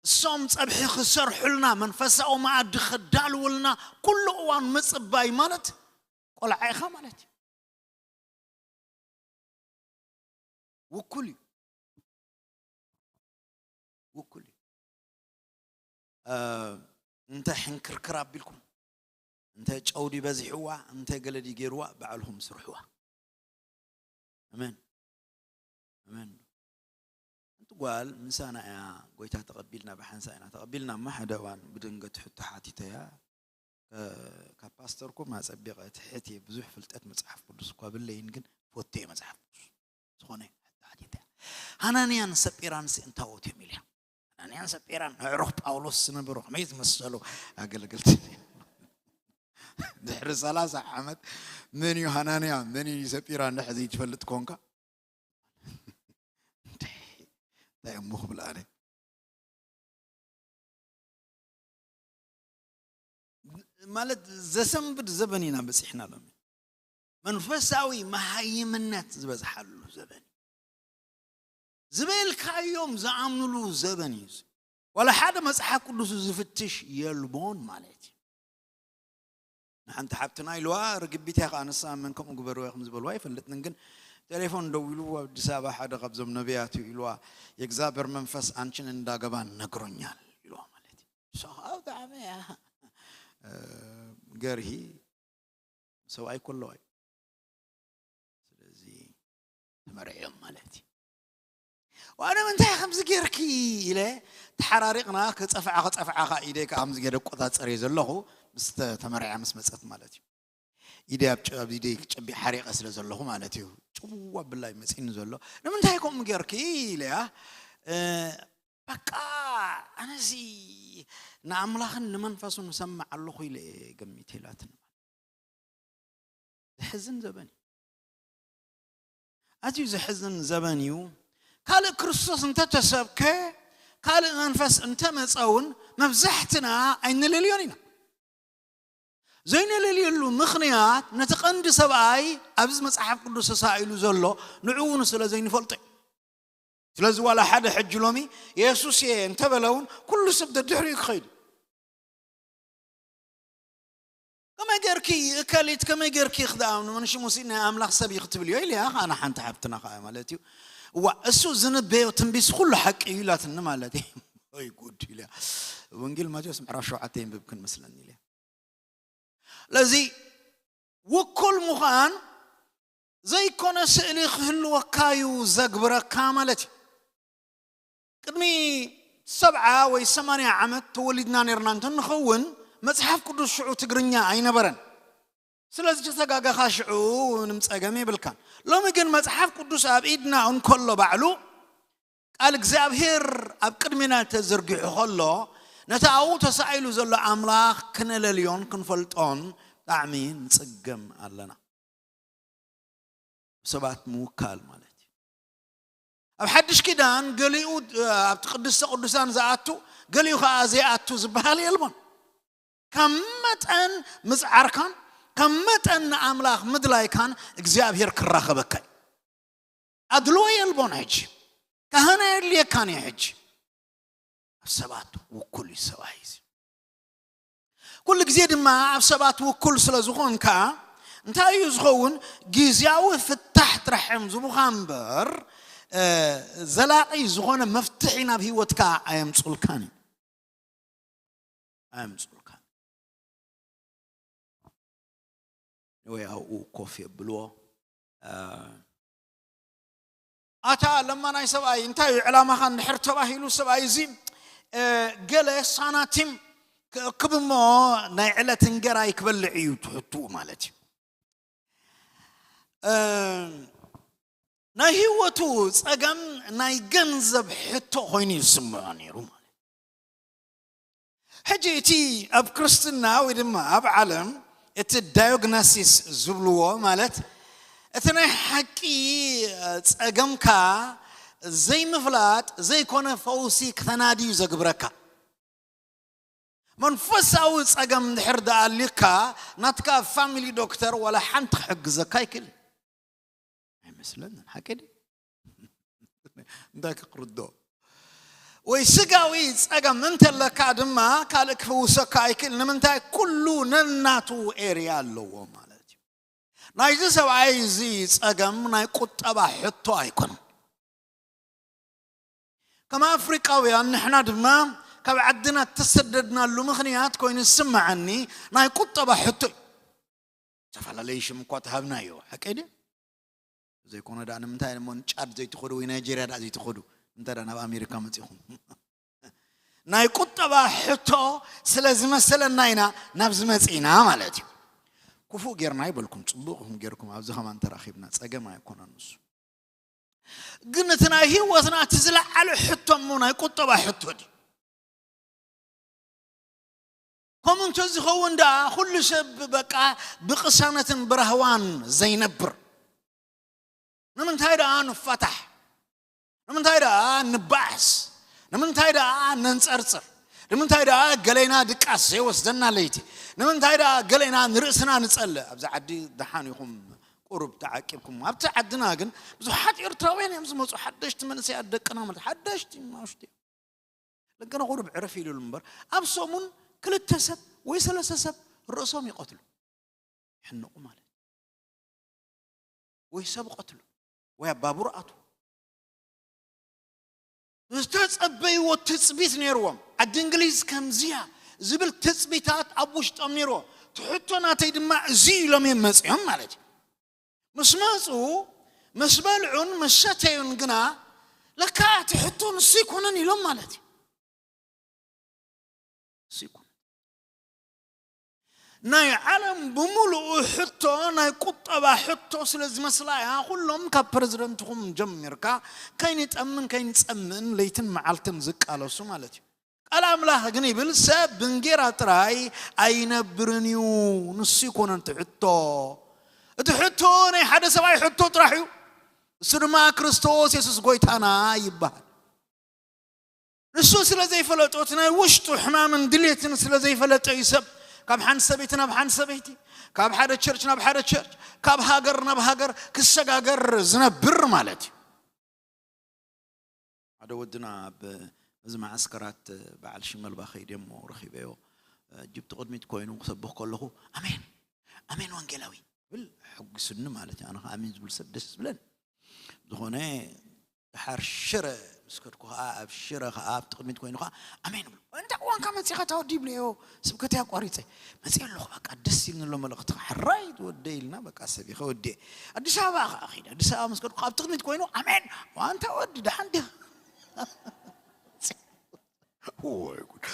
እሶም ጸብሒ ክሰርሑልና፣ መንፈሳዊ መኣዲ ክዳልውልና ኩሉ እዋን ምጽባይ ማለት ቆልዓ ኢኻ ማለት እዩ። ውኩል እዩ። ውኩል እዩ። እ፣ እንተ ሕንክርክር ኣቢልኩም፣ እንተ ጨው ድዩ በዚሕዋ፣ እንተ ገለ ድዩ ገይርዋ፣ ባዕልኹም ስርሕዋ። ኣሜን። ኣሜን። ጓል ምሳና እያ ጎይታ ተቐቢልና፣ ብሓንሳ ኢና ተቐቢልና እሞ ሓደ እዋን ብድንገት ሕቶ ሓቲተያ። ከ-፣ ካብ ፓስተርኩም ኣጸቢቐ ትሕት እየ፣ ብዙሕ ፍልጠት መጽሓፍ ቅዱስ እኳ ብለይን፣ ግን ፈትየ መጽሓፍ ቅዱስ። ዝኾነ ሕቶ ሓቲተያ። ሃናንያን ሰጲራንስ እንታይ ወትዮም ኢልያ። ሃናንያን ሰጲራን ኣዕሩኽ ጳውሎስ ዝነበሩ ከመይ ዝመሰሉ ኣገልገልቲ። ድሕሪ ሰላሳ ዓመት መን እዩ ሃናንያ፣ መን እዩ ሰጲራ እንድሕር ዘይትፈልጥ ኮንካ፣ እንታይ እሞ ክብል ኣነ? ማለት ዘሰንብድ ዘበን ኢና በጺሕና ሎሚ። መንፈሳዊ መሃይምነት ዝበዝሓሉ ዘበን እዩ። ዝበልካዮም ዝኣምኑሉ ዘበን እዩ። ዋላ ሓደ መጽሓፍ ቅዱስ ዝፍትሽ የልቦን ማለት እዩ። ንሓንቲ ሓብትና ኢልዋ፣ ርግቢት እያ ከዓ ንሳ፣ መን ከምኡ ግበርዎ ኢኹም ዝበልዋ ኣይፈልጥን፣ ግን ቴሌፎን ደዊሉ፣ ኣብ ኣዲስ ኣበባ ሓደ ካብዞም ነቢያት እዩ ኢልዋ፣ የእግዚኣብሔር መንፈስ አንቺን እንዳገባ ነግሮኛል ኢልዋ ማለት እዩ። እሷ ከዓ ብጣዕሚ እያ፣ እ፣ ገርሂ ሰብኣይ ከለዋ እዩ። ስለዚ ተመርዕዮም ማለት እዩ። ዋነ ምንታይ ከምዚ ጌርኪ ኢለ ተሓራሪቕና፣ ክጸፍዓ ክጸፍዓ ኸዓ ኢደይ ከዓ ከምዚ ገይረ ቆጻጸር እየ ዘለኹ፣ ምስ ተ-፣ ተመርዕያ ምስ መጸት ማለት እዩ። ኢደይ ኣብ ጨ-፣ ኣብ ኢደይ ጨቢ ሓሪቐ ስለ ዘለኹ ማለት እዩ። ጭዋ ብላይ መጺኒ ዘሎ። ንምንታይ ከምኡ ጌርኪ ኢለያ፣ እ፣ በቃ ኣነዚ ንኣምላኽን ንመንፈሱን እሰምዕ ኣለኹ ኢለ እየ ገሚተ ኢላትኒ። ዘሕዝን ዘበን እዩ። ኣዝዩ ዘሕዝን ዘበን እዩ። ካልእ ክርስቶስ እንተተሰብከ፣ ካልእ መንፈስ እንተመጸ እውን መብዛሕትና ኣይንልልዮን ኢና። ዘይንልልየሉ ምኽንያት ነቲ ቀንዲ ሰብኣይ ኣብዚ መጽሓፍ ቅዱስ ተሳኢሉ ዘሎ ንዕኡ እውን ስለ ዘይንፈልጦ እዩ። ስለዚ ዋላ ሓደ ሕጂ ሎሚ የሱስ እየ እንተበለ እውን ኩሉ ሰብ ደድሕሪኡ ክኸይድ እዩ። ከመይ ጌርኪ እከሊት፣ ከመይ ጌርኪ ክደኣ ንመን ሽሙ ሲ ናይ ኣምላኽ ሰብ እዩ ክትብል እዮ ኢለያ። ኣነ ሓንቲ ሓብትና ከኣ ማለት እዩ። እዋ እሱ ዝንበዮ ትንቢት ኩሉ ሓቂ እዩ ኢላትኒ ማለት እዩ። ወይ ጉድ ኢለያ። ወንጌል ማቴዎስ ምዕራፍ ሸውዓተ ይንብብ ክንመስለኒ ኢለያ። ለዚ ውኩል ምዃን ዘይኮነ ስእሊ ክህልወካ እዩ ዘግብረካ ማለት እዩ። ቅድሚ ሰብዓ ወይ ሰማንያ ዓመት ተወሊድና ነርና እንተንኸውን መጽሓፍ ቅዱስ ሽዑ ትግርኛ ኣይነበረን። ስለዚ ተተጋገኻ ሽዑ ምንም ጸገም የብልካን። ሎሚ ግን መጽሓፍ ቅዱስ ኣብ ኢድና እንከሎ ባዕሉ ቃል እግዚኣብሔር ኣብ ቅድሚና ተዘርጊሑ ከሎ ነቲ ኣብኡ ተሳኢሉ ዘሎ ኣምላኽ ክነለልዮን ክንፈልጦን ብጣዕሚ ንጽገም ኣለና። ሰባት ምውካል ማለት እዩ። ኣብ ሓድሽ ኪዳን ገሊኡ፣ እ፣ ኣብቲ ቅድስተ ቅዱሳን ዝኣቱ፣ ገሊኡ ኸዓ ዘይኣቱ ዝበሃል የልቦን። ካብ መጠን ምጽዓርካን ካብ መጠን ንኣምላኽ ምድላይካን እግዚኣብሔር ክራኸበካ እዩ። ኣድልዎ የልቦን። ሕጂ ካህን ኣየድልየካን እዩ። ሕጂ ኣብ ሰባት ውኩል እዩ ሰብኣይ እዚ። ኩሉ ግዜ ድማ ኣብ ሰባት ውኩል ስለ ዝኾንካ እንታይ እዩ ዝኸውን? ግዝያዊ ፍታሕ ጥራሕ እዮም ዝቡኻ እምበር፣ እ፣ ዘላቒ ዝኾነ መፍትሒ ናብ ህይወትካ ኣየምጹልካን እዩ። ኣየምጹልካን። ወይ ኣብኡ ኮፍ የብልዎ። እ፣ ኣታ ለማናይ ሰብኣይ እንታይ እዩ ዕላማኻ እንድሕር ተባሂሉ ሰብኣይ እዚ፣ እ፣ ገለ ሳናቲም ክእክብ እሞ ናይ ዕለት እንገራይ ክበልዕ እዩ ትሕትኡ ማለት እዩ። እ፣ ናይ ህይወቱ ጸገም ናይ ገንዘብ ሕቶ ኮይኑ ይስምዖ ነይሩ ማለት እዩ። ሕጂ እቲ ኣብ ክርስትና ወይ ድማ ኣብ ዓለም እቲ ዳዮግናሲስ ዝብልዎ ማለት እቲ ናይ ሓቂ ጸገምካ ዘይምፍላጥ ዘይኮነ ፈውሲ ክተናድዩ ዘግብረካ። መንፈሳዊ ጸገም እንድሕር ደኣሊካ ናትካ ፋሚሊ ዶክተር ዋላ ሓንቲ ክሕግዘካ ኣይክእልን። ኣይመስለንን። ሓቂ ድዩ? እንታይ ክርዶ? ወይ ስጋዊ ጸገም እንተለካ ድማ ካልእ ክፍውሰካ ኣይክእል። ንምንታይ? ኩሉ ነናቱ ኤርያ ኣለዎ ማለት እዩ። ናይዚ ሰብኣይ እዚ ጸገም ናይ ቁጠባ ሕቶ ኣይኮነን። ከም ኣፍሪቃውያን ንሕና ድማ ካብ ዓድና እተሰደድናሉ ምኽንያት ኮይኑ ዝስምዓኒ ናይ ቁጠባ ሕቶ እዩ። ዝተፈላለዩ ሽም እኳ ተሃብናዮ፣ ሓቀይ ድዩ? ዘይኮነ ደኣ ንምንታይ እሞ ንጫድ ዘይትኸዱ ወይ ናይጄርያ ደኣ ዘይትኸዱ? እንተ ደኣ ናብ ኣሜሪካ መጺኹም። ናይ ቁጠባ ሕቶ ስለ ዝመሰለና ኢና ናብዚ መጺእና ማለት እዩ። ክፉእ ጌርና ይበልኩም፣ ጽቡቕ ኢኹም ጌርኩም፣ ኣብዚ ኸማን ተራኺብና፣ ጸገም ኣይኮነን ንሱ። ግን እቲ ናይ ህይወትና እቲ ዝለዓለ ሕቶ እሞ ናይ ቁጠባ ሕቶ ድዩ? ከምኡ እንተዝኸውን ደኣ ኩሉ ሰብ በቃ ብቕሳነትን ብራህዋን ዘይነብር። ንምንታይ ደኣ ንፋታሕ? ንምንታይ ደኣ ንባኣስ? ንምንታይ ደኣ ነንጸርጽር? ንምንታይ ደኣ ገሌና ድቃስ ዘይወስደና ለይቲ? ንምንታይ ደኣ ገሌና ንርእስና ንጸልእ? ኣብዚ ዓዲ ደሓን ኢኹም፣ ቁሩብ ተዓቂብኩም። ኣብቲ ዓድና ግን ብዙሓት ኤርትራውያን እዮም ዝመጹ፣ ሓደሽቲ መንእሰያት ደቅና ማለት ሓደሽቲ ናውሽቲ። ለገነ ቁሩብ ዕረፍ ኢሉሉ እምበር፣ ኣብ ሰሙን ክልተ ሰብ ወይ ሰለስተ ሰብ ርእሶም ይቐትሉ። ይሕንቑ ማለት። ወይ ሰብ ቀትሉ፣ ወይ ኣብ ባቡር ኣትዉ። ዝተጸበይዎ ትጽቢት ነይርዎም። ዓዲ እንግሊዝ ከምዚያ ዝብል ትጽቢታት ኣብ ውሽጦም ነይርዎ። እቲ ሕቶ ናተይ ድማ እዚ ኢሎም እዮም መጺኦም ማለት እዩ። ምስ መጹ፣ ምስ በልዑን ምስ ሰተዩን ግና ለካ እቲ ሕቶ ንሱ ኣይኮነን ኢሎም ማለት እዩ። ንሱ ኣይኮነን። ናይ ዓለም ብምሉኡ ሕቶ ናይ ቁጠባ ሕቶ ስለ ዝመስላ እያ። ኩሎም ካብ ፕረዚደንትኹም ጀሚርካ ከይንጠምን ከይንጸምእን ለይትን መዓልትን ዝቃለሱ ማለት እዩ። ቃል ኣምላኽ ግን ይብል፣ ሰብ ብእንጌራ ጥራይ ኣይነብርን እዩ። ንሱ ይኮነን እቲ ሕቶ። እቲ ሕቶ ናይ ሓደ ሰብኣይ ሕቶ ጥራሕ እዩ። እሱ ድማ ክርስቶስ የሱስ ጎይታና ይበሃል። ንሱ ስለ ዘይፈለጦ፣ እቲ ናይ ውሽጡ ሕማምን ድሌትን ስለ ዘይፈለጠ እዩ ሰብ ካብ ሓንቲ ሰበይቲ ናብ ሓንቲ ሰበይቲ፣ ካብ ሓደ ቸርች ናብ ሓደ ቸርች፣ ካብ ሃገር ናብ ሃገር ክሰጋገር ዝነብር ማለት እዩ። ሓደ ወድና ኣብ እዚ መዓስከራት በዓል ሽመልባ ከይደ እሞ ረኺበዮ። ጅብቲ ቅድሚት ኮይኑ ክሰብኽ ከለኹ፣ "ኣሜን፣ ኣሜን ወንጌላዊ" ብል ሕጉስኒ ማለት እዩ። ኣነ ኸዓ ኣሜን ዝብል ሰብ ደስ ዝብለን። ዝኾነ ድሓር ሽረ ምስ ከድኩ ኸዓ፣ ኣብ ሽረ ኸዓ ኣብቲ ቅድሚት ኮይኑ ኸዓ፣ "ኣሜን" ብል። "እንታይ እዋንካ መጺኻ እታ ወዲ?" ይብለዮ። ስብከተይ ኣቋሪጸ። "መጺአ ኣለኹ፣ በቃ ደስ ኢልኒ ኣሎ መልእኽትኻ፣ ሕራይ ወደይ" ኢልና፣ በቃ ሰብ ይኸ ወዲኤ። ኣዲስ ኣበባ ኸዓ ኸይደ። ኣዲስ ኣበባ ምስ ከድኩ ኣብቲ ቅድሚት ኮይኑ፣ "ኣሜን፣ ዋንታ ወዲ፣ ደሓን ዲኻ?" ወይ ጉድ።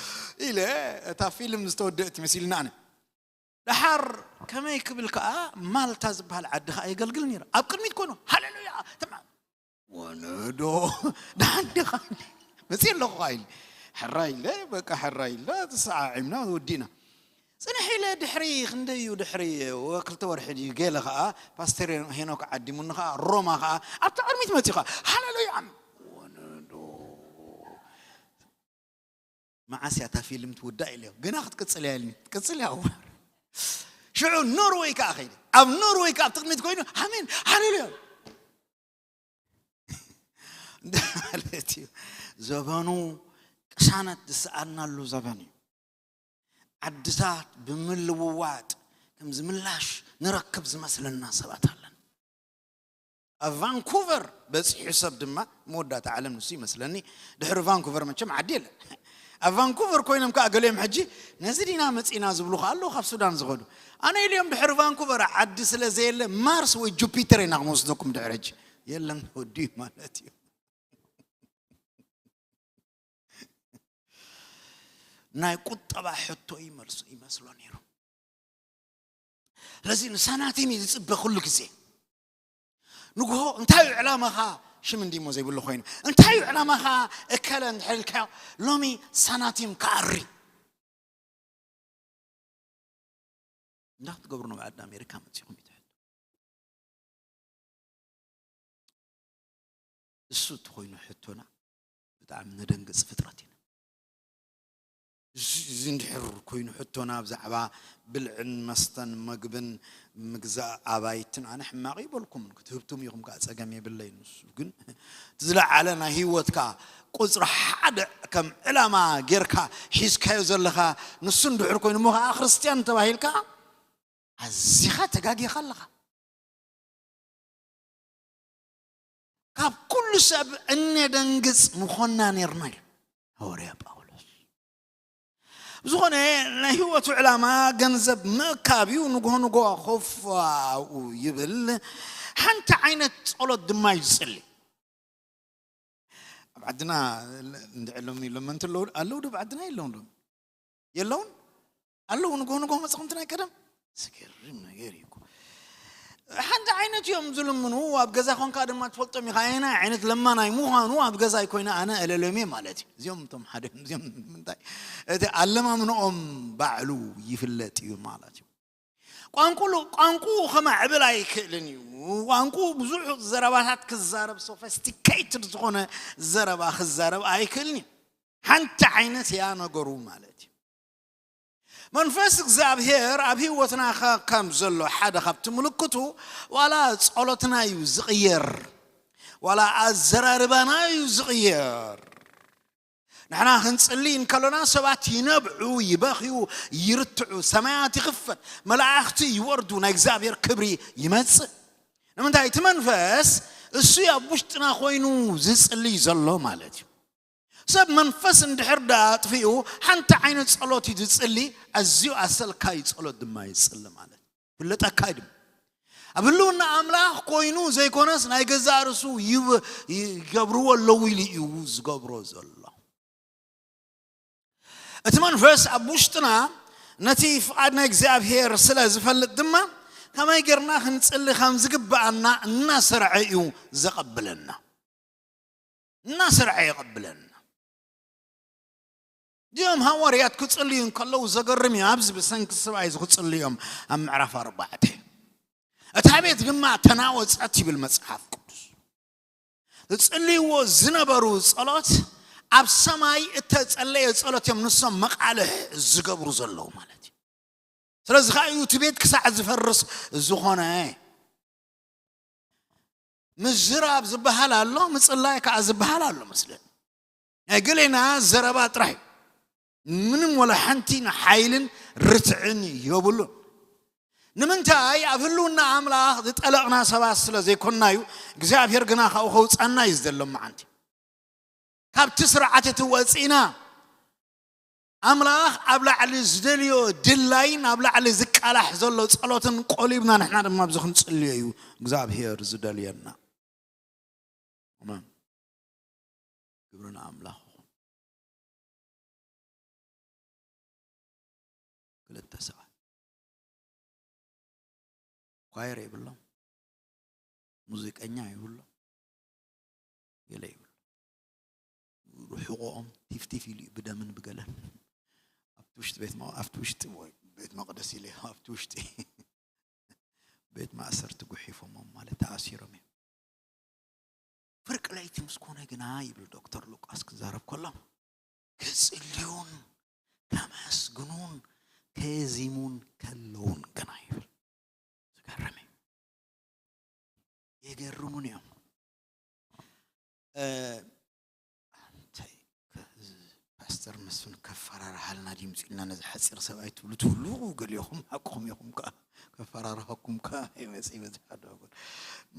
ኢለ፣ እታ ፊልም ዝተወደአት መሲልና ኣነ። ደሓር ከመይ ክብል ከኣ፣ ማልታ ዝበሃል ዓዲ ከኣ የገልግል ነይሩ። ኣብ ቅድሚት ኮይኑ፣ ሃሌሉያ፣ ተማ-፣ ወነዶ፣ ደሓን ዲኻ? መጺእ ኣለኹ ከኣ ኢሉ። ሕራይ ኢለ፣ በቃ ሕራይ ኢለ፣ ተሰዓዒምና ወዲእና። ጽንሕ ኢለ ድሕሪ፣ ክንደይ እዩ ድሕሪ፣ ወ-፣ ክልተ ወርሒ ድዩ ገለ ከኣ፣ ፓስተር ሄኖክ ዓዲሙኒ ከኣ፣ ሮማ ከኣ፣ ኣብታ ቅድሚት መጺኡ ከኣ፣ ሃሌሉያ፣ ወነዶ። መዓስ እያ እታ ፊልም ትውዳእ ኢለዮ። ግና ክትቅጽል እያ ኢልኒ። ክትቅጽል እያ እዋ። ሽዑ ኖርወይ ከኣ ከይደ። ኣብ ኖርወይ ከኣ ኣብ ትቕድሚት ኮይኑ፣ ኣሜን፣ ሃሌሉያ። እንታይ ማለት እዩ? ዘበኑ ቅሳነት ዝሰኣልናሉ ዘበን እዩ። ዓድታት ብምልውዋጥ ከም ዝምላሽ ንረክብ ዝመስለና ሰባት ኣለና። ኣብ ቫንኩቨር በጺሑ ሰብ ድማ መወዳእታ ዓለም ንሱ ይመስለኒ። ድሕሪ ቫንኩቨር መቸም ዓዲ የለን። ኣብ ቫንኩቨር ኮይኖም ከኣ ገሊኦም ሕጂ ነዚ ዲና መጺና ዝብሉ ከኣ ኣለዉ ካብ ሱዳን ዝኸዱ። ኣነ ኢልዮም ድሕሪ ቫንኩቨር ዓዲ ስለ ዘየለ ማርስ ወይ ጁፒተር ኢና ክንወስደኩም ድሕሪ ሕጂ። የለን ወዲ ማለት እዩ። ናይ ቁጠባ ሕቶ ይመልሱ፣ ይመስሎ ነይሩ። ስለዚ ንሳናቲም እዩ ዝጽበ ኩሉ ግዜ። ንግሆ እንታይ እዩ ዕላማኻ? ሽም እንዲሞ ዘይብሉ ኮይኑ፣ እንታይ እዩ ዕላማኻ? እከለ እንድሕር ኢልካዮ፣ ሎሚ ሳናቲም ክኣሪ። እንታይ ክትገብሩ ናብ ዓዲ ኣሜሪካ መጺኹም እዩ ትሕቶ። እሱ እቲ ኮይኑ ሕቶና ብጣዕሚ ነደንግጽ ፍጥረት ኢና። እዚ፣ እዚ እንድሕር ኮይኑ ሕቶና ብዛዕባ ብልዕን መስተን መግብን ምግዛእ ኣባይትን ኣነ ሕማቕ ይበልኩምን ክትህብቱም ኢኹም ከኣ ጸገም የብለይ። ንሱ ግን እቲ ዝለዓለ ናይ ህይወትካ ቁጽሪ ሓደ ከም ዕላማ ጌርካ ሒዝካዮ ዘለኻ ንሱ እንድሕር ኮይኑ እሞ ከኣ ክርስትያን ተባሂልካ ኣዚኻ ተጋጊኻ ኣለኻ። ካብ ኩሉ ሰብ እነደንግጽ ምኾንና ኔርና ኢሉ ሃዋርያ ጳውሎስ። ብዝኾነ ናይ ህይወቱ ዕላማ ገንዘብ ምእካብ እዩ። ንግሆ ንግሆ ኮፍ ኣብኡ ይብል። ሓንቲ ዓይነት ጸሎት ድማ እዩ ዝጽሊ። ዓድና እንድዕሎም ኢሎም እንተለዉ ኣለዉ ዶ ብዓድና የለውን ዶ? የለውን ኣለዉ። ንጎ ንጎ መፅኹም ናይ ቀደም ስገርም ነገር እዩ እኮ። ሓንቲ ዓይነት እዮም ዝልምኑ። ኣብ ገዛ ኮንካ ድማ ትፈልጦም ኢኻ። ኣየናይ ዓይነት ለማናይ ምዃኑ ኣብ ገዛይ ኮይነ ኣነ እለለሜ ማለት እዩ። እዚኦም እቶም ሓደ እዚኦም ምንታይ እቲ ኣለማምንኦም ባዕሉ ይፍለጥ እዩ ማለት እዩ። ቋንቁሉ ቋንቁ ከማዕብል ኣይክእልን እዩ። ቋንቁ ብዙሕ ዘረባታት ክዛረብ፣ ሶፊስቲኬትድ ዝኾነ ዘረባ ክዛረብ ኣይክእልን እዩ። ሓንቲ ዓይነት እያ ነገሩ ማለት እዩ። መንፈስ እግዚኣብሔር ኣብ ህይወትና ከ- ከም ዘሎ ሓደ ካብቲ ምልክቱ፣ ዋላ ጸሎትና እዩ ዝቕየር፣ ዋላ ኣዘራርባና እዩ ዝቕየር። ንሕና ክንጽሊ እንከሎና ሰባት ይነብዑ፣ ይበኽዩ፣ ይርትዑ፣ ሰማያት ይኽፈት፣ መላእኽቲ ይወርዱ፣ ናይ እግዚኣብሔር ክብሪ ይመጽእ። ንምንታይ? እቲ መንፈስ እሱ እዩ ኣብ ውሽጥና ኮይኑ ዝጽልይ ዘሎ ማለት እዩ። ሰብ መንፈስ እንድሕር ደኣ ኣጥፊኡ ሓንቲ ዓይነት ጸሎት እዩ ዝጽሊ፣ ኣዝዩ ኣሰልካይ ጸሎት ድማ ይጽሊ ማለት እዩ። ፍለጠካ እዩ ድማ። ኣብ ህልውና ኣምላኽ ኮይኑ ዘይኮነስ ናይ ገዛእ ርእሱ ይብ- ይገብርዎ ኣለዉ ኢሉ እዩ ዝገብሮ ዘሎ። እቲ መንፈስ ኣብ ውሽጥና ነቲ ፍቓድ ናይ እግዚኣብሔር ስለ ዝፈልጥ ድማ ከመይ ጌርና ክንጽሊ ከም ዝግብኣና እናሰርዐ እዩ ዘቐብለና። እናሰርዐ የቐብለና። እዚኦም ሃዋርያት ክጽልዩ እንከለዉ ዘገርም እዩ። ኣብዚ ብሰንኪ ሰብኣይ እዚ ክጽልዩ እዮም ኣብ ምዕራፍ ኣርባዕተ። እታ ቤት ድማ ተናወጸት ይብል መጽሓፍ ቅዱስ። ዝጽልይዎ ዝነበሩ ጸሎት ኣብ ሰማይ እተጸለየ ጸሎት እዮም ንሶም መቓልሕ ዝገብሩ ዘለዉ ማለት እዩ። ስለዚ ከዓ እዩ እቲ ቤት ክሳዕ ዝፈርስ ዝኾነ። ምዝራብ ዝበሃል ኣሎ፣ ምጽላይ ከዓ ዝበሃል ኣሎ መስለኒ። ናይ ገሌና ዘረባ ጥራሕ እዩ። ምንም ወላ ሓንቲ ሓይልን ርትዕን የብሉን። ንምንታይ? ኣብ ህልውና ኣምላኽ ዝጠለቕና ሰባት ስለ ዘይኮንና እዩ። እግዚኣብሔር ግና ካብኡ ከውፃና እዩ ዝደሎ መዓንቲ። ካብቲ ስርዓት እቲ ወፂእና ኣምላኽ ኣብ ላዕሊ ዝደልዮ ድላይን ኣብ ላዕሊ ዝቃላሕ ዘሎ ጸሎትን ቆሊብና ንሕና ድማ ኣብዚ ክንጽልዮ እዩ እግዚኣብሔር ዝደልየና። ኣሜን። ክብሪ ንኣምላኽ ይኹን። ክልተ ሰባት ኳየር የብሎም፣ ሙዚቀኛ የብሎም፣ ገለ የብሎም። ርሑቆኦም ቲፍቲፍ ኢሉ እዩ ብደምን ብገለን። ኣብቲ ውሽጢ ቤት መ- ኣብቲ ውሽጢ ወይ ቤት መቕደስ ኢለ ኣብቲ ውሽጢ ቤት ማእሰርቲ ጉሒፎሞም ማለት ተኣሲሮም እዮም። ፍርቂ ለይቲ ምስ ኮነ ግና ይብል ዶክተር ሉቃስ ክዛረብ ከሎ ክጽልዩን ከመስግኑን ከዚሙን ከለውን ግና ይብል። ዝገርም እዩ። የገርሙን እዮም። እ፣ እንታይ ከ- ፓስተር መስፍን ከፈራርሃልና ድምፂ ኢልና ነዚ ሓፂር ሰብኣይ ትብሉ ትብሉ ገሊኹም ሓቅኹም ኢኹም ከዓ ከፈራርሃኩም ከዓ ይመፅ ይመፅ ሓደ ወገን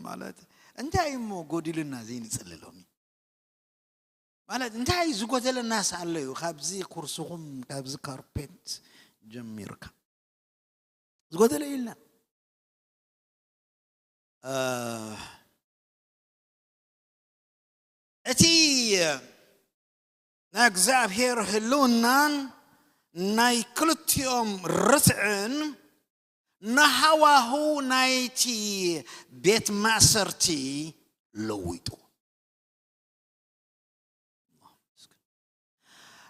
ማለት እንታይ እሞ ጎዲልና ዘይንፅሊ ሎሚ ማለት እንታይ ዝጎደለናስ ኣሎ እዩ ካብዚ ኩርስኹም ካብዚ ካርፔት ጀሚርካ ዝጎደለ የለን። እ፣ እቲ ናይ እግዚኣብሔር ህልውናን ናይ ክልቲኦም ርትዕን ንሃዋሁ ናይቲ ቤት ማእሰርቲ ለዊጡ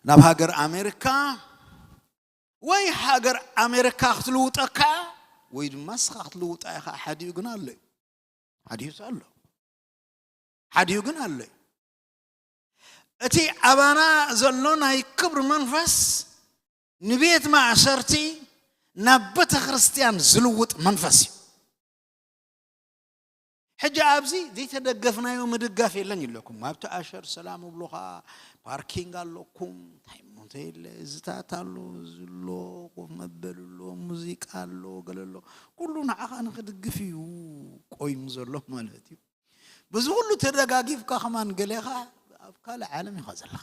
ናብ ሃገር ኣሜሪካ ወይ ሃገር ኣሜሪካ ክትልውጠካ ወይ ድማ ንስኻ ክትልውጣ ኢኻ። ሓዲኡ ግን ኣሎ እዩ። ሓዲኡስ ኣሎ። ሓዲኡ ግን ኣሎ እዩ። እቲ ኣባና ዘሎ ናይ ክብሪ መንፈስ ንቤት ማእሰርቲ ናብ ቤተ ክርስቲያን ዝልውጥ መንፈስ እዩ። ሕጂ ኣብዚ ዘይተደገፍናዮ ምድጋፍ የለን ይብለኩም። ኣብቲ ኣሸር ሰላም እብሉኻ፣ ፓርኪንግ ኣለኩም፣ እንታይ እሞ እንተ የለ፣ እዝታት ኣሎ፣ እዚ ኣሎ፣ ኮፍ መበሊ ኣሎ፣ ሙዚቃ ኣሎ፣ ገለ ኣሎ። ኩሉ ንዓኻ ንኽድግፍ እዩ ቆይሙ ዘሎ ማለት እዩ። በዚ ኩሉ ተደጋጊፍካ ከማን ገሌኻ ኣብ ካልእ ዓለም ኢኻ ዘለኻ።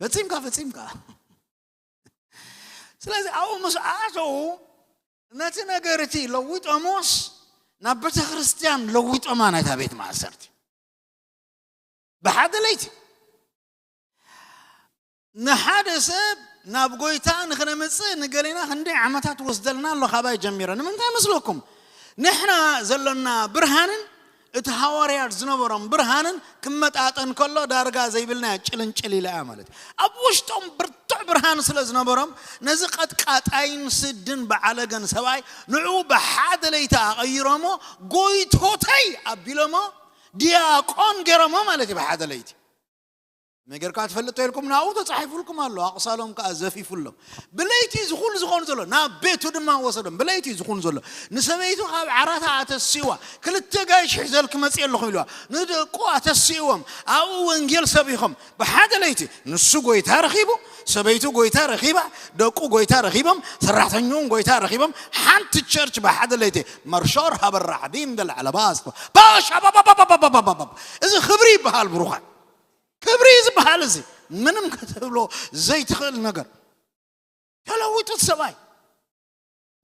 ፈጺምካ፣ ፈጺምካ። ስለዚ ኣብኡ ምስ ኣተዉ ነቲ ነገር እቲ ለዊጦሞስ ናብ ቤተ ክርስቲያን ለዊጦማ ናይታ ቤት ማእሰርቲ። ብሓደ ለይቲ ንሓደ ሰብ ናብ ጎይታ ንኽነምጽእ ንገሌና ክንደይ ዓመታት ወስደልና ኣሎ። ካባይ ጀሚረ ንምንታይ መስለኩም? ንሕና ዘሎና ብርሃንን እቲ ሃዋርያት ዝነበሮም ብርሃንን ክመጣጠን ከሎ ዳርጋ ዘይብልና ጭልንጭል ኢላ እያ ማለት እዩ። ኣብ ውሽጦም ብርቱዕ ብርሃን ስለ ዝነበሮም ነዚ ቀጥቃጣይን ስድን ብዓለገን ሰብኣይ ንዑ ብሓደ ለይቲ ኣቐይሮሞ ጎይቶተይ ኣቢሎሞ ዲያቆን ገይሮሞ ማለት እዩ። ብሓደ ለይቲ መገርካ ትፈልጥ ኢልኩም ናብኡ ተጻሒፉልኩም ኣሎ። ኣቕሳሎም ከኣ ዘፊፉሎም። ብለይቲ ዝኹን ዝኾኑ ዘሎ ናብ ቤቱ ድማ ወሰዶም። ብለይቲ ዝኹን ዘሎ ንሰበይቱ ካብ ዓራታ ኣተሲዋ ክልተ ጋይሽ ሒዘልክ መጽእ ኣለኹ ኢልዋ። ንደቁ ኣተሲዎም ኣብኡ ወንጌል ሰቢኾም ብሓደ ለይቲ ንሱ ጎይታ ረኺቡ፣ ሰበይቱ ጎይታ ረኺባ፣ ደቁ ጎይታ ረኺቦም፣ ሰራሕተኛውን ጎይታ ረኺቦም፣ ሓንቲ ቸርች ብሓደ ለይቲ መርሾር ሃበራሕ ዲን ደል ዓለባስ ባሽ ኣባባባባባባባባብ። እዚ ክብሪ ይበሃል ብሩኻት። ክብሪ ዝበሃል እዚ ምንም ክትብሎ ዘይትኽእል ነገር ተለዊጡ እቲ ሰብኣይ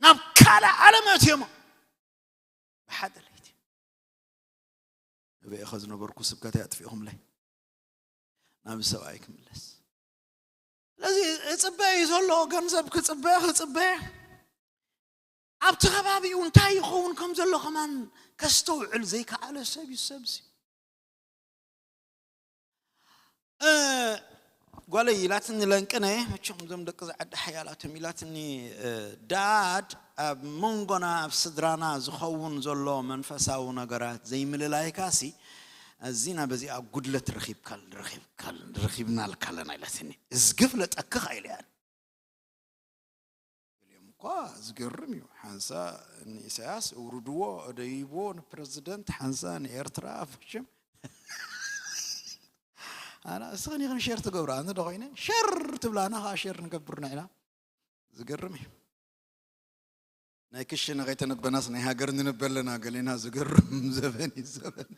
ናብ ካልእ ዓለም ኣእትዮሞ ብሓደ ለይቲ ንበኤኸ ዝነበርኩ ስብከተይ ኣጥፊእኹምለይ ናብ ሰብኣይ ክምለስ ስለዚ እጽበ እዩ ዘሎ ገንዘብ ክጽበ ክጽበ ኣብቲ ከባቢኡ እንታይ ይኸውን ከም ዘሎ ከማን ከስተውዕል ዘይከኣለ ሰብ እዩ ሰብዚ ጓለይ ኢላትኒ ለንቅነ መቸም እዞም ደቂ ዝዓዲ ሓያላቶም ኢላትኒ ዳድ ኣብ መንጎና ኣብ ስድራና ዝኸውን ዘሎ መንፈሳዊ ነገራት ዘይምልላይካሲ እዚና በዚኣ ጉድለት ረኺብካል ረኺብካል ረኺብናልካለና ኢላትኒ እዝግፍ ለጠክኽ ኣይለያን ገሊኦም እኳ ዝገርም እዩ ሓንሳ ንኢሳያስ እውርድዎ ደይብዎ ንፕረዚደንት ሓንሳ ንኤርትራ ፈሽም ኣና እስኽን ይኽን ሸር ትገብሩ ኣነ ዶ ኮይነ ሸር ትብላና ከዓ ሸር ንገብር ንዕና ዝገርም እዩ ናይ ክሽነ ከይተነበናስ ናይ ሃገር ንንበለና ገሌና ዝገርም ዘበን እዩ ዘበን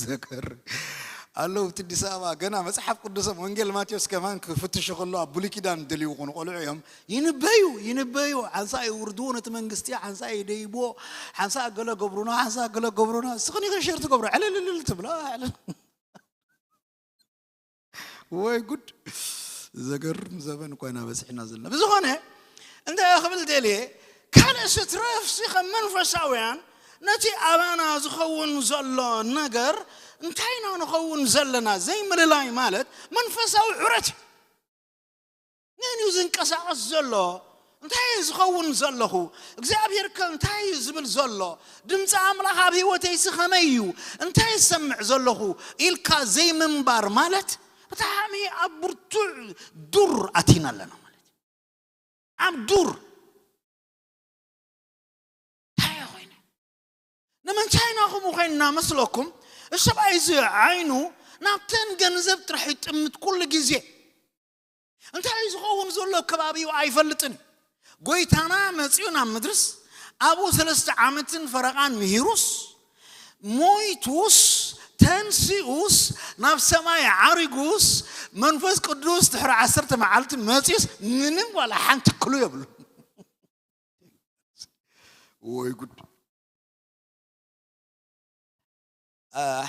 ዘገር ኣለዉ እቲ ኣዲስ ኣበባ ገና መፅሓፍ ቅዱሶም ወንጌል ማቴዎስ ከማን ክፍትሹ ከሎ ኣብ ብሉይ ኪዳን ደልዩ ኾኑ ቆልዑ እዮም ይንበዩ ይንበዩ ሓንሳ ይውርድዎ ነቲ መንግስቲ ሓንሳ ይደይብዎ ሓንሳ ገለ ገብሩና ሓንሳ ገለ ገብሩና እስኽን ይኽን ሸር ትገብሩ ዕልልልል ትብላ ወይ ጉድ ዘገርም ዘበን እኳ ኢና በፂሕና ዘለና ብዝኾነ እንታይ ክብል ደልየ ካልእ ስትረፍሲ ከም መንፈሳውያን ነቲ ኣባና ዝኸውን ዘሎ ነገር እንታይ ኢና ንኸውን ዘለና ዘይምልላይ ማለት መንፈሳዊ ዑረት እዩ ነን እዩ ዝንቀሳቐስ ዘሎ እንታይ ዝኸውን ዘለኹ እግዚኣብሔር ከ እንታይ እዩ ዝብል ዘሎ ድምፂ ኣምላኽ ኣብ ህይወተይሲ ከመይ እዩ እንታይ ዝሰምዕ ዘለኹ ኢልካ ዘይምንባር ማለት ብጣዕሚ ኣብ ብርቱዕ ዱር ኣቲና ኣለና ማለት ኣብ ዱር እንታይ ኮይነ ንምንታይ ኢና ከምኡ ኮይንና መስለኩም እሰብኣይ እዚ ዓይኑ ናብተን ገንዘብ ጥራሕ ይጥምት ኩሉ ግዜ እንታይ እዩ ዝኸውን ዘሎ ከባቢኡ ኣይፈልጥን ጎይታና መፂኡ ናብ ምድርስ ኣብኡ ሰለስተ ዓመትን ፈረቓን ምሂሩስ ሞይቱስ ተንሲኡስ ናብ ሰማይ ዓሪጉስ መንፈስ ቅዱስ ድሕሪ ዓሰርተ መዓልቲ መፂኡስ ምንም ዋላ ሓንቲ ክሉ የብሉ ወይ ጉድ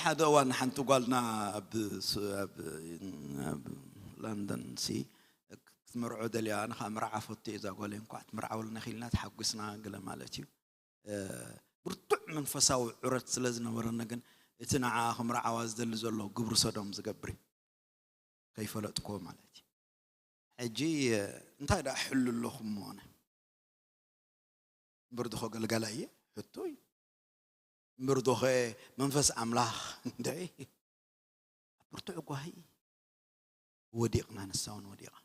ሓደ እዋን ሓንቲ ጓልና ኣብ ላንደን ሲ ክትመርዖ ደልያ ንኻ መርዓ ፈቶ እዛ ጓል እንኳዕ ትምርዓወልና ኺልና ተሓጒስና ገለ ማለት እዩ ብርቱዕ መንፈሳዊ ዑረት ስለ ዝነበረና ግን እቲ ንዓ ክምርዓዋ ዝደሊ ዘሎ ግብሪ ሰዶም ዝገብር እዩ ከይፈለጥክዎ ማለት እዩ ሕጂ እንታይ ደኣ ሕሉ ኣለኹም ምኾነ እምበር ድኾ ገልጋላ እየ ሕቶ እዩ እምበር ዶኸ መንፈስ ኣምላኽ እንድዒ ኣብ ብርቱዕ ጓሂ ወዲቕና ንሳውን ወዲቓ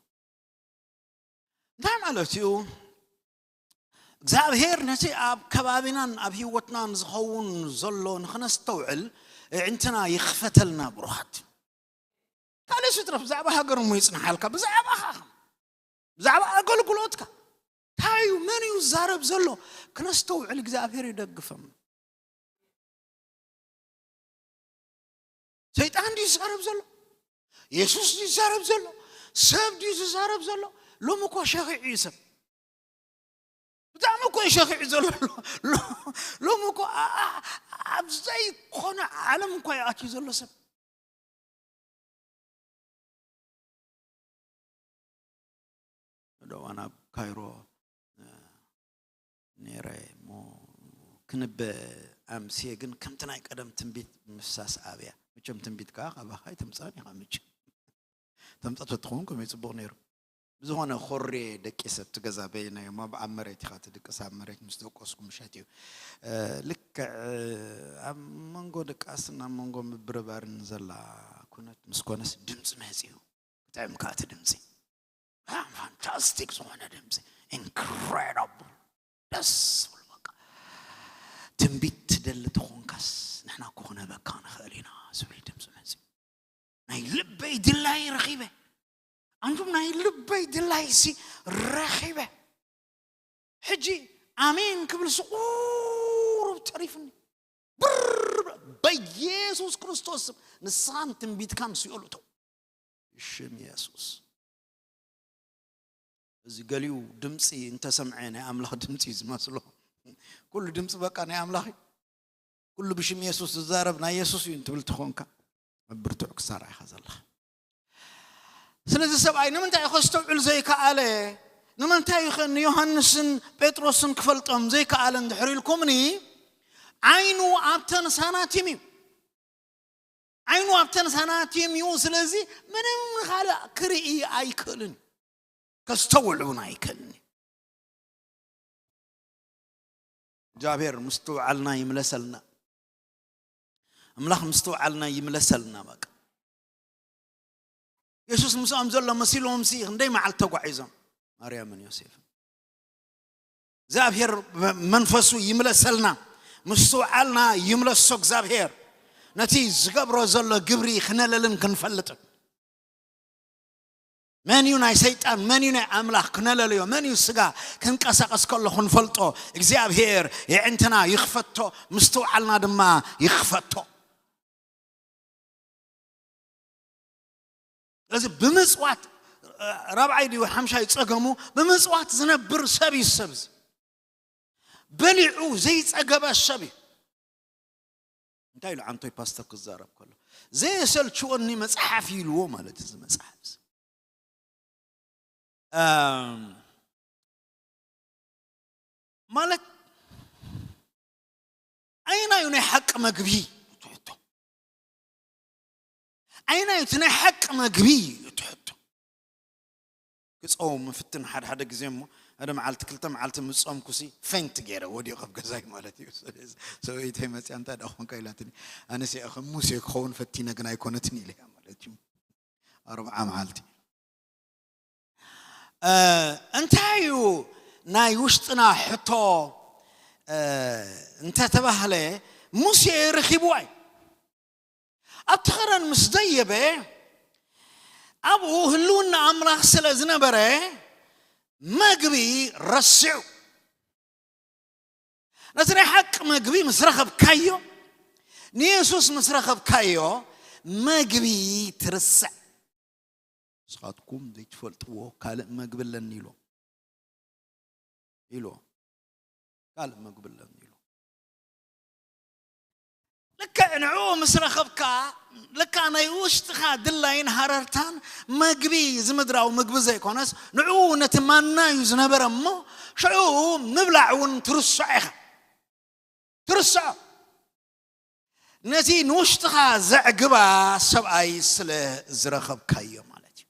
እንታይ ማለት እዩ እግዚኣብሔር ነቲ ኣብ ከባቢናን ኣብ ህይወትናን ዝኸውን ዘሎ ንኽነስተውዕል እዕንትና ይኽፈተልና ብሩኻት ካልእ ስጥረፍ ብዛዕባ ሃገር እሞ ይጽንሓልካ ብዛዕባኻ ብዛዕባ ኣገልግሎትካ እንታይ እዩ መን እዩ ዝዛረብ ዘሎ ክነስተውዕል እግዚኣብሔር ይደግፈም ሰይጣን ድዩ ዝዛረብ ዘሎ የሱስ ድዩ ዝዛረብ ዘሎ ሰብ ድዩ ዝዛረብ ዘሎ ሎሚ እኮ ሸኺዑ እዩ ሰብ ብጣዕሚ እኮ እዩ ሸኺዑ ዘሎ ሎሚ እኮ ኣብ ዘይኮነ ዓለም እኮ ይኣትዩ ዘሎ ሰብ እዋን ኣብ ካይሮ ነይረ እሞ ክንበ ኣምስየ ግን ከምቲ ናይ ቀደም ትንቢት ምፍሳስ ኣብያ። መቸም ትንቢት ከዓ ካባኻ ኣይተምፃን ኢኻ። መቸም ተምፃቶ ትኸውን ከመይ ፅቡቕ ነይሩ። ብዝኾነ ኮሬ ደቂሰ እቲ ገዛ በይነዮ እሞ ኣብ መሬት ኢኻ ትድቅስ። ኣብ መሬት ምስ ደቀስኩ ምሸት እዩ። ልክዕ ኣብ መንጎ ድቃስን ኣብ መንጎ ምብርባርን ዘላ ኩነት ምስ ኮነስ ድምፂ መፂኡ። ክጥዕም ከዓ እቲ ድምፂ ፋንታስቲክ ዝኾነ ድምፂ፣ ኢንክሬዲብል፣ ደስ ዝብል በቃ። ትንቢት ትደሊ ተኾንካስ ንሕና እኮ ክነህበካ ንኽእል ኢና ዝብል ድምፂ መፂኡ። ናይ ልበይ ድላይ ረኺበ። ኣንቱም ናይ ልበይ ድላይ ሲ ረኺበ። ሕጂ ኣሜን ክብል ሲ ቁሩብ ተሪፍኒ። ብር በኢየሱስ ክርስቶስ ስም ንስኻን ትንቢትካን ሲኦል እተው። ሽም የሱስ። እዚ ገሊኡ ድምፂ እንተሰምዐ ናይ ኣምላኽ ድምፂ እዩ ዝመስሎ። ኩሉ ድምፂ በቃ ናይ ኣምላኽ እዩ። ኩሉ ብሽም የሱስ ዝዛረብ ናይ የሱስ እዩ እንትብል ተኾንካ ኣብ ብርቱዕ ክሳራ ኢኻ ዘለኻ። ስለዚ ሰብኣይ ንምንታይ እዩ ከስተውዕል ዘይከኣለ? ንምንታይ እዩ ከ ንዮሃንስን ጴጥሮስን ክፈልጦም ዘይከኣለ እንድሕር ኢልኩምኒ፣ ዓይኑ ኣብተን ሳናቲም እዩ። ዓይኑ ኣብተን ሳናቲም እዩ። ስለዚ ምንም ካልእ ክርኢ ኣይክእልን፣ ከስተውዕል እውን ኣይክእልን። እግዚኣብሔር ምስትውዓልና ይምለሰልና። ኣምላኽ ምስትውዓልና ይምለሰልና። በቃ የሱስ ምስኦም ዘሎ መሲልዎም ሲ ክንደይ መዓልቲ ተጓዒዞም፣ ማርያምን ዮሴፍን። እግዚኣብሔር መንፈሱ ይምለሰልና፣ ምስትውዓልና ይምለሶ እግዚኣብሔር። ነቲ ዝገብሮ ዘሎ ግብሪ ክነለልን ክንፈልጥን፣ መን እዩ ናይ ሰይጣን መን እዩ ናይ ኣምላኽ ክነለልዮ፣ መን እዩ ስጋ ክንቀሳቀስ ከሎ ክንፈልጦ እግዚኣብሔር የዕንትና ይኽፈቶ፣ ምስትውዓልና ድማ ይኽፈቶ። ስለዚ ብምፅዋት ራብዓይ ድዩ ሓምሻይ ፀገሙ፣ ብምፅዋት ዝነብር ሰብ እዩ። ሰብዚ በሊዑ ዘይፀገበ ሰብ እዩ። እንታይ ኢሉ ዓንቶይ ፓስተር ክዛረብ ከሎ፣ ዘየሰልችወኒ መፅሓፍ ኢልዎ ማለት እዚ መፅሓፍ እዚ። እም፣ ማለት ኣይናዩ ናይ ሓቂ መግቢ ትሕቶ፣ ኣይናዩ እቲ ናይ ሓቂ መግቢ ትሕቶ። ክፀውም ምፍትን ሓደ ሓደ ግዜ እሞ፣ ሓደ መዓልቲ ክልተ መዓልቲ ምፀምኩሲ ፌንት ገይረ ወዲኦ ካብ ገዛይ ማለት እዩ። ሰበይተይ መፅያ እንታይ ደኣ ኮንካ ኢላትኒ፣ ኣነስ እየ ከም ሙሴ ክኸውን ፈቲነ ግን ኣይኮነትን ኢለያ ማለት እዩ። ኣርብዓ መዓልቲ። እንታይ እዩ ናይ ውሽጥና ሕቶ እንተተባህለ፣ ሙሴ ረኺብዋ እዩ። ኣብቲ ኸረን ምስ ደየበ፣ ኣብኡ ህልውና ኣምላኽ ስለ ዝነበረ፣ መግቢ ረሲዑ። ነቲ ናይ ሓቂ መግቢ ምስ ረኸብካዮ፣ ንየሱስ ምስ ረኸብካዮ፣ መግቢ ትርስዕ። ንስኻትኩም ዘይትፈልጥዎ ካልእ መግቢ ኣለኒ ኢሎ ኢሎ ካልእ መግቢ ኣለኒ ኢሎ። ልክዕ ንዕኡ ምስ ረኸብካ፣ ልካ ናይ ውሽጥኻ ድላይን ሃረርታን መግቢ፣ እዚ ምድራዊ ምግቢ ዘይኮነስ፣ ንዕኡ ነቲ ማና እዩ ዝነበረ እሞ፣ ሽዑ ምብላዕ እውን ትርስዖ ኢኻ። ትርስዖ። ነቲ ንውሽጥኻ ዘዕግባ ሰብኣይ ስለ ዝረኸብካዮ ማለት እዩ።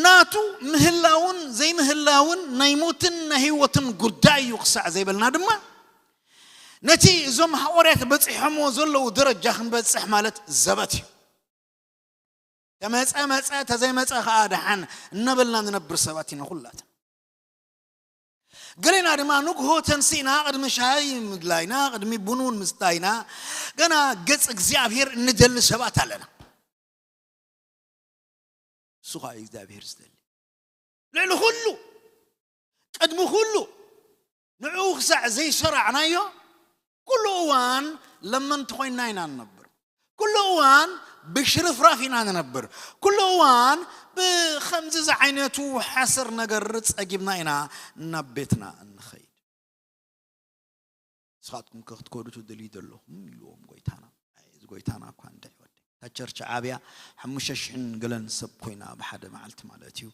ናቱ ምህላውን ዘይምህላውን ናይ ሞትን ናይ ህይወትን ጉዳይ እዩ ክሳዕ ዘይበልና ድማ፣ ነቲ እዞም ሃዋርያት በጺሖምዎ ዘለዉ ደረጃ ክንበጽሕ ማለት ዘበት እዩ። ተመጸ መጸ፣ ተዘይመጸ ከኣ ደሓን እናበልና ንነብር ሰባት ኢና ኩላትና። ገሌና ድማ ንግሆ ተንሲእና ቅድሚ ሻሂ ምድላይና፣ ቅድሚ ቡን እውን ምስታይና፣ ገና ገጽ እግዚኣብሔር እንደሊ ሰባት ኣለና። እሱ ኸኣ እግዚኣብሔር ዝደሊ። ልዕሊ ኩሉ፣ ቅድሚ ኩሉ፣ ንዕኡ ክሳዕ ዘይሰራዕናዮ፣ ኩሉ እዋን ለመንቲ ኮይንና ኢና ንነብር። ኩሉ እዋን ብሽርፍራፍ ኢና ንነብር። ኩሉ እዋን ብኸምዚ ዝዓይነቱ ሓሰር ነገር ጸጊብና ኢና ናብ ቤትና እንኸይድ። ንስኻትኩም ከ ክትከዱ ትደልዩ ዘለኹም? ኢልዎም ጎይታና። ኣይ፣ እዚ ጎይታና እኳ እንታይ ወደይ። እታ ቸርች ዓብያ ሓሙሽተ ሽሕን ገለን ሰብ ኮይና ብሓደ መዓልቲ ማለት እዩ።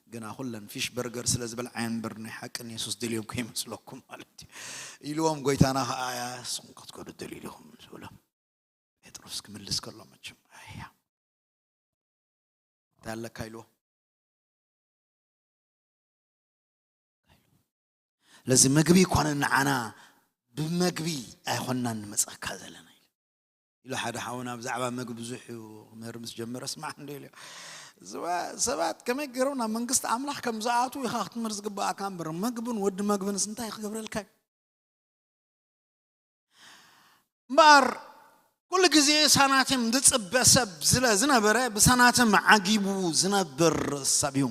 ግና ኩለን ፊሽ በርገር ስለ ዝበልዓየን እምበር ናይ ሓቂ ንየሱስ ደልዮም ከይመስለኩም ማለት እዩ ኢልዎም። ጎይታና ከዓ ንስኹም ክትከዱ ደልዩ ዲኹም ዝበሎም ጴጥሮስ ክምልስ ከሎ፣ መቸም ኣያ እንታይ ኣለካ ኢልዎ። ስለዚ ምግቢ ይኮነ ንዓና ብመግቢ ኣይኮንና ንመፀካ ዘለና ኢሉ። ኢሉ ሓደ ሓውና ብዛዕባ ምግቢ ብዙሕ እዩ ክምህር ምስ ጀመረ፣ ስማዕ እንደ ኢሉ፣ ሰባት ከመይ ገይሮም ናብ መንግስቲ ኣምላኽ ከም ዝኣትዉ ኢኻ ክትምህር ዝግባኣካ እምበር፣ ምግብን ወዲ መግብንስ እንታይ ክገብረልካ እዩ? እምበኣር ኩሉ ግዜ ሳናቲም ዝጽበ ሰብ ስለ ዝነበረ፣ ብሳናቲም ዓጊቡ ዝነብር ሰብ እዩ።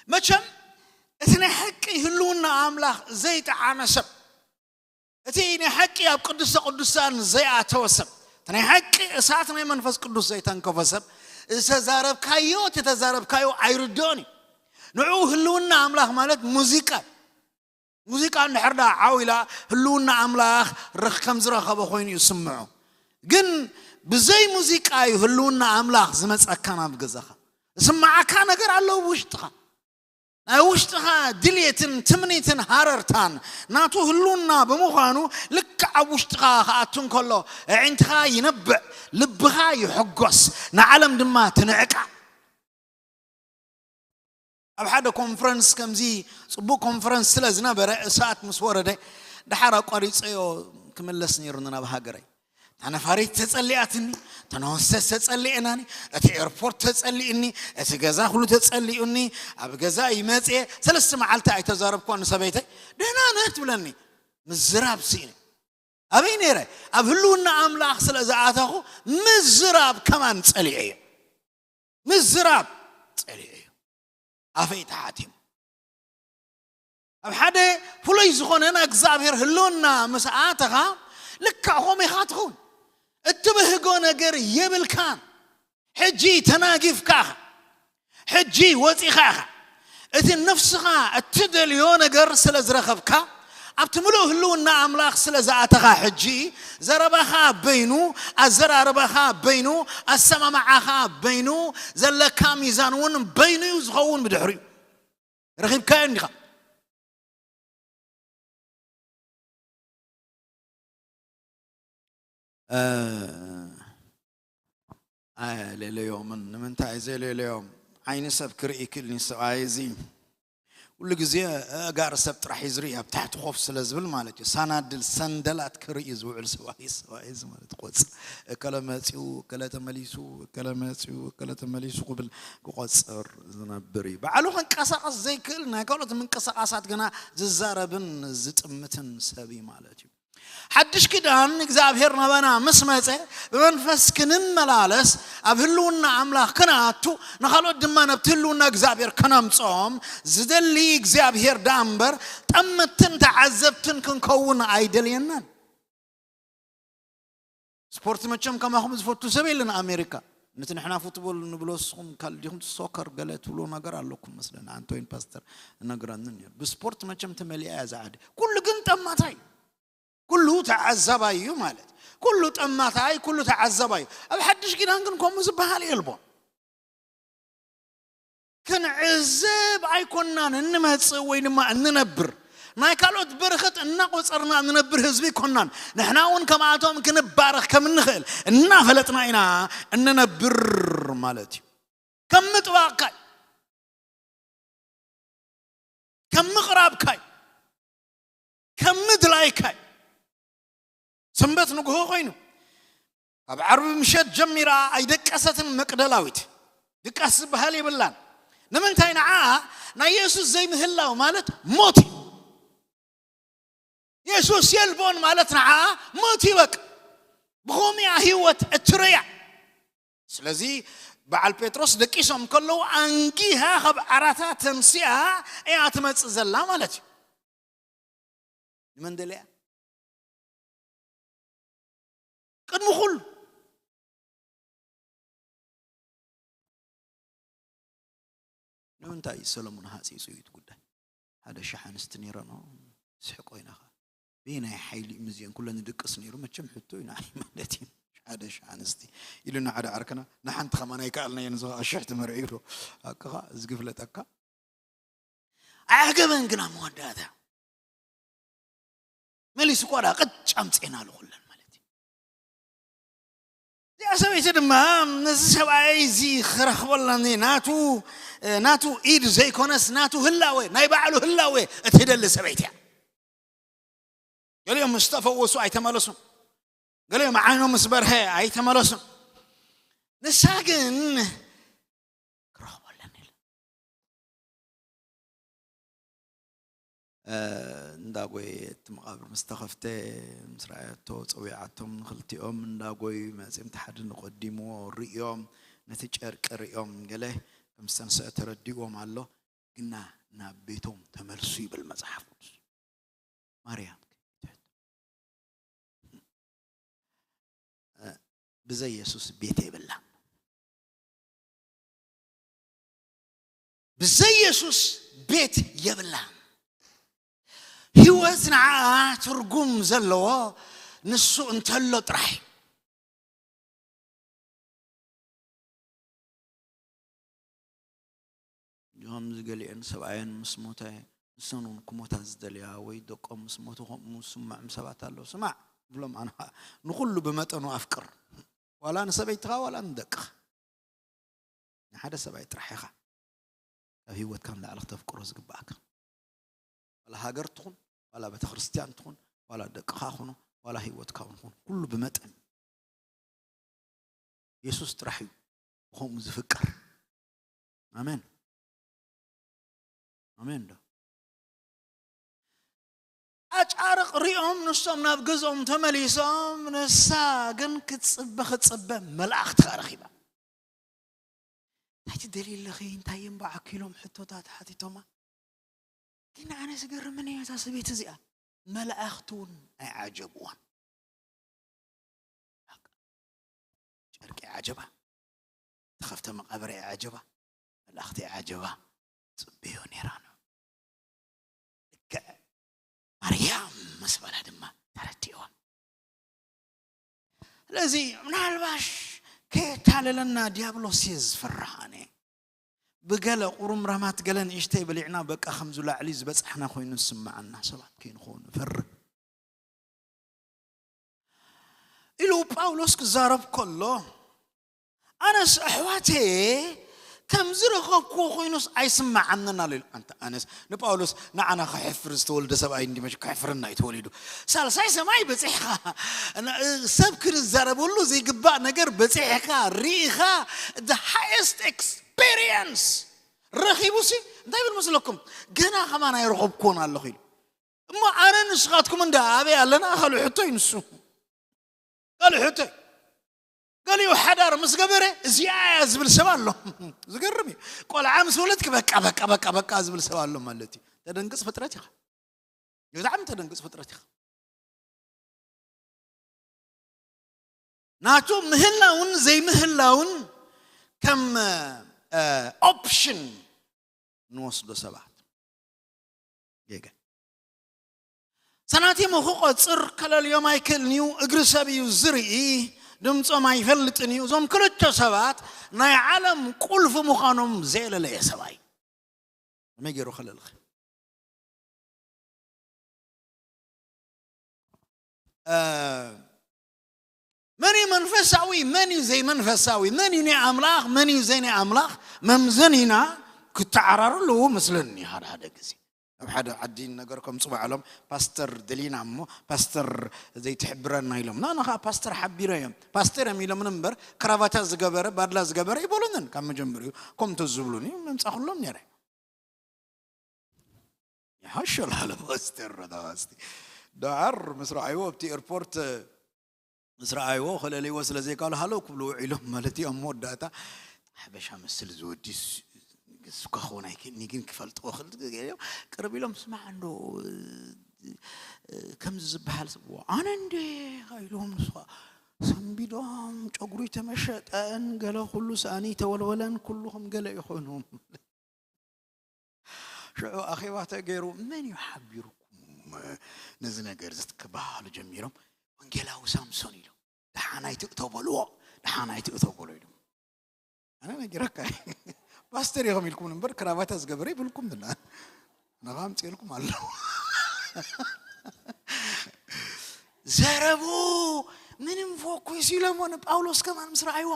መቸም እቲ ናይ ሓቂ ህልውና ኣምላኽ ዘይጠዓመ ሰብ፣ እቲ ናይ ሓቂ ኣብ ቅዱሰ ቅዱሳን ዘይኣተወ ሰብ፣ እቲ ናይ ሓቂ እሳት ናይ መንፈስ ቅዱስ ዘይተንከፎ ሰብ፣ ዝተዛረብካዮ፣ እቲ ተዛረብካዮ ኣይርድኦን እዩ። ንዕኡ ህልውና ኣምላኽ ማለት ሙዚቃ እዩ። ሙዚቃ እንድሕር ደኣ ዓው ኢላ ህልውና ኣምላኽ ርኽ-፣ ከም ዝረኸበ ኮይኑ እዩ ዝስምዖ። ግን ብዘይ ሙዚቃ እዩ ህልውና ኣምላኽ ዝመጸካ ናብ ገዛኻ። ዝስምዓካ ነገር ኣሎ ኣብ ውሽጥኻ። ናይ ውሽጥኻ ድልየትን ትምኒትን ሃረርታን ናቱ ህልውና ብምዃኑ ልክዕ ኣብ ውሽጥኻ ክኣቱ እንከሎ ኣዒንትኻ ይነብዕ፣ ልብኻ ይሕጎስ፣ ንዓለም ድማ ትንዕቃ። ኣብ ሓደ ኮንፈረንስ ከምዚ ጽቡቕ ኮንፈረንስ ስለ ዝነበረ እሳት ምስ ወረደ ደሓር ኣቋሪጸዮ ክምለስ ነይሩኒ ናብ ሃገረይ። እታ ነፋሪት ተጸሊኣትኒ፣ እተን ሆስተስ ተጸሊኤናኒ፣ እቲ ኤርፖርት ተጸሊኡኒ፣ እቲ ገዛ ኩሉ ተጸሊኡኒ። ኣብ ገዛ ይመጽየ ሰለስተ መዓልቲ ኣይተዛረብኳን ንሰበይተይ። ደህና ነህ ትብለኒ። ምዝራብ ስኢነ። ኣበይ ነይረ? ኣብ ህልውና ኣምላኽ ስለ ዝኣተኹ ምዝራብ ከማን ጸሊኤዮ። ምዝራብ ጸሊኤ እዩ። ኣፈይ ተሓቲሙ። ኣብ ሓደ ፍሉይ ዝኾነ ናይ እግዚኣብሔር ህልውና ምስ ኣተኻ ልክዕ ከምኡ ኢኻ ትኸውን። እትብህጎ ነገር የብልካን። ሕጂ ተናጊፍካ ኢኻ። ሕጂ ወጺኻ ኢኻ። እቲ ነፍስኻ እትደልዮ ነገር ስለ ዝረኸብካ ኣብቲ ምሉእ ህልውና ኣምላኽ ስለ ዝኣተኻ ሕጂ ዘረባኻ በይኑ፣ ኣዘራርባኻ በይኑ፣ ኣሰማምዓኻ በይኑ፣ ዘለካ ሚዛን እውን በይኑ እዩ ዝኸውን። ብድሕሪኡ ረኺብካዮ እንዲኻ። እ፣ ኣየሌለዮምን። ንምንታይ ዘየሌለዮም? ዓይኒ ሰብ ክርኢ ይክእል እዩ ሰብኣይ እዚ። ኩሉ ግዜ ኣእጋር ሰብ ጥራሕ እዩ ዝርኢ፣ ኣብ ታሕቲ ኮፍ ስለ ዝብል ማለት እዩ። ሳናድል፣ ሰንደላት ክርኢ ዝውዕል ሰብኣይ፣ ሰብኣይ እዚ ማለት ቆጽ-፣ እከለ መጺኡ፣ እከለ ተመሊሱ፣ እከለ መጺኡ፣ እከለ ተመሊሱ ክብል ክቆጽር ዝነብር እዩ። ባዕሉ ክንቀሳቐስ ዘይክእል፣ ናይ ካልኦት ምንቅስቓሳት ግና ዝዛረብን ዝጥምትን ሰብ እዩ ማለት እዩ። ሓድሽ ኪዳን እግዚኣብሔር ናባና ምስ መጸ፣ ብመንፈስ ክንመላለስ፣ ኣብ ህልውና ኣምላኽ ክንኣቱ፣ ንኻልኦት ድማ ናብቲ ህልውና እግዚኣብሔር ከነምጽኦም ዝደሊ እግዚኣብሔር ደኣ እምበር፣ ጠመትትን ተዓዘብትን ክንከውን ኣይደልየናን። ስፖርት መቸም ከማኹም ዝፈቱ ሰብ የለን ኣሜሪካ። ነቲ ንሕና ፉትቦል ንብሎ፣ ንስኹም ካልእ ዲኹም፣ ሶከር ገለ ትብሎ ነገር ኣለኩም መስለኒ። ኣንቶይን ፓስተር እነግረኒ ነይሩ። ብስፖርት መቸም ተመሊኣ እያ እዛ ዓዲ። ኩሉ ግን ጠማታይ። ኩሉ ተዓዛባይ እዩ ማለት። ኩሉ ጠማታይ፣ ኩሉ ተዓዛባይ እዩ። ኣብ ሓድሽ ኪዳን ግን ከምኡ ዝበሃል የልቦን። ክንዕዘብ ኣይኮናን እንመጽእ ወይ ድማ እንነብር። ናይ ካልኦት በረኸት እናቆጸርና እንነብር ህዝቢ ኣይኮናን። ንሕና እውን ከምኣቶም ክንባረኽ ከም እንኽእል እናፈለጥና ኢና እንነብር ማለት እዩ። ከም ምጥባቕካ እዩ። ከም ምቕራብካ እዩ። ከም ምድላይካ እዩ። ሰንበት ንግሆ ኮይኑ፣ ካብ ዓርቢ ምሸት ጀሚራ ኣይደቀሰትን መቅደላዊት። ድቃስ ዝበሃል የብላን። ንምንታይ? ንዓ ናይ የሱስ ዘይምህላው ማለት ሞት እዩ። የሱስ የልቦን ማለት ንዓ ሞት እዩ በቃ። ብኸምኡ እያ ህይወት እትርእያ። ስለዚ በዓል ጴጥሮስ ደቂሶም ከለዉ ኣንጊሃ ካብ ዓራታ ተንሲኣ እያ ትመጽእ ዘላ ማለት እዩ። ንመን ደልያ? ቅድሚ ኩሉ። ንምንታይ እዩ ሰሎሞን ሃጺጹ እዩ እቲ ጉዳይ? ሓደ ሻሕ ኣንስቲ ነይረኖ፣ ስሕቆ ኢና ኸ። ብናይ ሓይሊ እዩ ምዚአን ኩለን ዝድቅስ ነይሩ። መቸም ሕቶ እዩ ንዓይ ማለት እዩ። ሓደ ሽሕ ኣንስቲ ኢሉና ሓደ ዓርክና፣ ንሓንቲ ከማን ኣይከኣልናዮን፣ እዚ ኸኣ ሽሕ ትመርዒ ኢሉ። ሓቅኻ፣ እዚ ክፍለጠካ። ኣዕገበን ግና መወዳእታ። መሊሱ እኳ ደኣ ቅጭ ኣምጺእናሉ ኩለን ማለት እዩ። እዚኣ ሰበይቲ ድማ ነዚ ሰብኣይ እዚ ክረኽበላ፣ ናቱ፣ ናቱ ኢድ ዘይኮነስ ናቱ ህላዌ፣ ናይ ባዕሉ ህላዌ እትደሊ ሰበይቲ እያ። ገሊኦም ምስ ተፈወሱ ኣይተመለሱን። ገሊኦም ዓይኖም ምስ በርሀ ኣይተመለሱን። ንሳ ግን ክረኽቦ ኣለኒ ኢላ። እ፣ እንዳ ጎየ እቲ መቓብር ምስ ተኸፍተ፣ ምስ ረኣየቶ፣ ጸዊዓቶም ንኽልቲኦም። እንዳ ጎዩ መጺኦም፣ እቲ ሓደ ንቐዲምዎ ርእዮም፣ ነቲ ጨርቂ ርእዮም፣ ገለ ከም ዝተንስአ ተረዲእዎም ኣሎ። ግና ናብ ቤቶም ተመልሱ ይብል መጽሓፍ ቅዱስ። ማርያም እ፣ ብዘይ የሱስ ቤት የብላን። ብዘይ የሱስ ቤት የብላን። ህይወት ንዓኣ ትርጉም ዘለዎ ንሱ እንተሎ ጥራሕ እዩ። ከምዚ ገሊአን ሰብኣየን ምስ ሞተ፣ ንሰን እውን ክሞታ ዝደልያ ወይ ደቆም ምስ ሞቱ ከምኡ ዝስምዖም ሰባት ኣለዉ። ስማዕ፣ ብሎም፣ ኣነ ኸኣ ንኹሉ ብመጠኑ ኣፍቅር። ዋላ ንሰበይትኻ ዋላ ንደቅኻ። ንሓደ ሰብኣይ ጥራሕ ኢኻ ካብ ህይወትካ ንላዕሊ ክተፍቅሮ ዝግብኣካ። ዋላ ሃገር ትኹን፣ ዋላ ቤተክርስትያን ትኹን፣ ዋላ ደቅኻ ኩኑ፣ ዋላ ህይወትካ እውን ኩን፣ ኩሉ ብመጠን። የሱስ ጥራሕ እዩ ብኸምኡ ዝፍቀር። ኣሜን። ኣሜን ዶ? ኣጫርቕ ሪኦም ንሶም ናብ ገዝኦም ተመሊሶም፣ ንሳ ግን ክትጽበ ክትጽበ መልኣኽቲ ከኣ ረኺባ። እንታይ ትደልዪ ኣለኺ? እንታይ እየን ብዓኪ ኢሎም ሕቶታት ሓቲቶማ። ግን ኣነ ዝገርመኒ እያ እዛ ሰበይቲ እዚኣ፣ መላእኽቲ እውን ኣይዓጀብዋን። ጨርቂ ይዓጀባ፣ ተኸፍተ መቓብር ይዓጀባ፣ መላእኽቲ ይዓጀባ። ጽበዮ ነይራ ነው። ልክዕ ማርያም ምስ በላ ድማ ተረዲእዋ። ስለዚ ምናልባሽ ከየታለለና ዲያብሎስ እየ ዝፈርሕ ኣነ። ብገለ ቁሩምራማት ገለ ንእሽተይ በሊዕና በቃ ከምዚ ላዕሊ ዝበጻሕና ኮይኑ ዝስምዓና ሰባት ከይንኸውን እፈርህ። ኢሉ ጳውሎስ ክዛረብ ከሎ፣ ኣነስ ኣሕዋተየ ከም ዝረኸብክዎ ኮይኑስ ኣይስምዓንን ኣሎ ኢሉ። ኣንታ ኣነስ ንጳውሎስ ንዓና ከሕፍር ዝተወልደ ሰብኣይ እንዲ መሽ ከሕፍረና እዩ ተወሊዱ። ሳልሳይ ሰማይ በጺሕኻ፣ ን-፣ ሰብ ክዝረበሉ ዘይግባእ ነገር በጺሕካ፣ ርኢኻ፣ the highest experience ረኺቡሲ እንታይ ይብል መስለኩም? ገና ከማን ኣይረኸብክዎን ኣለኹ ኢሉ። እሞ ኣነ ንስኻትኩም እንዳ ኣበይ ኣለና? ካልእ ሕቶ እዩ ንሱ። ካልእ ሕቶ እዩ። ገሊኡ ሓዳር ምስ ገበረ እዚኣ እያ ዝብል ሰብ ኣሎ። ዝገርም እዩ። ቆልዓ ምስ ወለድክ በቃ፣ በቃ፣ በቃ፣ በቃ ዝብል ሰብ ኣሎ ማለት እዩ። ተደንግጽ ፍጥረት ኢኻ። ብጣዕሚ ተደንግጽ ፍጥረት ኢኻ። ናቱ ምህላውን ዘይምህላውን ከም፣ እ፣ ኦፕሽን ንወስዶ ሰባት። ጌጋ። ሳንቲሙ ክቆጽር ከለልዮም ኣይክእልን እዩ። እግሪ ሰብ እዩ ዝርኢ፣ ድምጾም ኣይፈልጥን እዩ። እዞም ክልተ ሰባት ናይ ዓለም ቁልፊ ምዃኖም ዘየለለየ ሰብኣይ። ከመይ ገይሩ ከለልኺ? እ፣ መን እዩ መንፈሳዊ፣ መን እዩ ዘይመንፈሳዊ፣ መን እዩ ናይ ኣምላኽ፣ መን እዩ ዘይናይ ኣምላኽ መምዘኒና ክተዓራሩ ኣለዎ መስለኒ። ሓደ ሓደ ግዜ ኣብ ሓደ ዓዲ ነገር ከምጽኡ ባዕሎም ፓስተር ደሊና እሞ ፓስተር ዘይትሕብረና ኢሎም፣ ናና ኸዓ ፓስተር ሓቢረ እዮም። ፓስተር እዮም ኢሎምን እምበር ክራቫታ ዝገበረ፣ ባድላ ዝገበረ ይበሉንን ካብ መጀመሪኡ ከምቶ ዝብሉን እዩ መምጻኹሎም ነይረ። ይሓሸል ሃለ ፓስተር ረዳስቲ ዳዓር ምስ ረኣይዎ ኣብቲ ኤርፖርት ምስ ረኣይዎ ከለልይዎ ስለ ዘይካሉ ሃለው ክብሉ ውዒሎም ማለት እዩ። ኣብ መወዳእታ ሓበሻ መስል ዝወዲ ስ-፣ እሱ ከኸውን ኣይክእልኒ ግን ክፈልጥዎ ክእል ገይሮም ቅርብ ኢሎም፣ ስማዕ እንዶ፣ እ፣ ከምዚ ዝበሃል ሰብ፣ ኣነ እንዴ ኢልዎም፣ ንሱ ኸኣ ሰንቢዶም፣ ጨጉሩ ተመሸጠን፣ ገለ ኩሉ ሳእኒ ተወልወለን፣ ኩሉ ከም ገለ ይኾኑ። ሽዑ ኣኼባ ተገይሩ፣ "መን እዩ ሓቢሩኩም ነዚ ነገር እዚ?" ክበሃሉ ጀሚሮም፣ "ወንጌላዊ ሳምሶን" ኢሎም። ደሓን ኣይትእቶ በልዎ፣ ደሓን ኣይትእቶ በሎ ኢሉ። ኣነ ነጊረካ። ፓስተር ኢኹም ኢልኩም እምበር ክራባታ ዝገበረ ይብልኩም ድና። ነኻ ኣምፅኤልኩም ኣሎ። ዘረቡ ምንም ፎኩስ ኢሎሞ ንጳውሎስ ከማን ምስ ረኣይዎ፣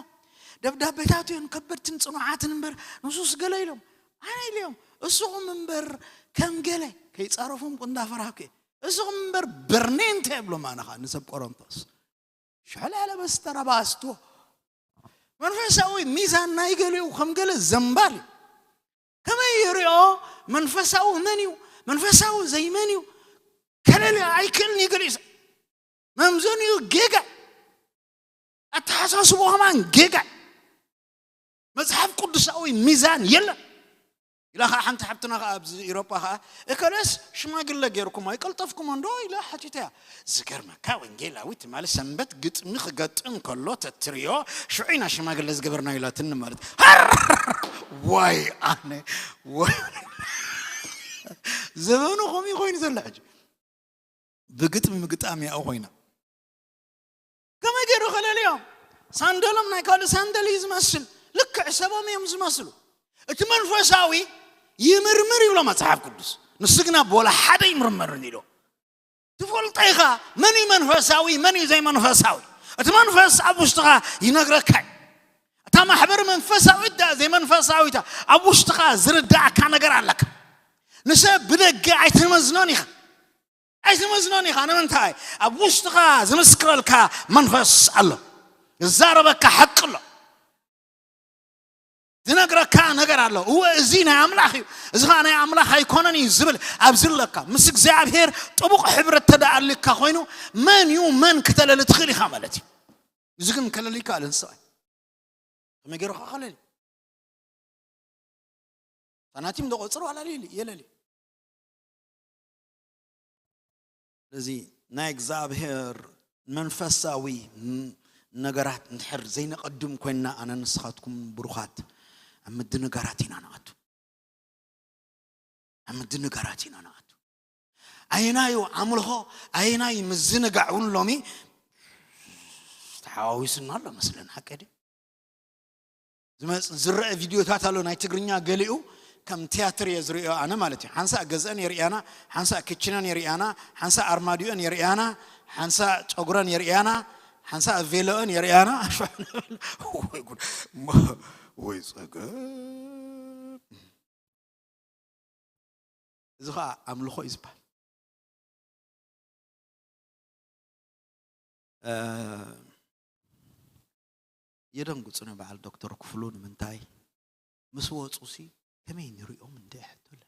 ደብዳቤታቱ እዮን ከበድትን ጽኑዓትን እምበር ንሱስ ገለ ኢሎም ኣነ ኢልዮም። እስኹም እምበር ከም ገለ ከይጻረፎም እንዳፈራህኩ እየ። እስኹም እምበር በርኔንተ የብሎም ኣነ ኸኣ ንሰብ ቆሮንቶስ። ሽሕለ ያለ በስተራ ባስቶ መንፈሳዊ ሚዛን ናይ ገሊኡ ከም ገለ ዘንባል እዩ። ከመይ ይሪኦ? መንፈሳዊ መን እዩ? መንፈሳዊ ዘይመን እዩ? ከለለ ኣይክእልን እዩ። ገሊኡ ሰብ መምዘኒኡ ጌጋ፣ ኣተሓሳስቦ ከማን ጌጋ። መጽሓፍ ቅዱሳዊ ሚዛን የለን። ኢላ ኸዓ ሓንቲ ሓብትና ኸዓ ኣብዚ ኢሮጳ ኸዓ እከለስ ሽማግለ ጌርኩም ኣይቀልጠፍኩም እንዶ ኢላ ሓቲተያ። ዝገርመካ ወንጌላዊ ትማሊ ሰንበት ግጥሚ ክገጥም ከሎ ተትርዮ ሽዑ ኢና ሽማግለ ዝገበርና ኢላትኒ ማለት። ሃር! ዋይ ኣነ፣ ዋይ። ዘመኑ ከምኡ ኮይኑ ዘሎ ሕጂ። ብግጥሚ ምግጣም ያኡ ኮይና። ከመይ ገይሩ ከለልዮም? ሳንደሎም ናይ ካልእ ሳንደል እዩ ዝመስል። ልክዕ ሰቦም እዮም ዝመስሉ። እቲ መንፈሳዊ ይምርምር ይብሎ መጽሓፍ ቅዱስ። ንሱ ግና ብወላ ሓደ ይምርምርን ኢሎ። ትፈልጦ ኢኻ መን እዩ መንፈሳዊ፣ መን እዩ ዘይመንፈሳዊ። እቲ መንፈስ ኣብ ውሽጥኻ ይነግረካ እዩ። እታ ማሕበር መንፈሳዊት ደኣ ዘይመንፈሳዊታ ኣብ ውሽጥኻ ዝርዳእካ ነገር ኣለካ። ንሰብ ብደገ ኣይትመዝኖን ኢኻ። ኣይትመዝኖን ኢኻ። ንምንታይ? ኣብ ውሽጥኻ ዝምስክረልካ መንፈስ ኣሎ። ዝዛረበካ ሓቂ ኣሎ። ዝነግረካ ነገር ኣሎ። እወ፣ እዚ ናይ ኣምላኽ እዩ፣ እዚ ኸዓ ናይ ኣምላኽ ኣይኮነን እዩ ዝብል ኣብዚ ኣለካ። ምስ እግዚኣብሔር ጥቡቕ ሕብረት ተደኣሊካ ኮይኑ መን እዩ መን ክተለሊ ትኽእል ኢኻ ማለት እዩ። እዚ ግን ከለሊ ይከኣል እንስሳ። ከመይ ገይሩ ኸዓ ከለሊ? ሳናቲም ዶ ቆጽሩ ኣላሊ የለሊ። እዚ ናይ እግዚኣብሔር መንፈሳዊ ን-፣ ነገራት እንድሕር ዘይነቐድም ኮይንና፣ ኣነ ንስኻትኩም ብሩኻት ኣብ ምድንጋራት ኢና ንኣቱ። ኣብ ምድንጋራት ኢና ንኣቱ። ኣየናዩ ኣምልኾ፣ ኣየናይ ምዝንጋዕ እውን ሎሚ ተሓዋዊሱና ኣሎ መስለን፣ ሓቂ ድዩ? ዝመጽ-፣ ዝረአ ቪድዮታት ኣሎ ናይ ትግርኛ፣ ገሊኡ ከም ቲያትር እየ ዝርእዮ ኣነ ማለት እዩ። ሓንሳእ ገዝአን የርእያና፣ ሓንሳእ ክችነን የርእያና፣ ሓንሳእ ኣርማድዮን የርእያና፣ ሓንሳእ ጨጉረን የርእያና፣ ሓንሳእ ቬሎአን የርእያና። ወይ ጉድ! ወይ ጸገም! እዚ ኸዓ ኣምልኾ እዩ ዝበሃል። እ፣ የደንግጹ ንበዓል ዶክተር ክፍሉ። ንምንታይ ምስ ወጹ ሲ ከመይ ንሪኦም እንደ ሕቶ ኣለ።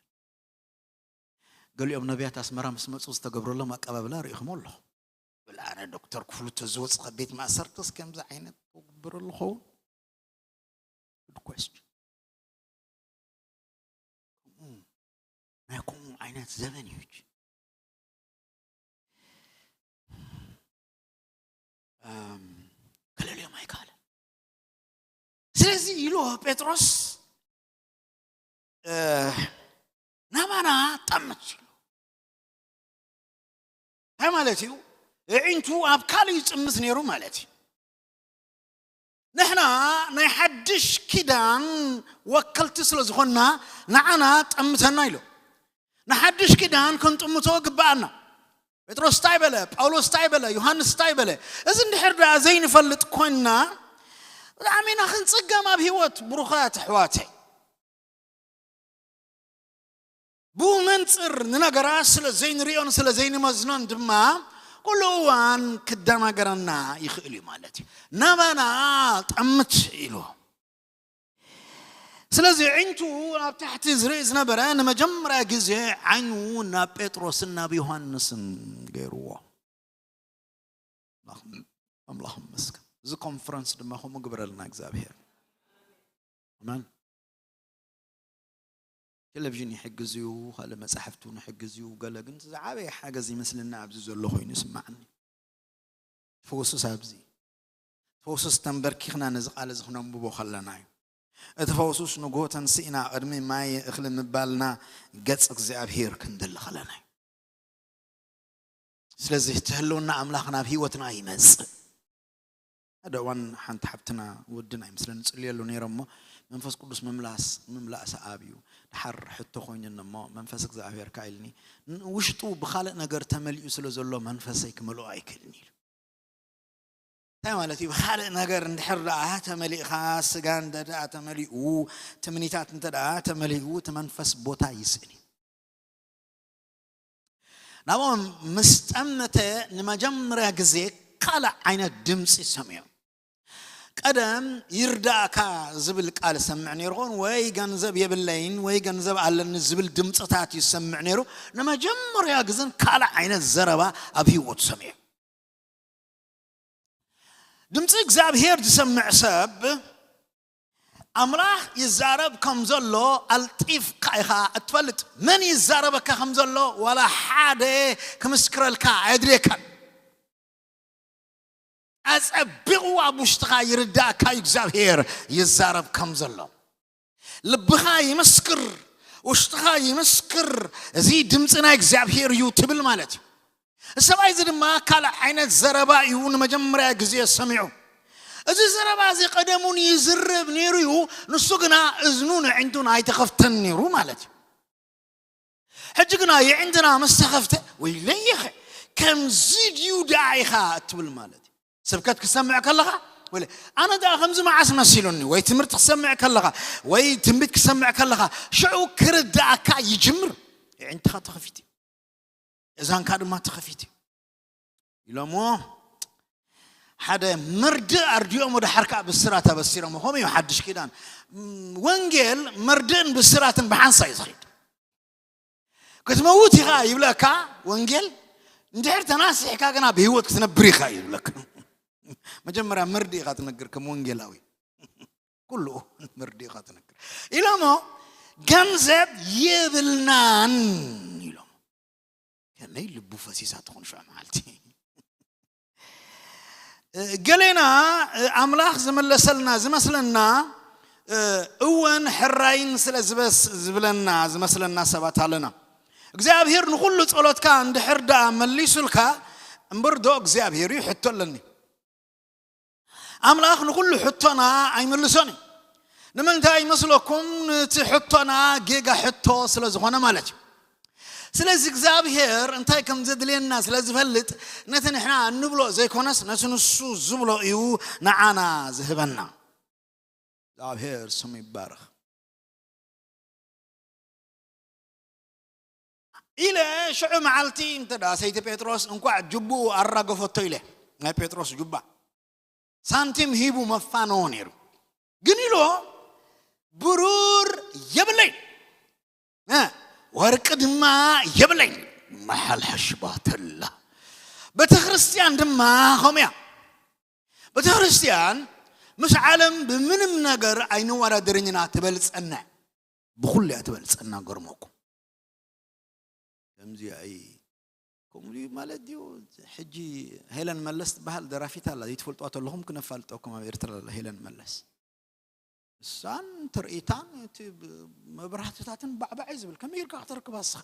ገሊኦም ነቢያት ኣስመራ ምስ መጹ ዝተገብረሎም ኣቀባብላ ርኢኹሞ ኣለኹ። በል ኣነ ዶክተር ክፍሉ ተዝወጽእ ካብ ቤት ማእሰርትስ ከምዚ ዓይነት ክግበረሉ ኸውን? Good question። ከምኡ፣ ናይ ከምኡ ዓይነት ዘመን እዩ ሕጂ። እም፣ ከለልዮም ኣይከኣለን። ስለዚ ኢሉ ጴጥሮስ፣ እ፣ ናባና ጠምት ኢሉ። እንታይ ማለት እዩ? ኣዒንቱ ኣብ ካልእ ይጥምት ነይሩ ማለት እዩ። ንሕና ናይ ሓድሽ ኪዳን ወከልቲ ስለ ዝኾንና፣ ንዓና ጠምተና ኢሉ። ንሓድሽ ኪዳን ክንጥምቶ ግብኣና። ጴጥሮስ እንታይ በለ? ጳውሎስ እንታይ በለ? ዮሃንስ እንታይ በለ? እዚ እንድሕር ደኣ ዘይንፈልጥ ኮይንና፣ ብጣዕሚ ኢና ክንጽገም ኣብ ህይወት፣ ብሩኻት ኣሕዋተይ። ብኡ መንጽር ንነገራት ስለ ዘይንሪኦን ስለ ዘይንመዝኖን ድማ፣ ኩሉ እዋን ክደናገረና ይኽእል እዩ ማለት እዩ። ናባና ጠምት ኢሉ። ስለዚ ኣዒንቱ ኣብ ታሕቲ ዝርኢ ዝነበረ ንመጀመርያ ግዜ ዓይኑ ናብ ጴጥሮስን ናብ ዮሃንስን ገይርዎ። ኣምላኽ፣ ኣምላኽ ይመስገን። እዚ ኮንፈረንስ ድማ ከምኡ ግበረልና እግዚኣብሔር። ኣሜን። ቴሌቪዥን ይሕግዝ እዩ፣ ካልእ መጻሕፍቲ እውን ይሕግዝ እዩ። ገለ ግን እቲ ዝዓበየ ሓገዝ ይመስለኒ ኣብዚ ዘሎ ኮይኑ ይስማዓኒ። ፈውሱስ ኣብዚ። ፈውሱስ ተንበርኪኽና ነዚ ቃል እዚ ክነንብቦ ከለና እዩ። እቲ ፈውሱስ ንግሆ ተንስእና ቅድሚ ማይ እኽሊ ምባልና ገጽ እግዚኣብሔር ክንደሊ ከለና እዩ። ስለዚ እቲ ህልውና ኣምላኽ ናብ ህይወትና ይመጽእ። ሓደ እዋን ሓንቲ ሓብትና ወድን ኣይመስለን ይጽልየሉ ነይረ እሞ፣ መንፈስ ቅዱስ ምምላስ ምምላእ ሰኣብ እዩ። ድሓር ሕቶ ኮይኑኒ እሞ መንፈስ እግዚኣብሔር ከኣ ኢልኒ፣ ን- ውሽጡ ብኻልእ ነገር ተመሊኡ ስለ ዘሎ መንፈሰይ ክመልኦ ኣይክእልን ኢሉ። እንታይ ማለት እዩ? ብኻልእ ነገር እንድሕር ደኣ ተመሊእካ፣ ስጋ እንተ ደኣ ተመሊኡ፣ ትምኒታት እንተ ደኣ ተመሊኡ፣ እቲ መንፈስ ቦታ ይስእን እዩ። ናብኦም ምስ ጠመተ ንመጀመርያ ግዜ ካልእ ዓይነት ድምፂ ሰሚዑ። ቀደም ይርዳእካ ዝብል ቃል ሰምዕ ነይሩ ኾን፣ ወይ ገንዘብ የብለይን ወይ ገንዘብ ኣለኒ ዝብል ድምፅታት ይሰምዕ ነይሩ። ንመጀመርያ ግዘን ካልእ ዓይነት ዘረባ ኣብ ህይወቱ ሰሚዑ። ድምፂ እግዚኣብሔር ዝሰምዕ ሰብ ኣምላኽ ይዛረብ ከም ዘሎ ኣልጢፍካ ኢኻ እትፈልጥ። መን ይዛረበካ ከም ዘሎ ዋላ ሓደ ክምስክረልካ ኣየድልየካን። ኣጸቢቑ ኣብ ውሽጥኻ ይርዳእካ እዩ እግዚኣብሔር ይዛረብ ከም ዘሎ። ልብኻ ይመስክር፣ ውሽጥኻ ይመስክር፣ እዚ ድምፂ ናይ እግዚኣብሔር እዩ ትብል ማለት እዩ። ሰብኣይ እዚ ድማ ካልእ ዓይነት ዘረባ እዩ ንመጀመርያ ግዜ ሰሚዑ። እዚ ዘረባ እዚ ቀደሙን ይዝረብ ነይሩ እዩ። ንሱ ግና እዝኑ ንዕንቱን ኣይተኸፍተን ነይሩ ማለት እዩ። ሕጂ ግና የዕንትና ምስ ተኸፍተ፣ ወይለየኸ ከምዚ ድዩ ደኣ ኢኻ እትብል ማለት እዩ። ስብከት ክሰምዕ ከለኻ፣ ወለ ኣነ ደኣ ከምዚ መዓስ መሲሉኒ፣ ወይ ትምህርቲ ክሰምዕ ከለኻ፣ ወይ ትንቢት ክሰምዕ ከለኻ፣ ሽዑ ክርዳእካ ይጅምር። የዕንትኻ ተኸፊት እዩ። እዛንካ ድማ ተኸፊት እዩ ኢሎሞ። ሓደ መርድእ ኣርዲኦም ወደ ሓርካ ብስራት ኣበሲሮም። ከምኡ እዩ ሓድሽ ኪዳን። ም፣ ወንጌል መርድእን ብስራትን ብሓንሳ እዩ ዝኸይድ። ክትመውት ኢኻ ይብለካ ወንጌል። እንድሕር ተናሲሕካ ግና ብህይወት ክትነብር ኢኻ እዩ ይብለካ። መጀመርያ መርድእ ኢኻ ትነግር ከም ወንጌላዊ። ኩሉ መርድእ ኢኻ ትነግር ኢሎሞ። ገንዘብ የብልናን ኢሎም። ከመይ ልቡ ፈሲሳ ትኾን ሽዑ መዓልቲ? ገሌና ኣምላኽ ዝመለሰልና ዝመስለና እውን ሕራይን ስለ ዝበስ ዝብለና ዝመስለና ሰባት ኣለና። እግዚኣብሔር ንኹሉ ጸሎትካ እንድሕር ደኣ መሊሱልካ እምበር ዶ እግዚኣብሔር እዩ ሕቶ ኣለኒ። ኣምላኽ ንኹሉ ሕቶና ኣይምልሶን እዩ። ንምንታይ ይመስለኩም? እቲ ሕቶና ጌጋ ሕቶ ስለ ዝኾነ ማለት እዩ። ስለዚ እግዚኣብሔር እንታይ ከም ዘድልየና ስለ ዝፈልጥ ነቲ ንሕና እንብሎ ዘይኮነስ ነቲ ንሱ ዝብሎ እዩ ንዓና ዝህበና። እግዚኣብሔር ስሙ ይባረኽ። ኢለ ሽዑ መዓልቲ እንተ ደኣ ሰይቲ ጴጥሮስ እንኳዕ ጅቡኡ ኣራገፈቶ ኢለ ናይ ጴጥሮስ ጁባ ሳንቲም ሂቡ መፋነዎ ነይሩ። ግን ኢሎ ብሩር የብለይ፣ እ፣ ወርቂ ድማ የብለይ፣ መሓል ሓሽባተላ። ቤተ ክርስቲያን ድማ ከምኡ እያ። ቤተ ክርስቲያን ምስ ዓለም ብምንም ነገር ኣይንወዳደርኝና ትበልጸና፣ ብኹሉ እያ ትበልጸና። ገርመኩም ከምዚ ኣይ ከምዚ ማለት ድዩ? ሕጂ ሄለን መለስ ትበሃል ደራፊት ኣላ፣ ዘይትፈልጥዋ ተለኹም ክነፋልጠኩም። ኣብ ኤርትራ ኣላ ሄለን መለስ። እሳን ትርኢታን እቲ ብ-፣ መብራህትታትን ባዕባዕ እዩ ዝብል። ከመይ ጌርካ ክተርክባ እስኻ?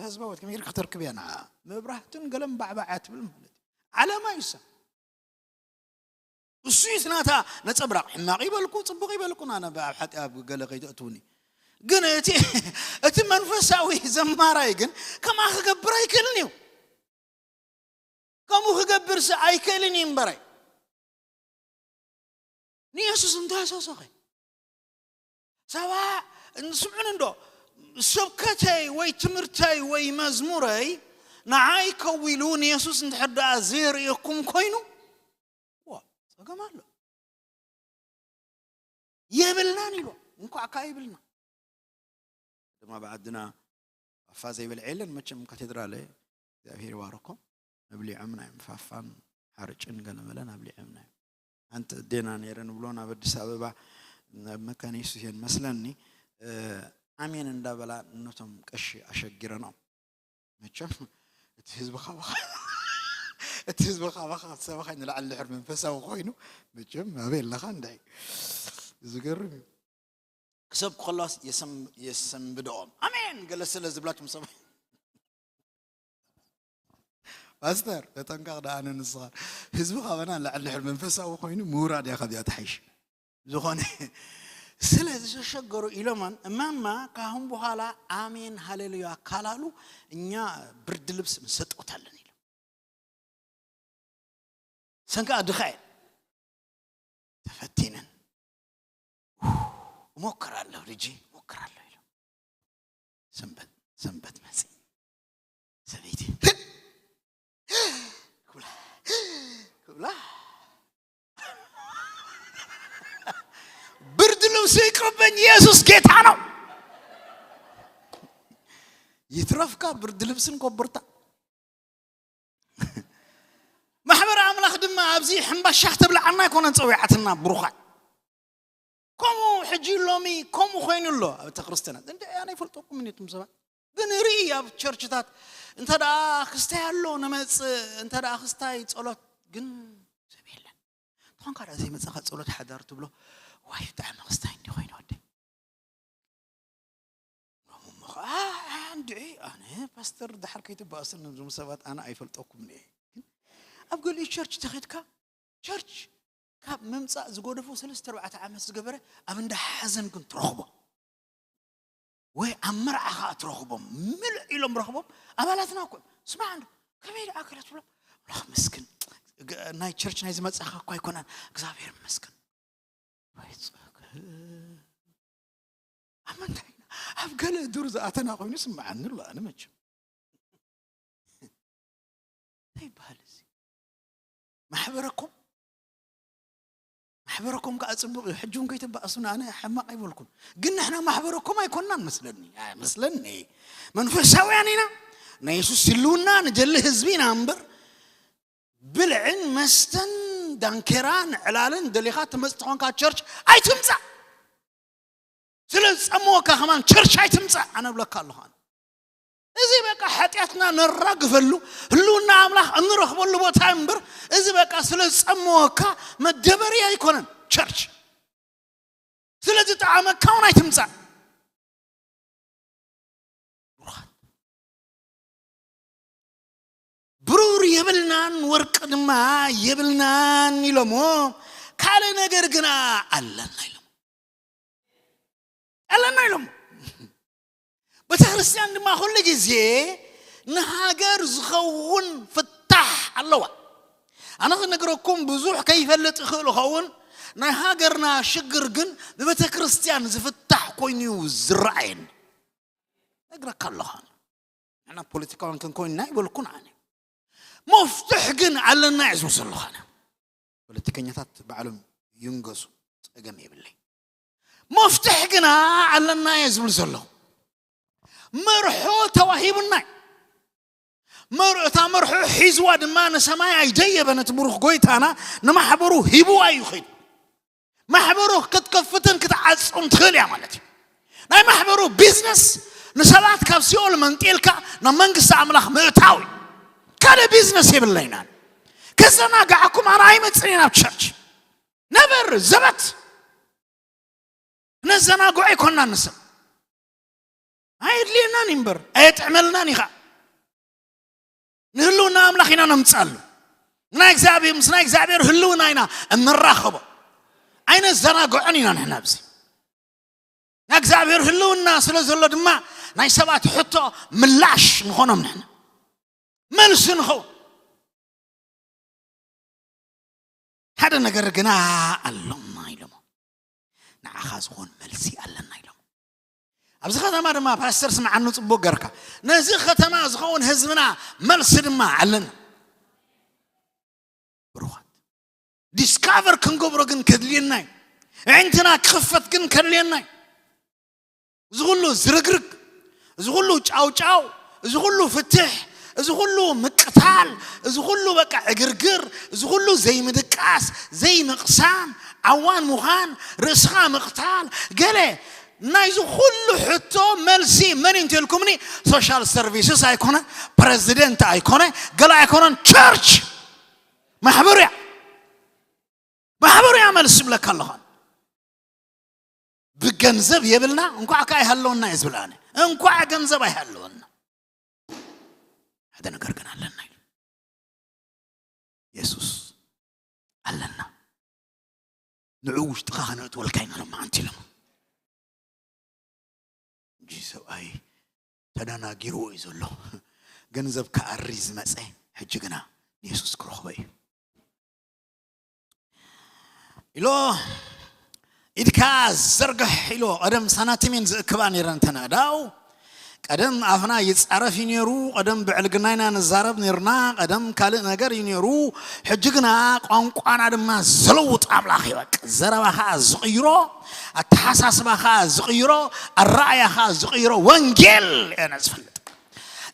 ህዝባዊት ከመይ ጌርካ ክተርክብ እያ ንዓ? መብራህትን ገለን ባዕባዕ እያ ትብል ማለት እዩ። ዓለማ እዩ እሳ። እሱ እዩ ናታ ነጸብራቕ። ሕማቕ ይበልኩ፣ ጽቡቕ ይበልኩ፣ ኣነ ኣብ ሓጢ-፣ ኣብ ገለ ከይተእትውኒ። ግን እቲ፣ እቲ መንፈሳዊ ዘማራይ ግን ከምኣ ክገብር ኣይክእልን እዩ። ከምኡ ክገብርሲ ኣይክእልን እዩ እምበረይ። ንየሱስ እንታይ ሰሰኸ? ሰባ፣ ስምዑን እንዶ፣ ስብከተይ ወይ ትምህርተይ ወይ መዝሙረይ ንዓይ ከዊሉ ንየሱስ እንድሕር ደኣ ዘየርእየኩም ኮይኑ፣ ዋ፣ ጸገም ኣሎ። የብልናን ኢሎ፣ እንኳዕ ከ ይብልና። ድማ ብዓድና ፋፋ ዘይበልዐ የለን መቸም። ካቴድራል እግዚኣብሔር ይባርኮም። መብሊዖምና እዮም፣ ፋፋን ሓርጭን ገለመለን ኣብሊዖምና እዮም። ሓንቲ ኣዴና ነይረ ንብሎ ናብ ኣዲስ ኣበባ ናብ መካነ የሱስ እየን መስለኒ፣ እ፣ ኣሜን እንዳበላ ነቶም ቀሺ ኣሸጊረኖም። መቸም እቲ ህዝቢ ካባኻ፣ እቲ ህዝቢ ካባኻ ሰበኻይ ንላዕሊ ድሕር መንፈሳዊ ኮይኑ፣ መቸም ኣበይ ኣለኻ እንድዒ? ዝገርም እዩ። ክሰብኩ ከለዋስ የሰም-፣ የሰንብድኦም። ኣሜን ገለ ስለ ዝብላቶም ሰብ ፓስተር ተጠንቀቕ ደኣ ንስኻ። ህዝቢ ካባና ንላዕሊ ድሕር መንፈሳዊ ኮይኑ ምውራድ እያ ካብዚኣ ትሓይሽ። ዝኾነ ስለ ዝተሸገሩ ኢሎማን እማማ ካሁን በኋላ አሜን ሃሌሉያ ካላሉ እኛ ብርድ ልብስ እንሰጥቆታለን ኢሎም። ሰንካ ድኻ እየን ተፈቲነን። እሞክራለሁ ልጄ እሞክራለሁ ኢሎም። ሰንበት ሰንበት መጽ ሰበይቲ ክብላ ክብላ ብርድ ልብሱ ይቅርበኝ፣ ኢየሱስ ጌታ ነው። ይትረፍካ ብርድ ልብስን ኮቦርታ። ማሕበር ኣምላኽ ድማ ኣብዚ ሕምባሻ ክተብልዓና ኣይኮነን ጸዊዓትና ብሩኻት። ከምኡ ሕጂ ሎሚ ከምኡ ኮይኑ ኣሎ ኣብ ቤተ ክርስቲያናት። እንደ ኣነ ይፈልጠኩም እኔ እቱም ሰባት ግን ርኢ ኣብ ቸርችታት እንተ ደኣ ክስታይ ኣሎ ንመጽእ፣ እንተ ደኣ ክስታይ ጸሎት ግን ሰብ የለን። እንተኾንካ ደኣ ዘይመጸኻ ጸሎት ሓዳር ትብሎ፣ ዋይ ብጣዕሚ ክስታይ እንዲ ኮይኑ ወደይ። እሞ ኸዓ እንድዒ ኣነ ፓስተር ደሓር ከይትበኣስን ነዞም ሰባት ኣነ ኣይፈልጠኩም እየ። ግን ኣብ ገሊኡ ቸርች ተኸድካ ቸርች ካብ ምምፃእ ዝጎደፎ ሰለስተ ኣርባዕተ ዓመት ዝገበረ ኣብ እንዳ ሓዘን ግን ትረኽቦ ወይ ኣብ መርዓ ከዓ ትረኽቦም ምልእ ኢሎም ረኽቦም ኣባላትና እኮ ስማዕ እንዶ ከመይ ደኣ ገለ ትብሎ ኣምላኽ መስግን ናይ ቸርች ናይ ዝመፃኻ እኳ ኣይኮነን እግዚኣብሔር መስግን ወይ ጸገ ኣብ ምንታይ ኣብ ገለ ዱር ዝኣተና ኮይኑ ስምዓኒ ኣሎ ኣነ መቸም እንታይ ይበሃል እዚ ማሕበረኩም ማሕበረኩም ከዓ ፅቡቅ እዩ ሕጂ እውን ከይትበኣሱን ኣነ ሕማቅ ኣይበልኩን ግን ንሕና ማሕበረኩም ኣይኮናን መስለኒ መስለኒ መንፈሳውያን ኢና ናይ የሱስ ህልውና ንደሊ ህዝቢ ኢና እምበር ብልዕን መስተን ዳንኬራን ዕላልን ደሊኻ ትመጽእ ተኾንካ ቸርች ኣይትምጻእ ስለ ዝጸመወካ ከማን ቸርች ኣይትምጻእ ኣነ ብለካ ኣለኹ ኣነ እዚ በቃ ሓጢኣትና ነራግፈሉ ህልውና ኣምላኽ እንረኽበሉ ቦታ እምበር እዚ በቃ ስለ ዝጸመወካ መደበሪ ኣይኮነን ቸርች ስለ ዝጠዓመካ እውን ኣይትምጻእ ብሩር የብልናን ወርቂ ድማ የብልናን ኢሎሞ ካልእ ነገር ግና ኣለና ኢሎም ኣለና ኢሎም ቤተ ክርስቲያን ድማ ኩሉ ግዜ ንሃገር ዝኸውን ፍታሕ ኣለዋ ኣነ ክነግረኩም ብዙሕ ከይፈልጥ ይኽእል ኸውን ናይ ሃገርና ሽግር ግን ብቤተ ክርስቲያን ዝፍታሕ ኮይኑ እዩ ዝረኣየኒ ነግረካ ኣለኻ ንሕና ፖለቲካውያን ክንኮይንና ይበልኩን ኣነ መፍትሕ ግን ኣለና እየ ዝብል ዘለኹ ኣነ ፖለቲከኛታት ባዕሎም ይንገሱ ፀገም የብለይ መፍትሕ ግና ኣለና እየ ዝብል ዘለኹ መርሖ ተዋሂቡና እዩ መር እታ መርሖ ሒዝዋ ድማ ንሰማይ ኣይደየበ ነቲ ብሩኽ ጎይታና ንማሕበሩ ሂብዋ እዩ ኸይዱ ማሕበሩ ክትከፍትን ክትዓፅን ትኽእል እያ ማለት እዩ ናይ ማሕበሩ ቢዝነስ ንሰባት ካብ ሲኦል መንጢልካ ናብ መንግስቲ ኣምላኽ ምእታው እዩ ካልእ ቢዝነስ የብለይናን ከዘናጋዕኩም ኣነ ኣይመፅን እየ ናብ ቸርች ነበር ዘበት ነዘናግዖ ኣይኮናን ንስብ ኣየድልየናን እዩ እምበር ኣየጥዕመልናን እዩ ከዓ ንህልውና ኣምላኽ ኢና ነምፅኣሉ ናይ እግዚኣብሔር ምስ ናይ እግዚኣብሔር ህልውና ኢና እንራኸቦ ኣይነዘናግዖን ኢና ንሕና ኣብዚ ናይ እግዚኣብሔር ህልውና ስለ ዘሎ ድማ ናይ ሰባት ሕቶ ምላሽ ንኾኖም ንሕና መልሲ ንኸውን ሓደ ነገር ግና ኣሎና ኢሎሞ ንዓኻ ዝኾን መልሲ ኣለና ኢሎም ኣብዚ ከተማ ድማ ፓስተር ስምዓኒ ፅቡቅ ገርካ ነዚ ከተማ ዝኸውን ህዝብና መልሲ ድማ ኣለና ብሩኻት ዲስካቨር ክንገብሮ ግን ከድልየና እዩ ዕንትና ክኽፈት ግን ከድልየና እዩ እዚ ኩሉ ዝርግርግ እዚ ኩሉ ጫውጫው እዚ ኩሉ ፍትሕ እዚ ኩሉ ምቅታል እዚ ኩሉ በቃ ዕግርግር እዚ ኩሉ ዘይምድቃስ ዘይምቕሳን ዓዋን ምዃን ርእስኻ ምቕታል ገለ ናይዚ ኩሉ ሕቶ መልሲ መን እንተልኩምኒ ሶሻል ሰርቪስስ ኣይኮነ ፕረዚደንት ኣይኮነ ገለ ኣይኮነን ቸርች ማሕበሩ እያ ማሕበሩ እያ መልስ ይብለካ ኣለኹ ብገንዘብ የብልና እንኳዕ ከ ኣይሃለወና እየ ዝብል ኣነ እንኳዕ ገንዘብ ኣይሃለወና ሓደ ነገር ግን ኣለና ኢሉ ንዑ ውሽጥኻ ከነእትወልካ ኢና ሎማዓንቲ ኢሎም። እጂ ሰብኣይ ተደናጊርዎ እዩ ዘሎ። ገንዘብ ክኣሪ ዝመፀ ሕጂ ግና ንየሱስ ክረኽቦ እዩ ኢሎ። ኢድካ ዘርግሕ ኢሎ። ቀደም ሳናቲሜን ዝእክባ ነይረን ተናእዳው። ቀደም ኣፍና ይጻረፍ እዩ ነይሩ። ቀደም ብዕልግና ኢና ንዛረብ ነይርና። ቀደም ካልእ ነገር እዩ ነይሩ። ሕጂ ግና ቋንቋና ድማ ዝለውጥ ኣምላኽ ይበቅ። ዘረባኻ ዝቕይሮ፣ ኣተሓሳስባኻ ዝቕይሮ፣ ኣረኣያኻ ዝቕይሮ ወንጌል እየ ዝፈልጥ።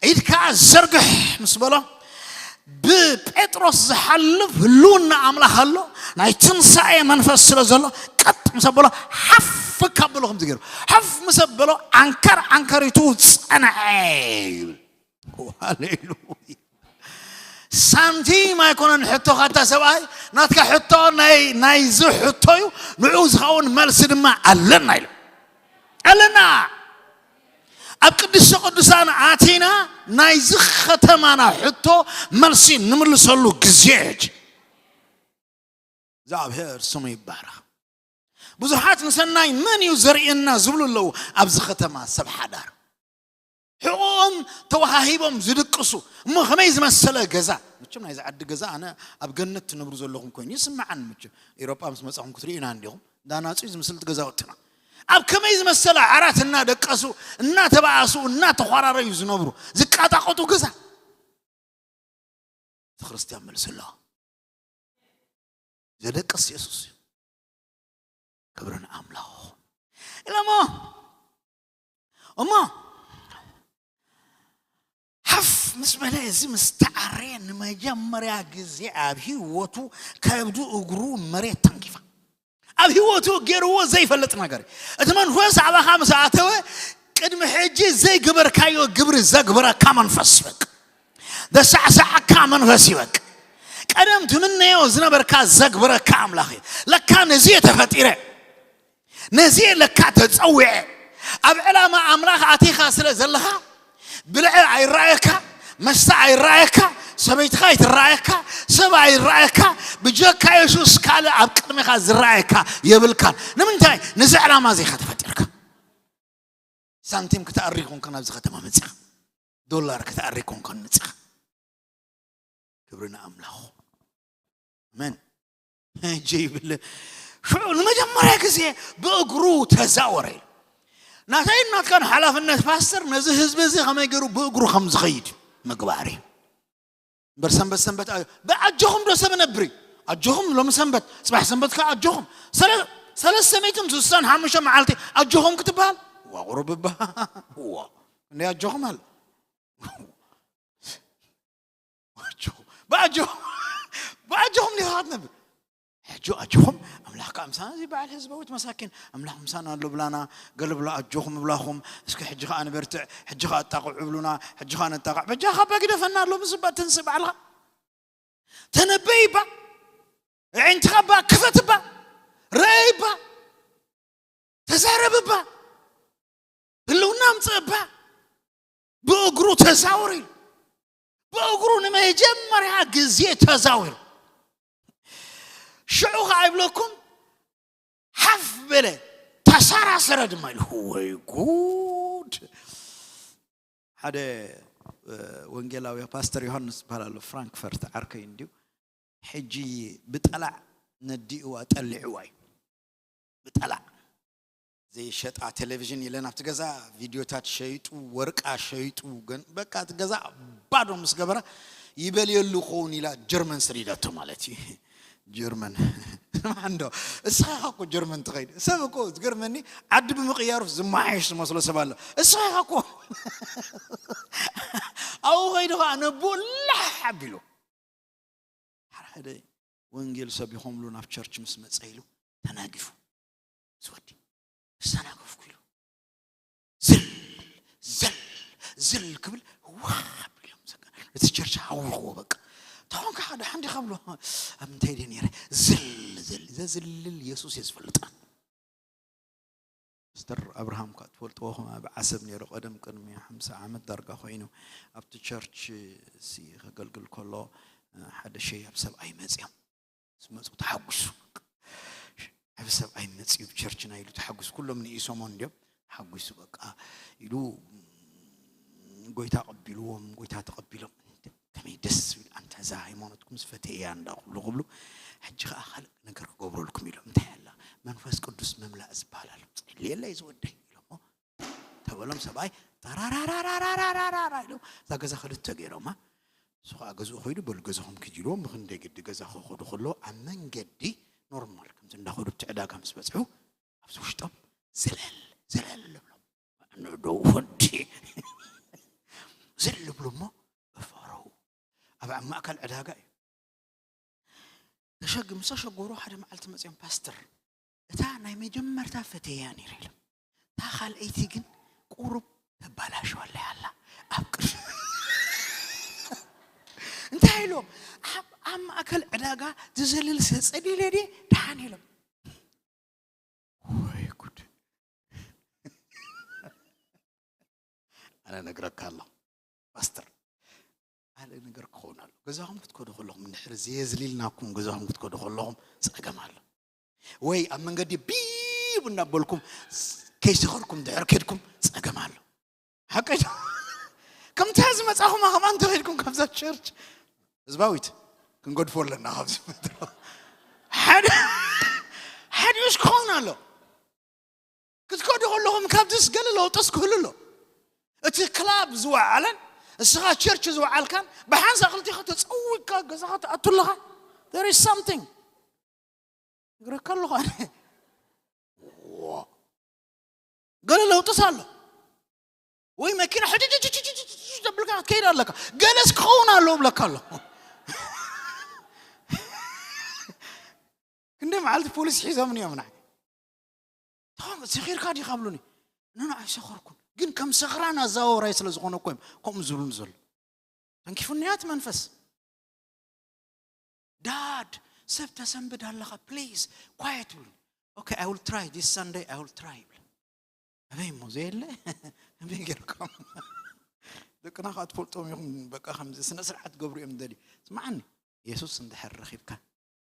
ኢድካ ዘርግሕ ምስ በሎ፣ ብጴጥሮስ ዝሓልፍ ህልውና ኣምላኽ ኣሎ። ናይ ትንሳኤ መንፈስ ስለ ዘሎ፣ ቀጥ ምስ ኣበሎ ሓፍ ካብ በሎ ከምዚ ገይሩ፣ ሓፍ ምስ ኣበሎ ዓንከር ዓንከሪቱ ጸንዐ ይብል። ሃሌሉያ። ሳንቲም ኣይኮነን ሕቶኻ፣ እታ ሰብኣይ ናትካ ሕቶ ናይ ናይዚ ሕቶ እዩ። ንዑ ዝኸውን መልሲ ድማ ኣለና ኢሉ ኣለና። ኣብ ቅድስተ ቅዱሳን ኣቲና ናይዚ ከተማና ሕቶ መልሲ ንምልሰሉ ግዜ ሕጂ። እግዚኣብሔር ስሙ ይባረኽ። ብዙሓት ንሰናይ መን እዩ ዘርእየና ዝብሉ ኣለዉ። ኣብዚ ከተማ ሰብ ሓዳር ሕቑኦም ተወሃሂቦም ዝድቅሱ እሞ ከመይ ዝመሰለ ገዛ። መቸም ናይዚ ዓዲ ገዛ ኣነ ኣብ ገነት ትነብሩ ዘለኹም ኮይኑ ይስምዓኒ። መቸም ኤሮጳ ምስ መጻኹም ክትርእዩና እንዲኹም። ዳናጹ ዝምስልቲ ገዛውትና ኣብ ከመይ ዝመሰለ ዓራት እናደቀሱ እናተባኣሱ እናተዃራረዩ ዝነብሩ ዝቃጣቀጡ ገዛ። እቲ ክርስትያን መልሲ ኣለዎ። ዘደቅስ የሱስ እዩ። ክብሪ ንኣምላኽ። ኢሎሞ እሞ ሓፍ ምስ በለ እዚ ምስ ተዓረየ ንመጀመርያ ግዜ ኣብ ህይወቱ ከብዱ እግሩ መሬት ተንኪፋ። ኣብ ህይወቱ ገይርዎ ዘይፈልጥ ነገር እዩ። እቲ መንፈስ ኣባኻ ምስ ኣተወ ቅድሚ ሕጂ ዘይገበርካዮ ግብሪ ዘግብረካ መንፈስ ይበቅ። ዘሳዕሳዓካ መንፈስ ይበቅ። ቀደም ትምነዮ ዝነበርካ ዘግብረካ ኣምላኽ እዩ። ለካ ነዚ እየ ተፈጢረ፣ ነዚ እየ ለካ ተጸዊዐ። ኣብ ዕላማ ኣምላኽ ኣቲኻ ስለ ዘለኻ ብልዒ ኣይረኣየካ፣ መስተ ኣይረኣየካ፣ ሰበይትኻ ኣይትረኣየካ፣ ሰብ ኣይረኣየካ። ብጀካ የሱስ ካልእ ኣብ ቅድሚኻ ዝረኣየካ የብልካን። ንምንታይ? ነዚ ዕላማ እዚ ኢኻ ተፈጢርካ። ሳንቲም ክትኣሪ ኮንካ ናብዚ ከተማ መጺኻ፣ ዶላር ክትኣሪ ኮንካ መጺኻ። ክብሪ ንኣምላኽ። ኣሜን። ሕጂ ይብል ሽዑ ንመጀመርያ ግዜ ብእግሩ ተዛወረ ኢሉ። ናተይን ናትካን ሓላፍነት ፓስተር ነዚ ህዝቢ እዚ ከመይ ገይሩ ብእግሩ ከም ዝኸይድ ምግባር እዩ። እምበር ሰንበት ሰንበት ኣ- ብኣጆኹም ዶ ሰብ ነብሪ? ኣጆኹም ሎሚ ሰንበት፣ ጽባሕ ሰንበት ከ ኣጆኹም። ሰለ- ሰለስተ ሚእትን ስሳን ሓሙሽተ መዓልቲ ኣጆኹም ክትበሃል? ዋ ቁሩብ እባ። ዋ። እንደ ኣጆኹም ኣለ። ኣጆኹም። ብኣጆኹም። ብኣጆኹም ዲኻ ክትነብር? ሕጂ ኣጆኹም ኣምላኽ ከኣ ምሳና እዚ በዓል ህዝባዊት መሳኪን ኣምላኽ ምሳና ኣሎ ብላና። ገለ ብሎ ኣጆኹም ብላኹም። እስኪ ሕጂ ከኣ ንበርትዕ፣ ሕጂ ከኣ ኣጣቕዑ ብሉና፣ ሕጂ ከኣ ነጣቕዕ። በጃኻ እባ ግደፈና ኣሎ ምስ እባ ትንስእ ባዕልኻ። ተነበይ እባ፣ ኣዒንትኻ እባ ክፈት እባ፣ ረኣይ እባ፣ ተዛረብ እባ፣ ህልውና ኣምጽእ እባ። ብእግሩ ተዛወር ኢሉ። ብእግሩ ንመጀመርያ ግዜ ተዛዊሩ። ሽዑ ከኣ ይብለኩም ሓፍ በለ፣ ተሰራሰረ ድማ ኢሉ። ወይ ጉድ! ሓደ እ፣ ወንጌላዊ ፓስተር ዮሃንስ ዝበሃል ኣሎ፣ ፍራንክፈርት ዓርከይ እንድዩ። ሕጂ ብጠላዕ ነዲእዋ ጠሊዕዋ እዩ። ብጠላዕ ዘይሸጣ ቴሌቪዥን የለን ኣብቲ ገዛ። ቪድዮታት ሸይጡ፣ ወርቃ ሸይጡ፣ ግን በቃ እቲ ገዛ ባዶ ምስ ገበራ ይበልየሉ ኸውን ኢላ ጀርመን ስሪዳቶ ማለት እዩ። ጀርመን ስማዕ እንዶ እስኻ ኢኻ እኮ ጀርመን ትኸይድ። ሰብ እኮ ዝገርመኒ ዓዲ ብምቕያሩ ዝመሓየሽ ዝመስሎ ሰብ ኣሎ። እስኻ ኢኻ እኮ ኣብኡ ኸይዱ ኸዓ ነቦ ላሕ ኣቢሉ ሓደ ሓደ ወንጌል ሰቢኾምሉ ናብ ቸርች ምስ መጸ ኢሉ ተናጊፉ ዝወዲ ዝተናገፍኩ ኢሉ ዝል ዝል ዝል ክብል ዋብ ኢሎም ዘጋ እቲ ቸርች ሃዊኽዎ በቃ ተኾንካ ሓደ ሓንዲ ከብሎ ኣብ ምንታይ ደ ነረ ዝል ዝል ዘዝልል የሱስ እየ ዝፈልጣ ፓስተር ኣብርሃም ካ ትፈልጥዎ ከም ኣብ ዓሰብ ነይሩ ቀደም ቅድሚ ሓምሳ ዓመት ዳርጋ ኮይኑ ኣብቲ ቸርች ሲ ከገልግል ከሎ ሓደ ሸያብ ሰብኣይ መፅኦም ዝመፁ ተሓጉሱ ዓቢ ሰብኣይ መጺኡ ብቸርችና ኢሉ ተሓጒሱ። ኩሎም ንኢሶሞ እንድዮም ሓጒሱ በቃ ኢሉ ጎይታ ቀቢልዎም፣ ጎይታ ተቐቢሎም። ከመይ ደስ ዝብል ኣንታ እዛ ሃይማኖትኩም ዝፈተየያ እንዳ ክብሉ ክብሉ፣ ሕጂ ኸኣ ካልእ ነገር ክገብረልኩም ኢሎም። እንታይ ኣላ? መንፈስ ቅዱስ ምምላእ ዝበሃል ኣሎ። ጸልየለይ ዝወደይ ኢሎሞ ተበሎም ሰብኣይ። ታራራራራራራራራ ኢሎም እዛ ገዛ ክልተ ገይሮማ። እሱ ኸዓ ገዝኡ ኸይዱ በሉ ገዛኹም ኪድ ኢልዎም። ብኽንደይ ግዲ ገዛ ክኸዱ ከለዉ ኣብ መንገዲ ኖርማል ከምዚ እንዳኸዱ እቲ ዕዳጋ ምስ በጽሑ ኣብዚ ውሽጦም ዘለል ዘለል ብሎም ንደው ወዲ ዝልብሉ እሞ እፈረው። ኣብ ኣብ ማእከል ዕዳጋ እዩ። ተሸግ ምስ ተሸጎሩ ሓደ መዓልቲ መጺኦም ፓስተር እታ ናይ መጀመርታ ፈተያ ነይረ ኢሎም። እታ ካልኣይቲ ግን ቁሩብ ተባላሸወለይ ኣላ ኣብ ቅድሚ እንታይ ኢሎም ኣብ ኣብ ማእከል ዕዳጋ ዝዘልል ሰጸድ ኢለ ድየ ደሓን ኢሎም። ወይ ጉድ። ኣነ ነግረካ ኣለኹ ፓስተር፣ ኣለ ነገር ክኸውን ኣሎ። ገዛኹም ክትከዱ ከለኹም እንድሕር ዘየዝሊልናኩም ገዛኹም ክትከዱ ከለኹም ጸገም ኣሎ። ወይ ኣብ መንገዲ ቢብ እናበልኩም ከይሰኸርኩም ድሕር ከድኩም ጸገም ኣሎ። ሓቀይ ከምታ ዝመጻኹማ ከምኣ እንተኸድኩም ካብዛ ቸርች ህዝባዊት ክንገድፎ ኣለና ካብዚ መድረኽ። ሓደ ሓድሽ ክኸውን ኣሎ። ክትከዱ ከለኹም ካብዚስ ገለ ለውጥስ ክህሉ ኣሎ። እቲ ክላብ ዝወዓለን እስኻ ቸርች ዝወዓልካን ብሓንሳ ክልቲኻ ተጸዊካ ገዛኻ ትኣቱ ኣለኻ። There is something እግረካ ኣለኹ ኣነ። ዋ። ገለ ለውጥስ ኣሎ ወይ መኪና ሕጅጅጅጅጅ ተብልካ ክትከይድ ኣለካ። ገለስ ክኸውን ኣለዎ ብለካ ኣሎ። ክንደይ መዓልቲ ፖሊስ ሒዞምኒ እዮም ንዓይ። ተኸም ስኺርካ ዲኻ ብሉኒ። ንና ኣይሰኸርኩን ግን ከም ሰኽራን ኣዛወራይ ስለ ዝኾነ እኮ እዮም ከምኡ ዝብሉኒ ዘሎ። ተንኪፉኒ እያ እቲ መንፈስ። ዳድ ሰብ ተሰንብድ ኣለኻ please quiet ብሉኒ። Okay I will try this Sunday I will try ይብል። ኣበይ እሞ ዘየለ ኣበይ ጌርኩም ደቅና ከዓ ትፈልጦም ኢኹም። በቃ ከምዚ ስነ ስርዓት ገብሩ እዮም ደሊ። ስማዓኒ የሱስ እንድሕር ረኺብካ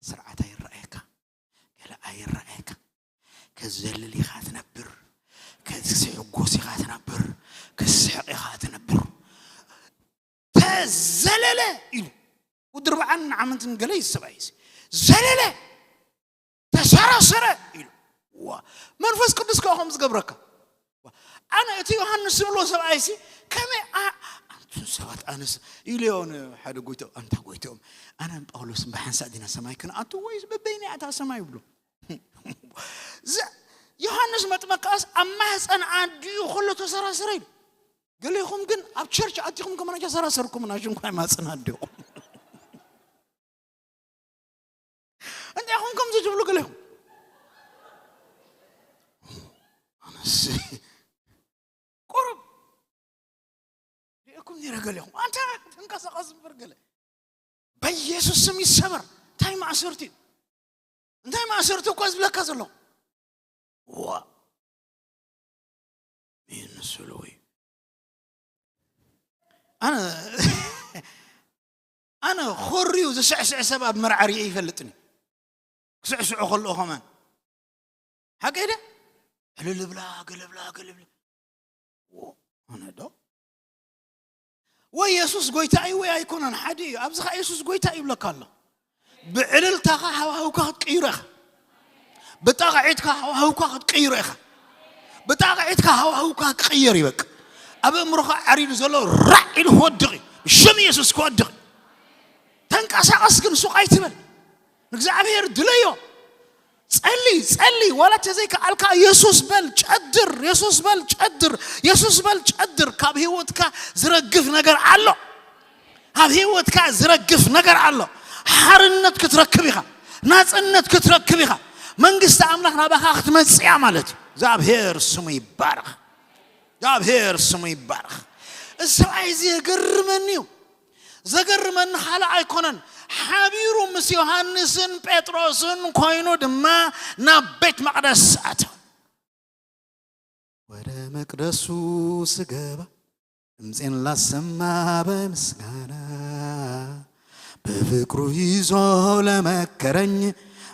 ስርዓት ኣይረኣየካ ገለ ኣይረኣየካ። ከዘልል ኢኻ ትነብር፣ ከስሕጎስ ኢኻ ትነብር፣ ከስሕቕ ኢኻ ትነብር። ተዘለለ ኢሉ ውድርብዓን ዓመንትን ገለ እዩ ሰብኣይ እዚ ዘለለ ተሰራሰረ ኢሉ። ዋ መንፈስ ቅዱስ ከዓ ከም ዝገብረካ ኣነ እቲ ዮሃንስ ዝብሎ ሰብኣይ ሲ ከመይ ኣንቱን ሰባት ኣነስ ኢለዮ ሓደ ጎይቶ ኣንታ ጎይቶኦም ኣነን ጳውሎስን ብሓንሳእ ዲና ሰማይ ክንኣቱ ወይ በበይና እታ ሰማይ ይብሎ። ዮሃንስ መጥመቃስ ኣብ ማህፀን ኣዲኡ ከሎ ተሰራሰረ ኢሉ። ገሌኹም ግን ኣብ ቸርች ኣቲኹም ከመና ተሰራሰርኩም ናሽንኳይ ማፅን ኣዲኹም እንታይ ኹም ከምዚ ትብሉ ገሌኹም ኣነስ ቁሩብ ሪእኩም ነረ ገሌኹም ኣንታ ተንቀሳቐስ እምበር ገለ በኢየሱስ ስም ይሰበር። እንታይ ማእሰርቲ እዩ እንታይ ማእሰርቲ እኳ ዝብለካ ዘሎ ዋ ይንስሉ ወይ ኣነ ኣነ ኾርዩ ዝስዕስዕ ሰብ ኣብ መርዓ ርየ ይፈልጥኒ ክስዕስዑ ከልኦ ከማን ሓቀይ ደ ዕልልብላ ገለብላ ገለብላ ኣነ ዶ ወይ የሱስ ጎይታ እዩ ወይ ኣይኮነን ሓደ እዩ ኣብዚ ኸዓ የሱስ ጎይታ እዩ ይብለካ ኣሎ ብዕልልታኻ ሃዋህውካ ክትቅይሮ ኢኻ ብጣቕዒትካ ሃዋህውካ ክትቅይሮ ኢኻ ብጣቕዒትካ ሃዋህውካ ክቅየር ይበቅ ኣብ እምሮኻ ዓሪዱ ዘሎ ራዕ ኢሉ ክወድቕ እዩ ብሽም የሱስ ክወድቕ እዩ ተንቀሳቐስ ግን ሱቕ ኣይትበል ንእግዚኣብሔር ድለዮ ጸሊ ጸሊ ዋላ ተዘይከኣልካ የሱስ በል ጨድር የሱስ በል ጨድር የሱስ በል ጨድር ካብ ህይወትካ ዝረግፍ ነገር ኣሎ ካብ ህይወትካ ዝረግፍ ነገር ኣሎ ሓርነት ክትረክብ ኢኻ ናጽነት ክትረክብ ኢኻ መንግስቲ ኣምላኽ ናባኻ ክትመጽእ እያ ማለት እዩ እግዚኣብሔር ስሙ ይባረኽ እግዚኣብሔር ስሙ ይባረኽ እዚ ሰብኣይ እዚ የገርመኒ እዩ ዘገርመኒ ካልእ ኣይኮነን ሓቢሩ ምስ ዮሃንስን ጴጥሮስን ኮይኑ ድማ ናብ ቤት መቕደስ ኣተው ወደ መቅደሱ ስገባ ድምፄን ላሰማ በምስጋና በፍቅሩ ይዞ ለመከረኝ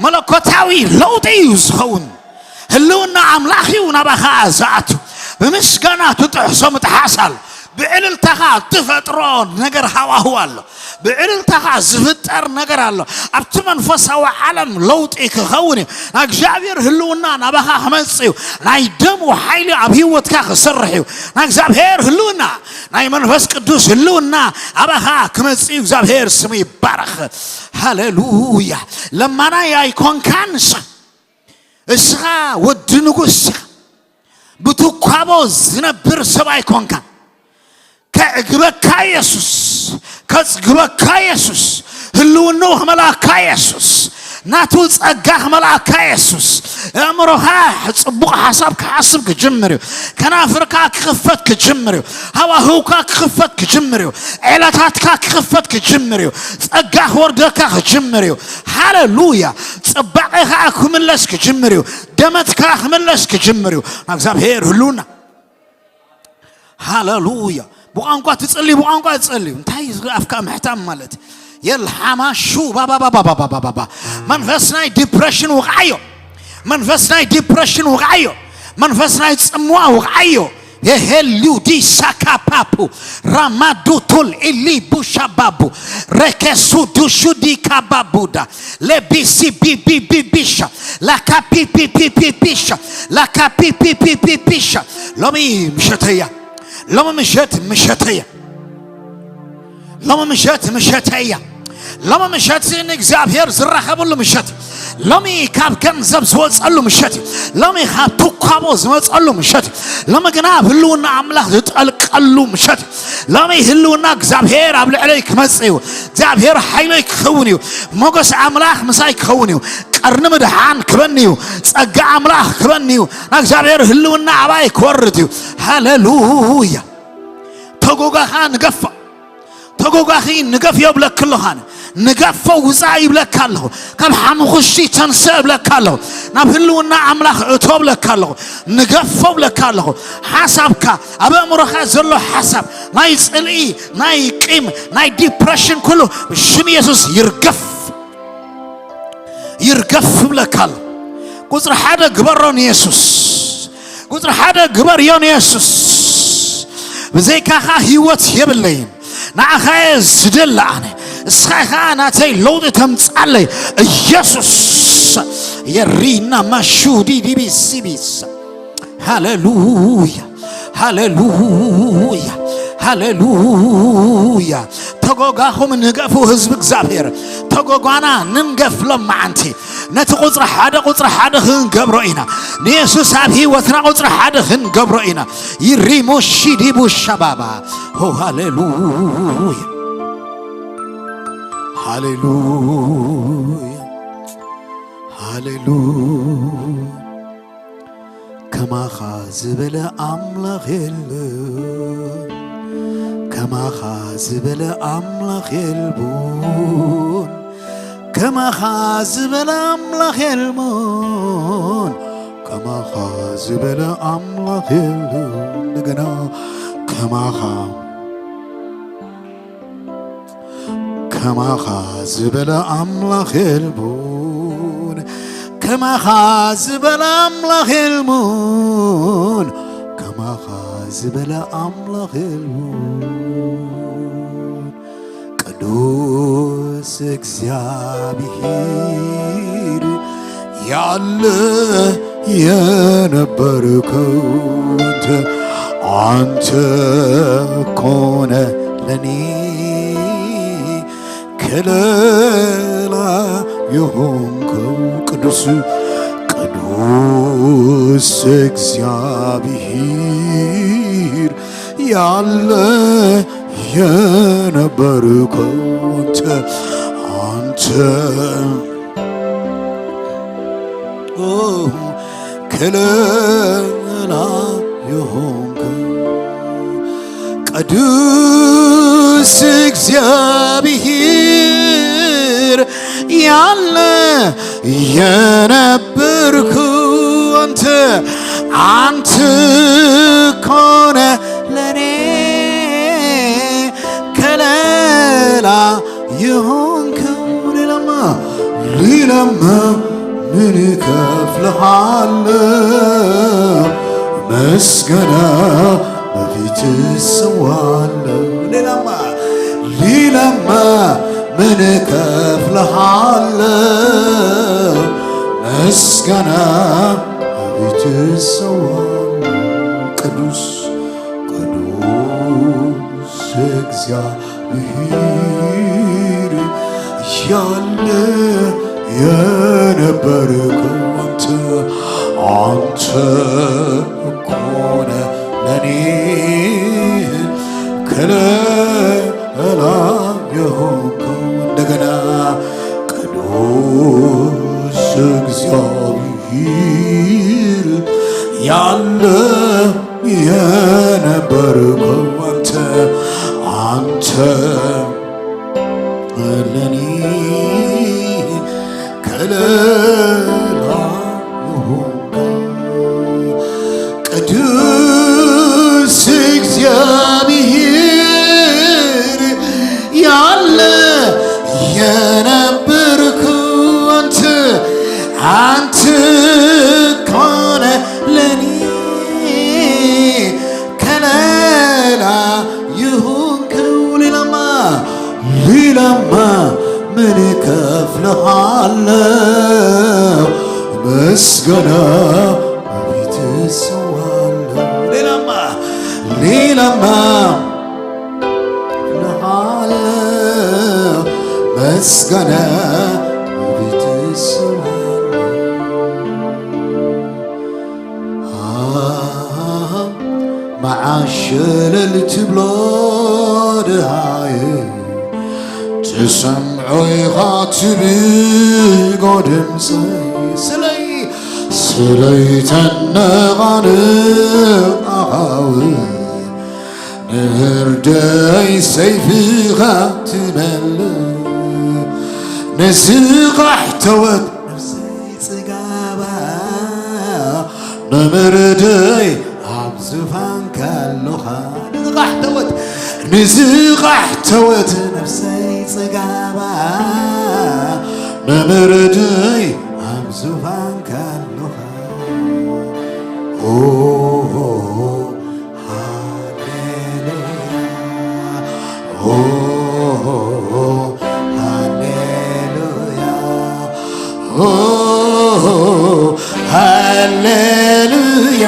መለኮታዊ ለውጢ እዩ ዝኸውን። ህልውና ኣምላኽ እዩ ናባኻ ዝኣቱ። ብምስጋና ትጥሕሶ ምጥሓስ ኣሎ። ብዕልልታኻ ትፈጥሮ ነገር ሃዋህው ኣሎ። ብዕልልታኻ ዝፍጠር ነገር ኣሎ። ኣብቲ መንፈሳዊ ዓለም ለውጢ ክኸውን እዩ። ናይ እግዚኣብሔር ህልውና ናባኻ ክመጽእ እዩ። ናይ ደሙ ሓይሊ ኣብ ህይወትካ ክሰርሕ እዩ። ናይ እግዚኣብሔር ህልውና፣ ናይ መንፈስ ቅዱስ ህልውና ኣባኻ ክመጽእ እዩ። እግዚኣብሔር ስሙ ይባረኽ። ሃሌሉያ። ለማናይ ኣይኮንካን። እስኻ ወዲ ንጉስ ኢኻ። ብትኳቦ ዝነብር ሰብ ኣይኮንካን። ከዕግበካ የሱስ፣ ከጽግበካ የሱስ፣ ህልውንኡ ክመልኣካ የሱስ፣ ናቱ ጸጋ ክመልኣካ የሱስ። ኣእምሮኻ ጽቡቕ ሓሳብ ክሓስብ ክጅምር እዩ። ከናፍርካ ክኽፈት ክጅምር እዩ። ሃዋህውካ ክኽፈት ክጅምር እዩ። ዕለታትካ ክኽፈት ክጅምር እዩ። ጸጋ ክወርደካ ክጅምር እዩ። ሃሌሉያ። ጽባቐ ኸዓ ክምለስ ክጅምር እዩ። ደመትካ ክምለስ ክጅምር እዩ። ናብ እግዚኣብሔር ህልውና። ሃሌሉያ። ብቋንቋ ትጽሊ፣ ብቋንቋ ትጸሊ። እንታይ ኣፍካ ምሕታም ማለት? የልሓማ ሹ ባባባባባባባባ። መንፈስ ናይ ዲፕሬሽን ውቕዓዮ። መንፈስ ናይ ዲፕሬሽን ውቕዓዮ። መንፈስ ናይ ጽምዋ ውቕዓዮ። የሄልዩ ዲሳካፓፑ ራማዱቱል ኢሊ ቡሻባቡ ረኬሱ ዱሹ ዲካባቡዳ ለቢሲ ቢቢቢቢሻ ላካ ፒፒፒፒፒሻ ላካ ፒፒፒፒፒሻ። ሎሚ ምሸተያ፣ ሎሚ ምሸት ምሸተያ፣ ሎሚ ምሸት ምሸተያ። ሎሚ ምሸት ንእግዚኣብሔር ዝራኸበሉ ምሸት። ሎሚ ካብ ገንዘብ ዝወጸሉ ምሸት እዩ። ሎሚ ካብ ትኳቦ ዝመጸሉ ምሸት እዩ። ሎሚ ግና ኣብ ህልውና ኣምላኽ ዝጠልቀሉ ምሸት እዩ። ሎሚ ህልውና እግዚኣብሔር ኣብ ልዕለይ ክመጽእ እዩ። እግዚኣብሔር ሓይለይ ክኸውን እዩ። ሞገስ ኣምላኽ ምሳይ ክኸውን እዩ። ቀርኒ ምድሓን ክበኒ እዩ። ጸጋ ኣምላኽ ክበኒ እዩ። ናይ እግዚኣብሔር ህልውና ኣባይ ክወርድ እዩ። ሃሌሉያ። ተጎጋኻ ንገፋ። ተጎጋኺ ንገፍ የብለኪ ኣለኹ ኣነ። ንገፎ ውፃእ ይብለካ ኣለኹ። ካብ ሓሙኽሽቲ ተንስእ እብለካ ኣለኹ። ናብ ህልውና ኣምላኽ እቶ እብለካ ኣለኹ። ንገፎ እብለካ ኣለኹ። ሓሳብካ ኣብ ኣእምሮኻ ዘሎ ሓሳብ ናይ ፅልኢ፣ ናይ ቂም፣ ናይ ዲፕረሽን ኩሉ ብሽም የሱስ ይርገፍ። ይርገፍ እብለካ ኣለኹ። ቁፅሪ ሓደ ግበሮ ንየሱስ። ቁፅሪ ሓደ ግበርዮ ንየሱስ። ብዘይካኻ ህይወት የብለይን። ንዓኻ እየ ዝደሊ ኣነ። እስኻ ኸዓ ናተይ ለውጢ ተምፅኣለይ። ኢየሱስ የሪና ማሹዲ ዲቢ ሲቢስ። ሃሌሉያ፣ ሃሌሉያ፣ ሃሌሉያ። ተጎጋኹም ንገፉ ህዝቢ እግዚኣብሔር። ተጎጓና ንንገፍ ሎም መዓንቲ። ነቲ ቁፅሪ ሓደ ቁፅሪ ሓደ ክንገብሮ ኢና። ንየሱስ ኣብ ህይወትና ቁፅሪ ሓደ ክንገብሮ ኢና። ይሪሞ ሺዲቡ ሸባባ። ሆ ሃሌሉያ፣ ሃሌሉያ፣ ሃሌሉያ። ከማኻ ዝበለ ኣምላኽ የለን። ከማኻ ዝበለ ኣምላኽ የልቦን። ከማኻ ዝበለ ኣምላኽ የልቦን። ከማኻ ዝበለ ኣምላኽ የለን። እንደገና ከማኻ ከማኻ ዝበለ ኣምላኽ የልቦን። ከማኻ ዝበለ ኣምላኽ የልቦን። ከማኻ ዝበለ ኣምላኽ የልቦን። ቅዱስ እግዚኣብሔር ያለ የነበርከው አንተ፣ አንተ ኮነ ለኔ ከለላ የሆንከው ቅዱስ፣ ቅዱስ እግዚአብሔር ያለ የነበርከው አንተ፣ አንተ ከለላ የሆንከው ቅዱስ እግዚአብሔር ያለ የነበርኩ አንተ፣ አንተ ኮነ ለኔ ከለላ የሆንከው። ሌላማ፣ ሌላማ ምን እከፍልሃለሁ? ምስጋና በፊት እሰዋለሁ። ሌላማ፣ ሌላማ ምን እከፍልሃለሁ? ምስጋና በፊት እሰዋለሁ። ቅዱስ፣ ቅዱስ እግዚአብሔር ያለ የነበርከው አንተ፣ አንተ ኮነ ለኔ ከለላ የሆንከው። እንደገና ቅዱስ እግዚአብሔር ያለ የነበርከው አንተ፣ አንተ ለኔ ከለላ የሆንከው ቅዱስ እግዚአብሔር ያለ የነበርኩ አንተ፣ አንተ ኮነ ለኔ ከለላ የሆንከው። ሌላማ፣ ሌላማ ምን እከፍልሃለሁ? ምስጋና በፊት እሰዋለሁ። ሌላማ፣ ሌላማ እከፍልሃለሁ? ምስጋና በፊት እሰዋለሁ። መዓሸለል ትብሎ ድሃየ ትሰምዖ ኢኻ ትብጎ ድምፀይ ስለይ ስለይ ተነቓንቕ ኣኻውሕ ንህርደይ ሰይፍኻ ትመልእ ንዝቃሕተወት ነፍሰይ ጽጋባ፣ ንምርደይ ኣብ ዙፋንካ ኣሎኻ። ንዝቃሕተወት፣ ንዝቃሕተወት ነፍሰይ ጽጋባ፣ ንምርደይ ኣብ ዙፋንካ ኣሎኻ። ኦ፣ ሃሌሉያ። ኦ፣ ሃሌሉያ። ኦ፣ ሃሌሉያ።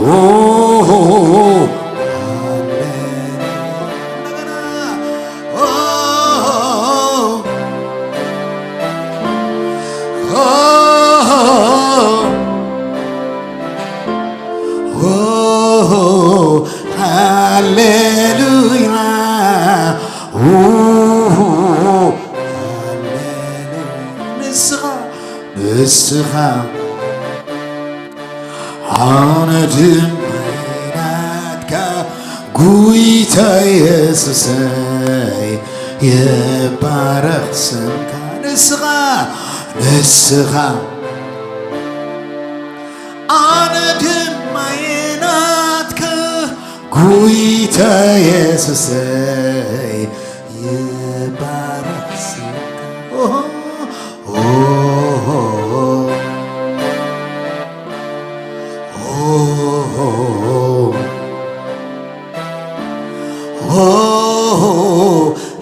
ኦ፣ ሃሌሉያ። እንደገና። ኦ፣ ኦ፣ ኦ፣ ሃሌሉያ። ኦ፣ ሃሌሉያ። ንስኻ፣ ንስኻ ኣነ ድማ ናትካ ጉይታ የሱሰይ፣ ይባረኽ ስምካ። ንስኻ፣ ንስኻ ኣነ ድማ ናትካ ጉይታ የሱሰይ፣ ይባረኽ ስምካ። ኦ፣ ኦ፣ ኦ፣ ኦ፣ ኦ፣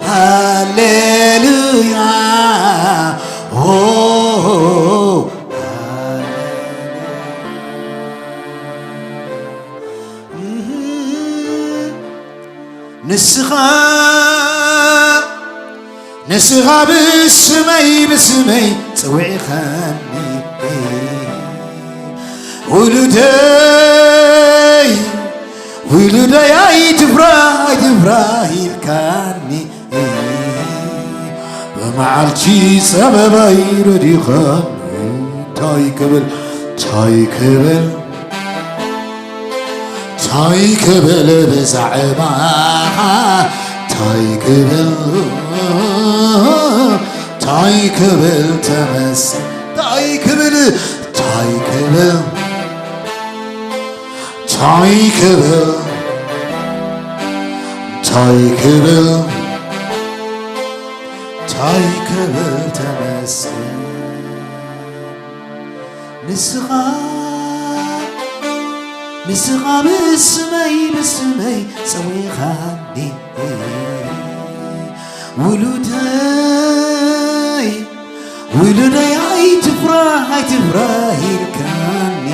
ሃሌሉያ። ኦ፣ ሃሌሉያ። ንስኻ፣ ንስኻ ብስመይ፣ ብስመይ ጸዊዕኻኒ። ውሉደይ፣ ውሉደይ ኣይትፍራ፣ ኣይትፍራ ኢልካኒ። ብመዓልቲ ጸበባይ ረዲኻኒ። እንታይ ክብል፣ እንታይ ክብል፣ እንታይ ክብል ብዛዕባኻ፣ እንታይ ክብል፣ እንታይ ክብል ተመስገን፣ እንታይ ክብል፣ እንታይ ክብል፣ እንታይ ክብል፣ እንታይ ክብል፣ እንታይ ክብል ተመስገን። ንስኻ፣ ንስኻ ብስመይ፣ ብስመይ ጸዊኻኒ። ውሉደይ፣ ውሉደይ ኣይትፍራ፣ ኣይትፍራ ኢልካኒ።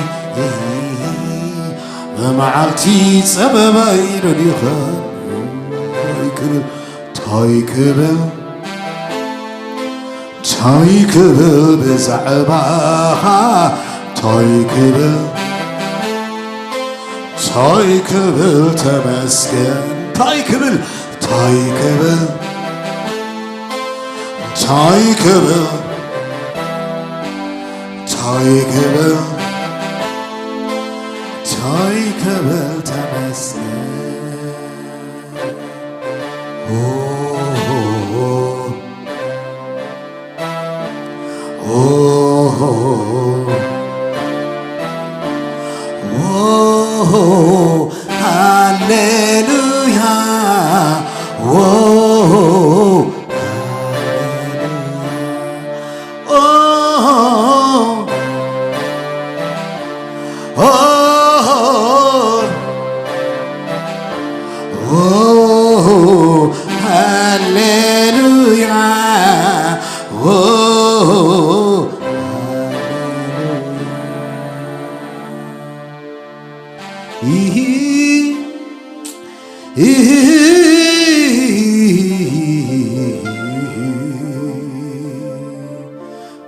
ብመዓልቲ ጸበባይ ረዲኻኒ። እንታይ ክብል፣ እንታይ ክብል፣ እንታይ ክብል ብዛዕባኻ፣ እንታይ ክብል፣ እንታይ ክብል ተመስገን፣ እንታይ ክብል፣ እንታይ ክብል፣ እንታይ ክብል፣ እንታይ ክብል፣ እንታይ ክብል ተመስገን። ኦ፣ ኦ፣ ኦ፣ ኦ፣ ሃሌሉያ። ኦ፣ ሃሌሉያ። ኦ፣ ኦ፣ ኦ፣ ሃሌሉያ። ኦ፣ ሃሌሉያ። ኢሂ፣ ኢሂ፣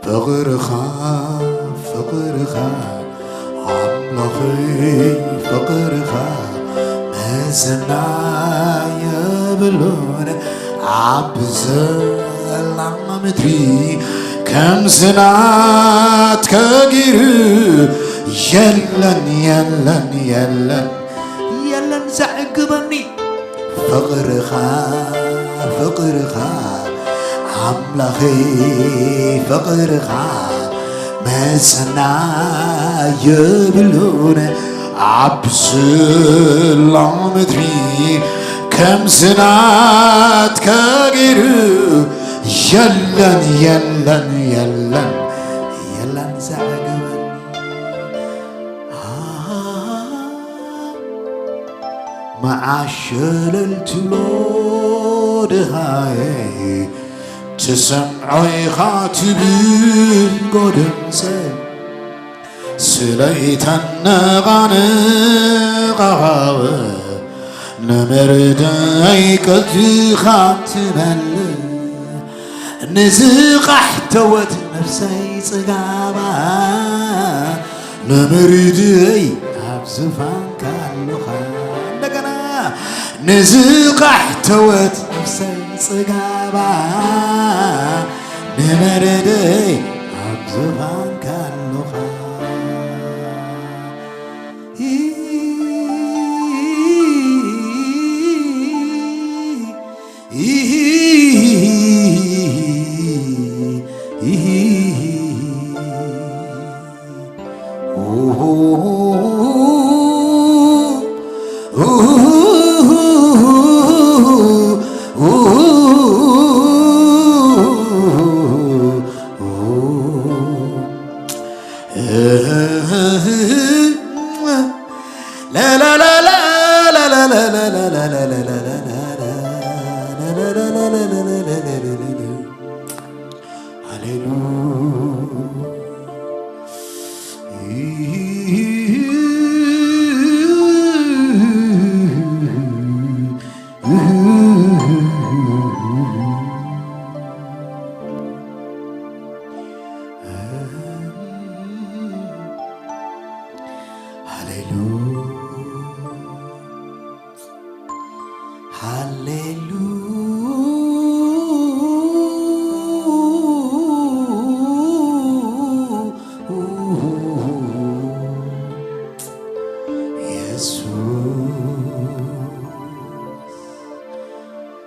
ፍቕርኻ፣ ፍቕርኻ፣ ኣምላኸይ፣ ፍቕርኻ መዘና የብሉን። ኣብ ዘላ ምድሪ ከምዚ ናትካ ገይሩ የለን፣ የለን፣ የለን፣ የለን ዘዕግበኒ። ፍቕርኻ፣ ፍቕርኻ ኣምላኸይ ፍቕርኻ መጽና የብሉን፣ ኣብ ስላ ምድሪ ከም ዝናትካ ገይሩ የለን፣ የለን፣ የለን፣ የለን ዘዕግበን። መዓሸለል ትብሎ ድኻየ ትሰምዖ ኢኻ ትብል ጎደምሰ ስለይተነቓነቓኻወ ንመርደይ ቀልጥኻ ትበልዕ ንዝቓሕተወት ነፍሰይ ጽጋባ ንመርደይ ኣብ ዝፋንካ ኣለኻ እንደገና ንዝቓሕተወት ነፍሰይ ጽጋባ ንመርደይ ኣብ ዝፋንካ ኣለኻ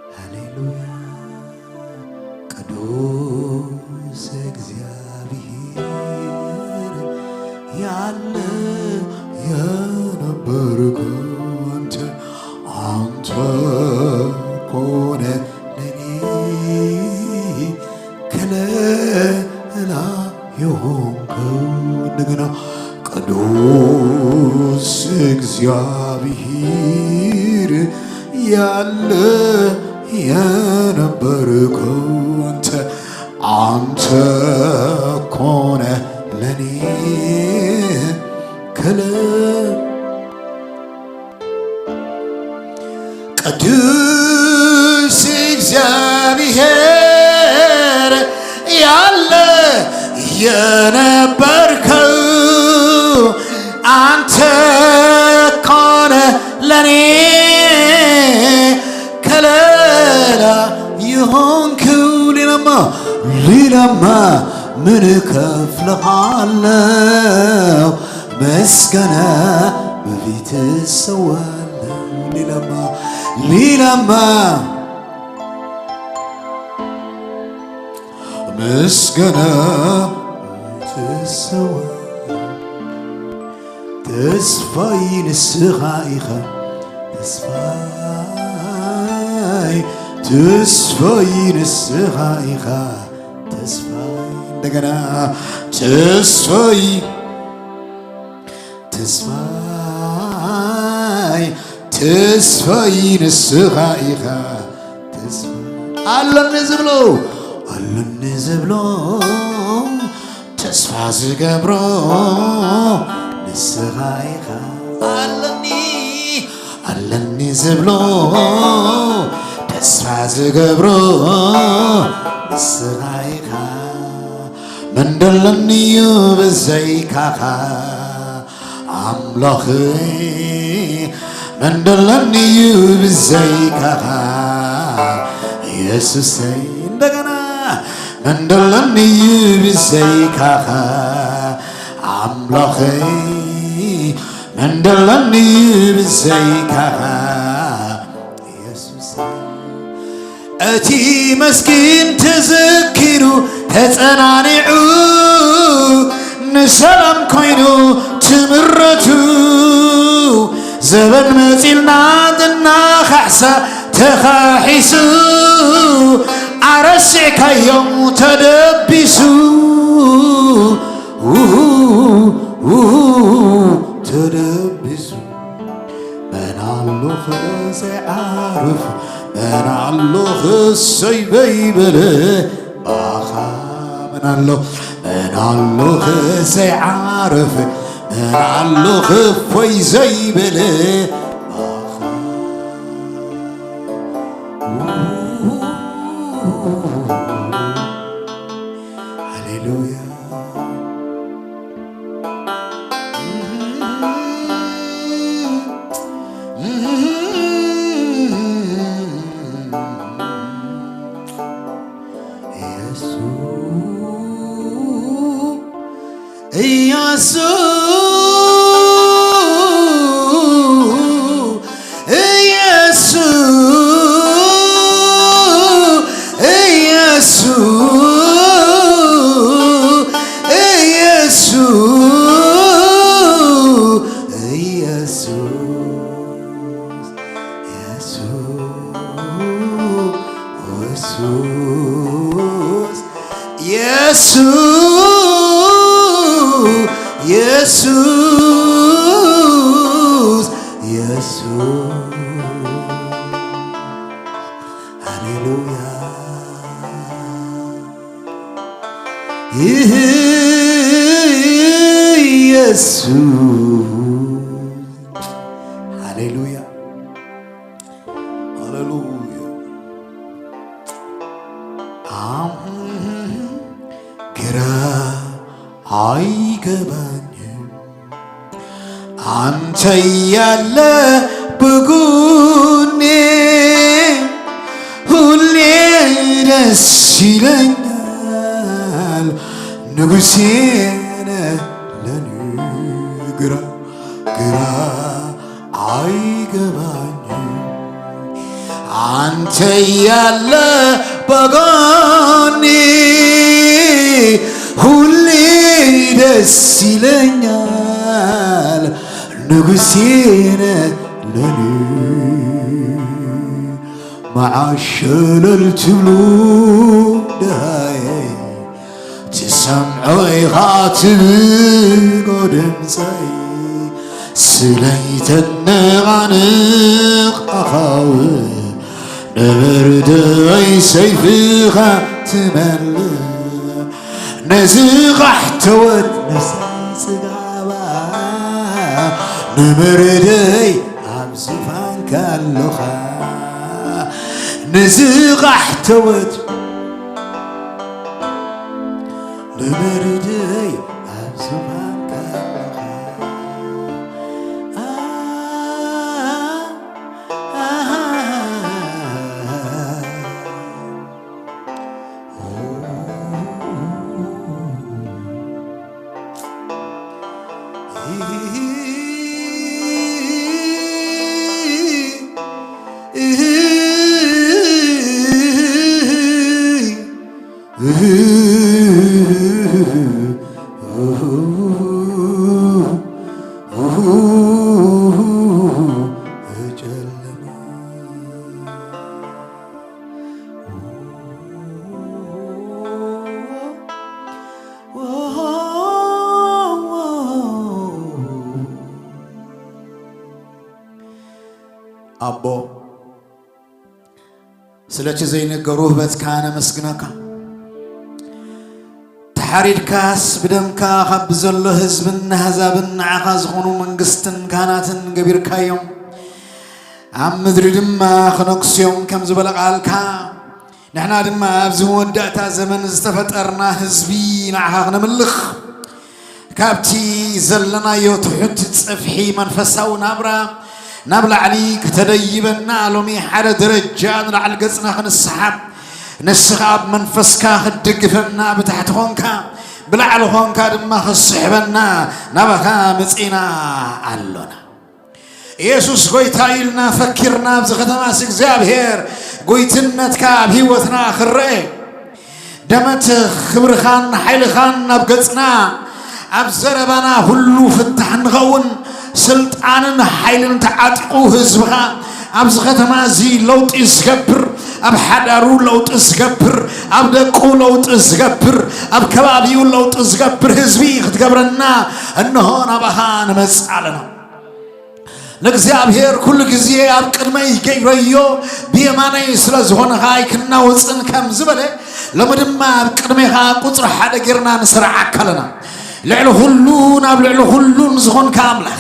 ሃሌሉያ። ቅዱስ እግዚአብሔር ያለ የነበርክ አንተ፣ አንተ ኮነ ለኔ ከለላ የሆንከው። እንደገና ቅዱስ እግዚአብሔር ያለ የነበርከው አንተ፣ አንተ ኮነ ለኔ ከለ ቅዱስ እግዚአብሔር ያለ የነበርከው አንተ ኮነ ለኔ ከለላ የሆንክው። ሌላማ ሌላማ ምን እከፍልሃለው? ምስጋና በፊት እሰዋለሁ። ሌላማ ሌላማ ምስጋና ትሰዋ ተስፋይ ንስኻ ኢኻ ተስፋይ ተስፋይ ንስኻ ኢኻ ተስፋይ እንደገና ተስፋይ ተስፋይ ተስፋይ ንስኻ ኢኻ ተስፋ ኣለኒ ዝብሎ ኣለኒ ዝብሎ ተስፋ ዝገብሮ ንስኻ ኢኻ ኣለኒ ኣለኒ ዝብሎ ተስፋ ዝገብሮ ንስኻ ኢኻ መን ደለኒ እዩ ብዘይካኻ ኣምላኽ መን ደለኒ እዩ ብዘይካኻ የሱሰይ እንደገና መን ደለኒ እዩ ብዘይካኻ ኣምላኸይ መን ደለኒ እዩ ብዘይካኻ የሱሰይ እቲ መስኪን ተዘኪሩ ተጸናኒዑ፣ ንሰላም ኮይኑ ትምረቱ። ዘበን መጺልና እናኻሕሳ ተኻሒሱ፣ ኣረሲዕካዮም ተደቢሱ። ውሁ፣ ውሁ፣ ተደቢሱ። መን ኣሎ ዘይዓርፍ፣ መን ኣሎ እሰይ ዘይበለ፣ ባኻ መን ኣሎ፣ መን ኣሎ ዘይዓርፍ፣ መን ኣሎ እፎይ ዘይበለ፣ ባኻ። ሃሌሉያ። ኢየሱስ፣ ኢየሱስ፣ ኢየሱስ፣ ኢየሱስ፣ ኢየሱስ፣ ኢየሱስ፣ ኢየሱስ፣ ኢየሱስ፣ ኢየሱስ፣ ኢየሱስ። ሃሌሉያ። ኢየሱስ። ሃሌሉያ። ሃሌሉያ። አሁን ግራ አይገባኝም። አንተ ያለ በጎኔ ሁሌ ደስ ይለኛል። ንጉሴ ነህ ለኔ ግራ ግራ አይገባኝም። አንተ ያለ በጎኔ ሁሌ ደስ ይለኛል። ንጉሴ ነህ ለኔ መዓሸለል ትብሉ ደሃየ ትሰምዖ ኢኻ ትብጎ ድምፀይ ስለይተነቓንቕ ኣኻውሕ ንብርደይ ሰይፍኻ ትመልእ ነዚ ቓሕተወት ነሳይ ጽጋባ ንብርደይ ኣብ ዝፋንካ ኣለኻ ነዚ ቓሕተወት ንብርደይ ኣብ ዝፋንካ ኣለኻ። ኣቦ፣ ስለቲ ዘይነገሩ ውህበትካ ነመስግነካ። ተሓሪድካስ ብደምካ ካብ ዘሎ ህዝብን ኣህዛብን ንዓኻ ዝኾኑ መንግስትን ካህናትን ገቢርካዮም፣ ኣብ ምድሪ ድማ ክነግሱ እዮም ከም ዝበለ ቃልካ፣ ንሕና ድማ ኣብዚ መወዳእታ ዘመን ዝተፈጠርና ህዝቢ ንዓኻ ክነምልኽ፣ ካብቲ ዘለናዮ ትሑት ጽፍሒ መንፈሳዊ ናብራ ናብ ላዕሊ ክተደይበና፣ ሎሚ ሓደ ደረጃ ንላዕሊ ገጽና ክንስሓብ፣ ንስኻ ኣብ መንፈስካ ክትድግፈና፣ ብታሕቲ ኾንካ ብላዕሊ ኾንካ ድማ ክትስሕበና ናባኻ መጺና ኣሎና። ኢየሱስ ጎይታ ኢልና ፈኪርና ኣብዚ ከተማስ እግዚኣብሔር ጎይትነትካ ኣብ ህይወትና ክረአ፣ ደመት ክብርኻን ሓይልኻን ናብ ገጽና፣ ኣብ ዘረባና ሁሉ ፍታሕ ንኸውን፣ ስልጣንን ሓይልን ተዓጢቑ ህዝብኻ ኣብዚ ከተማ እዚ ለውጢ ዝገብር፣ ኣብ ሓዳሩ ለውጢ ዝገብር፣ ኣብ ደቁ ለውጢ ዝገብር፣ ኣብ ከባቢኡ ለውጢ ዝገብር ህዝቢ ክትገብረና እንሆ ናባኻ ንመጽእ ኣለና። ንእግዚኣብሔር ኩሉ ግዜ ኣብ ቅድመይ ገይረዮ፣ ብየማነይ ስለ ዝኾንኻ ኣይክናወጽን ከም ዝበለ፣ ሎሚ ድማ ኣብ ቅድሜኻ ቁጽሪ ሓደ ጌርና ንስርዓካ ኣለና። ልዕሊ ኩሉ፣ ናብ ልዕሊ ኩሉን ዝኾንካ ኣምላኽ፣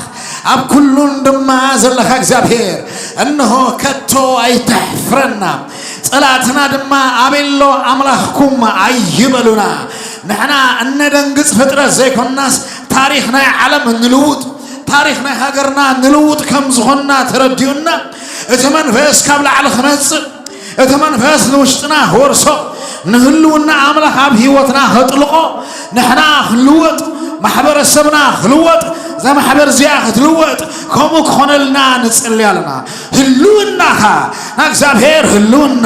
ኣብ ኩሉን ድማ ዘለኻ እግዚኣብሔር፣ እንሆ ከቶ ኣይተሕፍረና። ጸላእትና ድማ ኣበይ ኣሎ ኣምላኽኩም ኣይበሉና። ንሕና እነደንግጽ ፍጥረት ዘይኮናስ ታሪኽ ናይ ዓለም ንልውጥ፣ ታሪኽ ናይ ሃገርና ንልውጥ ከም ዝኾንና ተረዲኡና፣ እቲ መንፈስ ካብ ላዕሊ ክመጽእ፣ እቲ መንፈስ ንውሽጥና ክወርሶ፣ ንህልውና ኣምላኽ ኣብ ህይወትና ከጥልቆ፣ ንሕና ክንልወጥ፣ ማሕበረሰብና ክልወጥ፣ እዛ ማሕበር እዚኣ ክትልወጥ፣ ከምኡ ክኾነልና ንጽሊ ኣለና። ህልውናኻ፣ ናይ እግዚኣብሔር ህልውና፣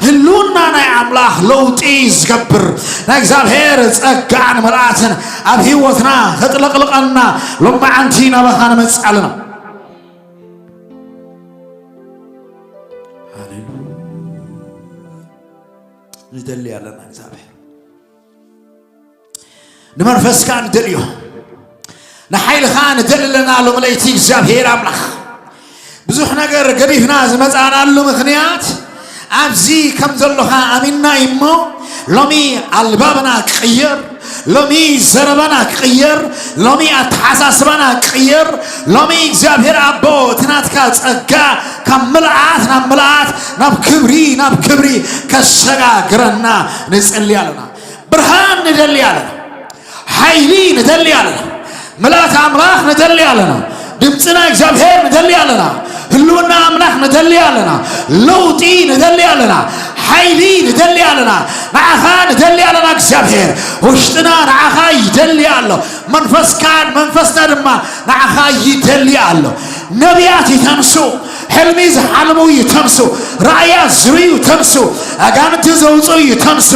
ህልውና ናይ ኣምላኽ ለውጢ ዝገብር፣ ናይ እግዚኣብሔር ጸጋን ምልኣትን ኣብ ህይወትና ከጥለቕልቐና ሎማዓንቲ ናባኻ ንመጽእ ኣለና። ሃሌሉያ። ንደሊ ኣለና እግዚኣብሔር። ንመንፈስካ ንደልዮ፣ ንሓይልኻ ንደሊ ኣለና። ሎም ለይቲ እግዚኣብሔር ኣምላኽ፣ ብዙሕ ነገር ገዲፍና ዝመጻናሉ ምኽንያት፣ ኣብዚ ከም ዘሎኻ ኣሚንና እዩ እሞ፣ ሎሚ ኣልባብና ክቕየር፣ ሎሚ ዘረባና ክቕየር፣ ሎሚ ኣተሓሳስባና ክቕየር፣ ሎሚ እግዚኣብሔር ኣቦ እቲ ናትካ ጸጋ ካብ ምልኣት ናብ ምልኣት፣ ናብ ክብሪ ናብ ክብሪ ከሰጋግረና ንጽሊ ኣለና። ብርሃን ንደሊ ኣለና። ሓይሊ ንደሊ ኣለና። ምልኣት ኣምላኽ ንደሊ ኣለና። ድምፂ ናይ እግዚኣብሔር ንደሊ ኣለና። ህልውና ኣምላኽ ንደሊ ኣለና። ለውጢ ንደሊ ኣለና። ሓይሊ ንደሊ ኣለና። ንዓኻ ንደሊ ኣለና እግዚኣብሔር። ውሽጥና ንዓኻ ይደሊ ኣሎ። መንፈስካን መንፈስና ድማ ንዓኻ ይደሊ ኣሎ። ነቢያት ይተንሱ፣ ሕልሚ ዝሓልሙ ይተንሱ፣ ራእያ ዝርእዩ ይተንሱ፣ ኣጋንንቲ ዘውፅኡ ይተንሱ፣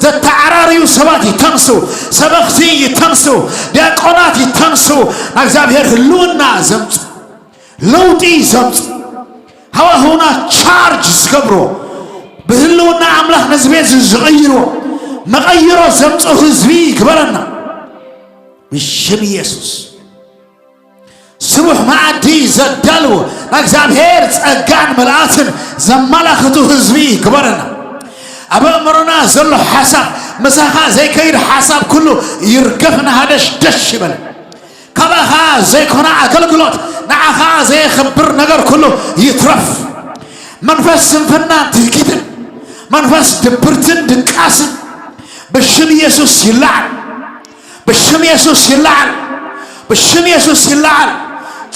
ዘተዓራርዩ ሰባት ይተንሱ፣ ሰበኽቲ ይተንሱ፣ ዲያቆናት ይተንሱ፣ ናብ እግዚኣብሔር ህልውና ዘምፁ፣ ለውጢ ዘምፁ፣ ሃዋህውና ቻርጅ ዝገብሮ፣ ብህልውና ኣምላኽ ነዚ ቤት እዚ ዝቕይርዎ፣ መቐይሮ ዘምፅኡ ህዝቢ ይግበረና ብሽም ኢየሱስ። ስቡሕ መኣዲ ዘዳልዎ፣ ናይ እግዚኣብሔር ጸጋን ምልኣትን ዘማላኽቱ ህዝቢ ይግበረና። ኣብ ኣእምሮና ዘሎ ሓሳብ፣ ምሳኻ ዘይከይድ ሓሳብ ኩሉ ይርገፍ፣ ንሃደሽ ደሽ ይበል። ካባኻ ዘይኮነ ኣገልግሎት፣ ንዓኻ ዘየኽብር ነገር ኩሉ ይትረፍ። መንፈስ ስንፍናን ትህኪትን፣ መንፈስ ድብርትን ድቃስን ብሽም ኢየሱስ ይለዓል። ብሽም የሱስ ይለዓል። ብሽም የሱስ ይለዓል።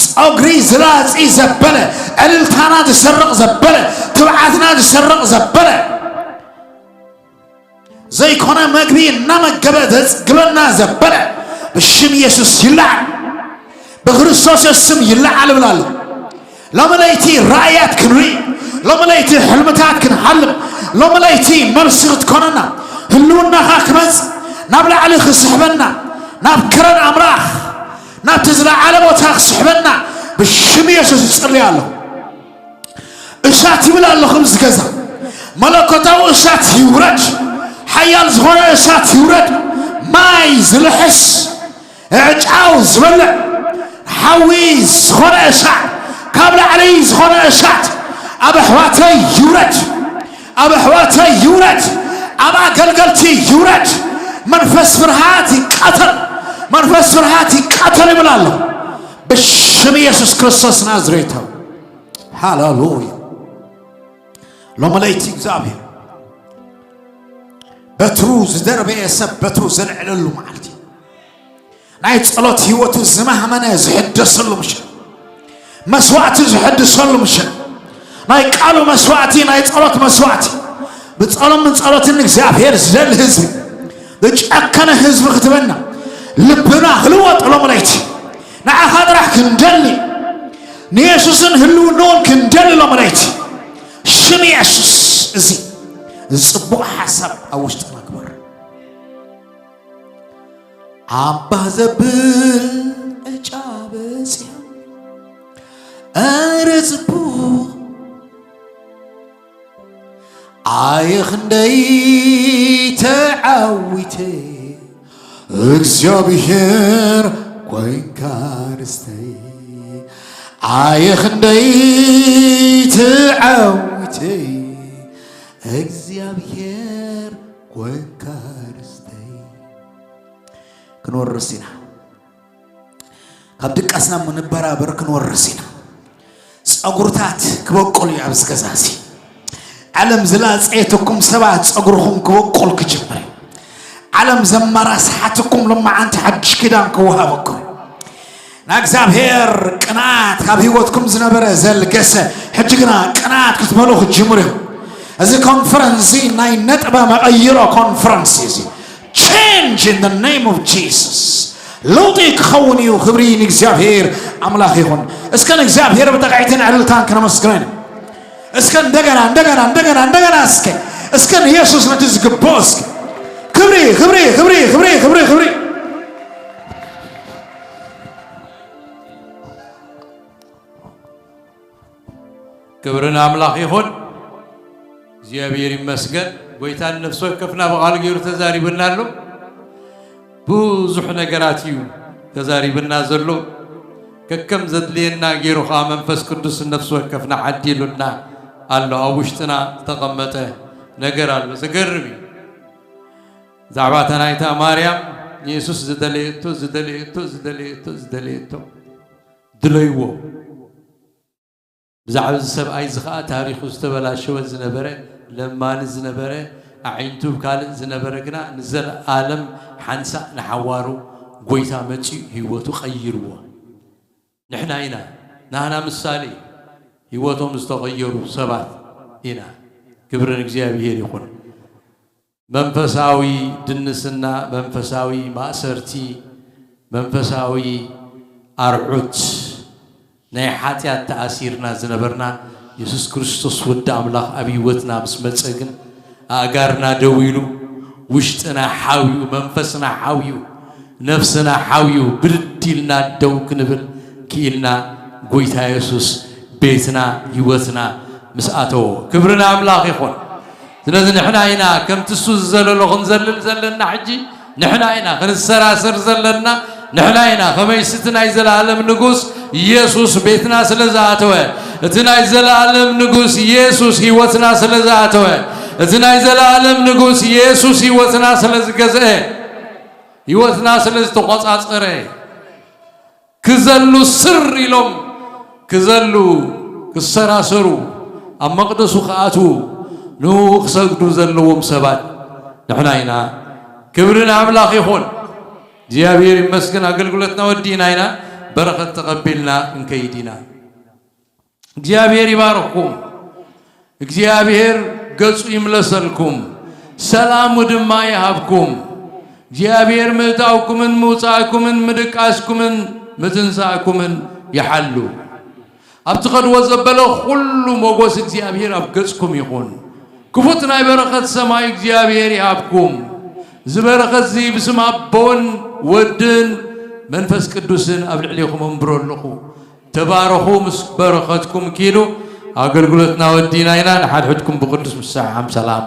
ጸጉሪ ዝላጺ ዘበለ፣ ዕልልታና ዝሰርቕ ዘበለ፣ ትብዓትና ዝሰርቕ ዘበለ፣ ዘይኮነ መግቢ እናመገበ ዘጽግበና ዘበለ ብሽም የሱስ ይለዓል። ብክርስቶስ የሱስ ስም ይለዓል እብላለሁ። ሎሚ ለይቲ ራእያት ክንርኢ፣ ሎሚ ለይቲ ሕልምታት ክንሓልም፣ ሎሚ ለይቲ መልሲ ክትኮነና፣ ህልውናኻ ክመጽእ፣ ናብ ላዕሊ ክስሕበና፣ ናብ ክረን ኣምላኽ፣ ናብቲ ዝለዓለ ቦታ ክስሕበና ብሽም የሱስ እጽሊ ኣለኹ። እሳት ይብል ኣለኹ ኣብዚ ገዛ። መለኮታዊ እሳት ይውረድ፣ ሓያል ዝኾነ እሳት ይውረድ፣ ማይ ዝልሕስ፣ ዕጫው ዝበልዕ፣ ሓዊ ዝኾነ እሳት፣ ካብ ላዕሊ ዝኾነ እሳት ኣብ ኣሕዋተይ ይውረድ፣ ኣብ ኣሕዋተይ ይውረድ፣ ኣብ ኣገልገልቲ ይውረድ። መንፈስ ፍርሃት ይቃተል፣ መንፈስ ፍርሃት ይቃተል ይብል ኣሎ ብሽም ኢየሱስ ክርስቶስ ናዝሬታዊ። ሃሌሉያ። ሎሚ ለይቲ እግዚኣብሔር በትሩ ዝደርበየ ሰብ በትሩ ዘልዕለሉ መዓልቲ፣ ናይ ጸሎት ህይወቱ ዝማህመነ ዝሕደሰሉ ምሸት፣ መስዋዕቲ ዝሕድሰሉ ምሸት፣ ናይ ቃሉ መስዋዕቲ፣ ናይ ጸሎት መስዋዕቲ፣ ብጸሎምን ጸሎትን እግዚኣብሔር ዝደሊ ህዝቢ፣ ዝጨከነ ህዝቢ ክትበና፣ ልብና ክልወጥ ሎም ለይቲ ንዓኻ ጥራሕ ክንደሊ፣ ንየሱስን ህልውንኡን ክንደሊ ሎም ለይቲ። ሽም የሱስ፣ እዚ እዚ ጽቡቕ ሓሳብ ኣብ ውሽጥና ግበር። ኣባ ዘብል ዕጫ በጺሑ ኣረ ጽቡቕ ኣየ ክንደይ ተዓዊተ እግዚኣብሔር ኮይንካ ርስተይ ኣየ ክንደይ ተዓዊተ እግዚኣብሔር ኮይንካ ርስተይ ክንወርስ ኢና። ካብ ድቃስና እሞ ንበራበር ክንወርስ ኢና። ጸጉርታት ክበቁል እዩ ኣብዚ ገዛ እዚ። ዓለም ዝላጸየትኩም ሰባት ጸጉርኹም ክበቁል ክጅምር እዩ። ዓለም ዘመራስሓትኩም ሎማዓንቲ ሓድሽ ኪዳን ክወሃበኩም እዩ። ንእግዚኣብሔር ቅንኣት ካብ ህይወትኩም ዝነበረ ዘልገሰ ሕጂ ግና ቅንኣት ክትመልኡ ክትጅምሩ እዩ። እዚ ኮንፈረንስ እዚ ናይ ነጥበ መቐይሮ ኮንፈረንስ እዩ። እዚ change in the name of Jesus ለውጢ ክኸውን እዩ። ክብሪ ንእግዚኣብሔር ኣምላኽ ይኹን። እስከ ንእግዚኣብሔር ብጠቕዒትን ዕልልታን ክነመስግኖ ኢና። እስከ እንደገና እንደገና እንደገና እንደገና እስከ እስከ ንየሱስ ነቲ ዝግብኦ እስከ ክብሪ ክብሪ ክብሪ ክብሪ ክብሪ ክብሪ ክብሪ ክብሪ ንኣምላኽ ይኹን። እግዚኣብሔር ይመስገን። ጎይታ ንነፍሲ ወከፍና ብቓሉ ገይሩ ተዛሪብና ኣሎ። ብዙሕ ነገራት እዩ ተዛሪብና ዘሎ። ከከም ዘድልየና ገይሩ ኸዓ መንፈስ ቅዱስ ንነፍሲ ወከፍና ዓዲሉና ኣሎ። ኣብ ውሽጥና ዝተቐመጠ ነገር ኣሎ። ዘገርም እዩ። ብዛዕባ እታ ናይታ ማርያም ንየሱስ ዝደለየቶ ዝደለየቶ ዝደለየቶ ዝደለየቶ ድለይዎ። ብዛዕባ እዚ ሰብኣይ እዚ ኸዓ ታሪኹ ዝተበላሸወ ዝነበረ፣ ለማኒ ዝነበረ፣ ኣዒንቱ ካልእ ዝነበረ ግና ንዘለኣለም ሓንሳእ ንሓዋሩ ጎይታ መጺኡ ህይወቱ ቀይርዎ። ንሕና ኢና ናህና ምሳሌ ህይወቶም ዝተቐየሩ ሰባት ኢና። ክብሪ ንእግዚኣብሔር ይኹን። መንፈሳዊ ድንስና፣ መንፈሳዊ ማእሰርቲ፣ መንፈሳዊ ኣርዑት ናይ ሓጢኣት ተኣሲርና ዝነበርና የሱስ ክርስቶስ ወዲ ኣምላኽ ኣብ ህይወትና ምስ መጸ ግን ኣእጋርና ደው ኢሉ ውሽጥና ሓውዩ መንፈስና ሓውዩ ነፍስና ሓውዩ ብድድ ኢልና ደው ክንብል ክኢልና ጎይታ የሱስ ቤትና ህይወትና ምስ ኣተዎ ክብሪ ንኣምላኽ ይኹን። ስለዚ ንሕና ኢና ከምቲ እሱ ዝዘለሎ ክንዘልል ዘለና ሕጂ ንሕና ኢና ክንሰራሰር ዘለና ንሕና ኢና ከመይሲ እቲ ናይ ዘለኣለም ንጉስ ኢየሱስ ቤትና ስለ ዝኣተወ እቲ ናይ ዘለኣለም ንጉስ ኢየሱስ ህይወትና ስለ ዝኣተወ እቲ ናይ ዘለኣለም ንጉስ ኢየሱስ ህይወትና ስለ ዝገዝአ ህይወትና ስለ ዝተቆጻጸረ ክዘሉ ስር ኢሎም ክዘሉ ክሰራሰሩ ኣብ መቕደሱ ክኣትዉ ንኡ ክሰግዱ ዘለዎም ሰባት ንሕና ኢና። ክብሪ ንኣምላኽ ይኹን። እግዚኣብሔር ይመስገን። ኣገልግሎትና ወዲእና ኢና። በረኸት ተቐቢልና ክንከይድ ኢና። እግዚኣብሔር ይባርኽኩም። እግዚኣብሔር ገጹ ይምለሰልኩም፣ ሰላሙ ድማ ይሃብኩም። እግዚኣብሔር ምእታውኩምን ምውጻእኩምን ምድቃስኩምን ምትንሳእኩምን ይሓሉ። ኣብ ትኸድዎ ዘበለ ኩሉ ሞጎስ እግዚኣብሔር ኣብ ገጽኩም ይኹን። ክፉት ናይ በረኸት ሰማይ እግዚኣብሔር ይሃብኩም። እዚ በረኸት እዚ ብስም ኣቦን ወድን መንፈስ ቅዱስን ኣብ ልዕሌኹም ኣንብሮ ኣለኹ። ተባረኹ ምስ በረኸትኩም ኪዱ ኣገልግሎትና ወዲና ኢና ንሓድሕድኩም ብቅዱስ ምሰሓም ሰላም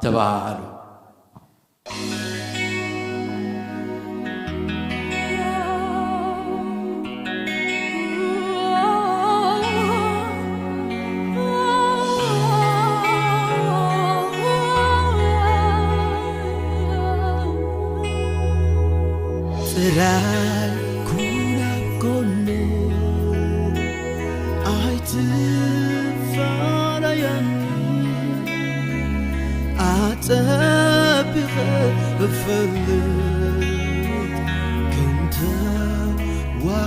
ተባሃሃሉ። ጥራይ ኩን ኣብ ጎነይ ኣይትፈላለየኒ ኣጸቢቐ እፈልጥ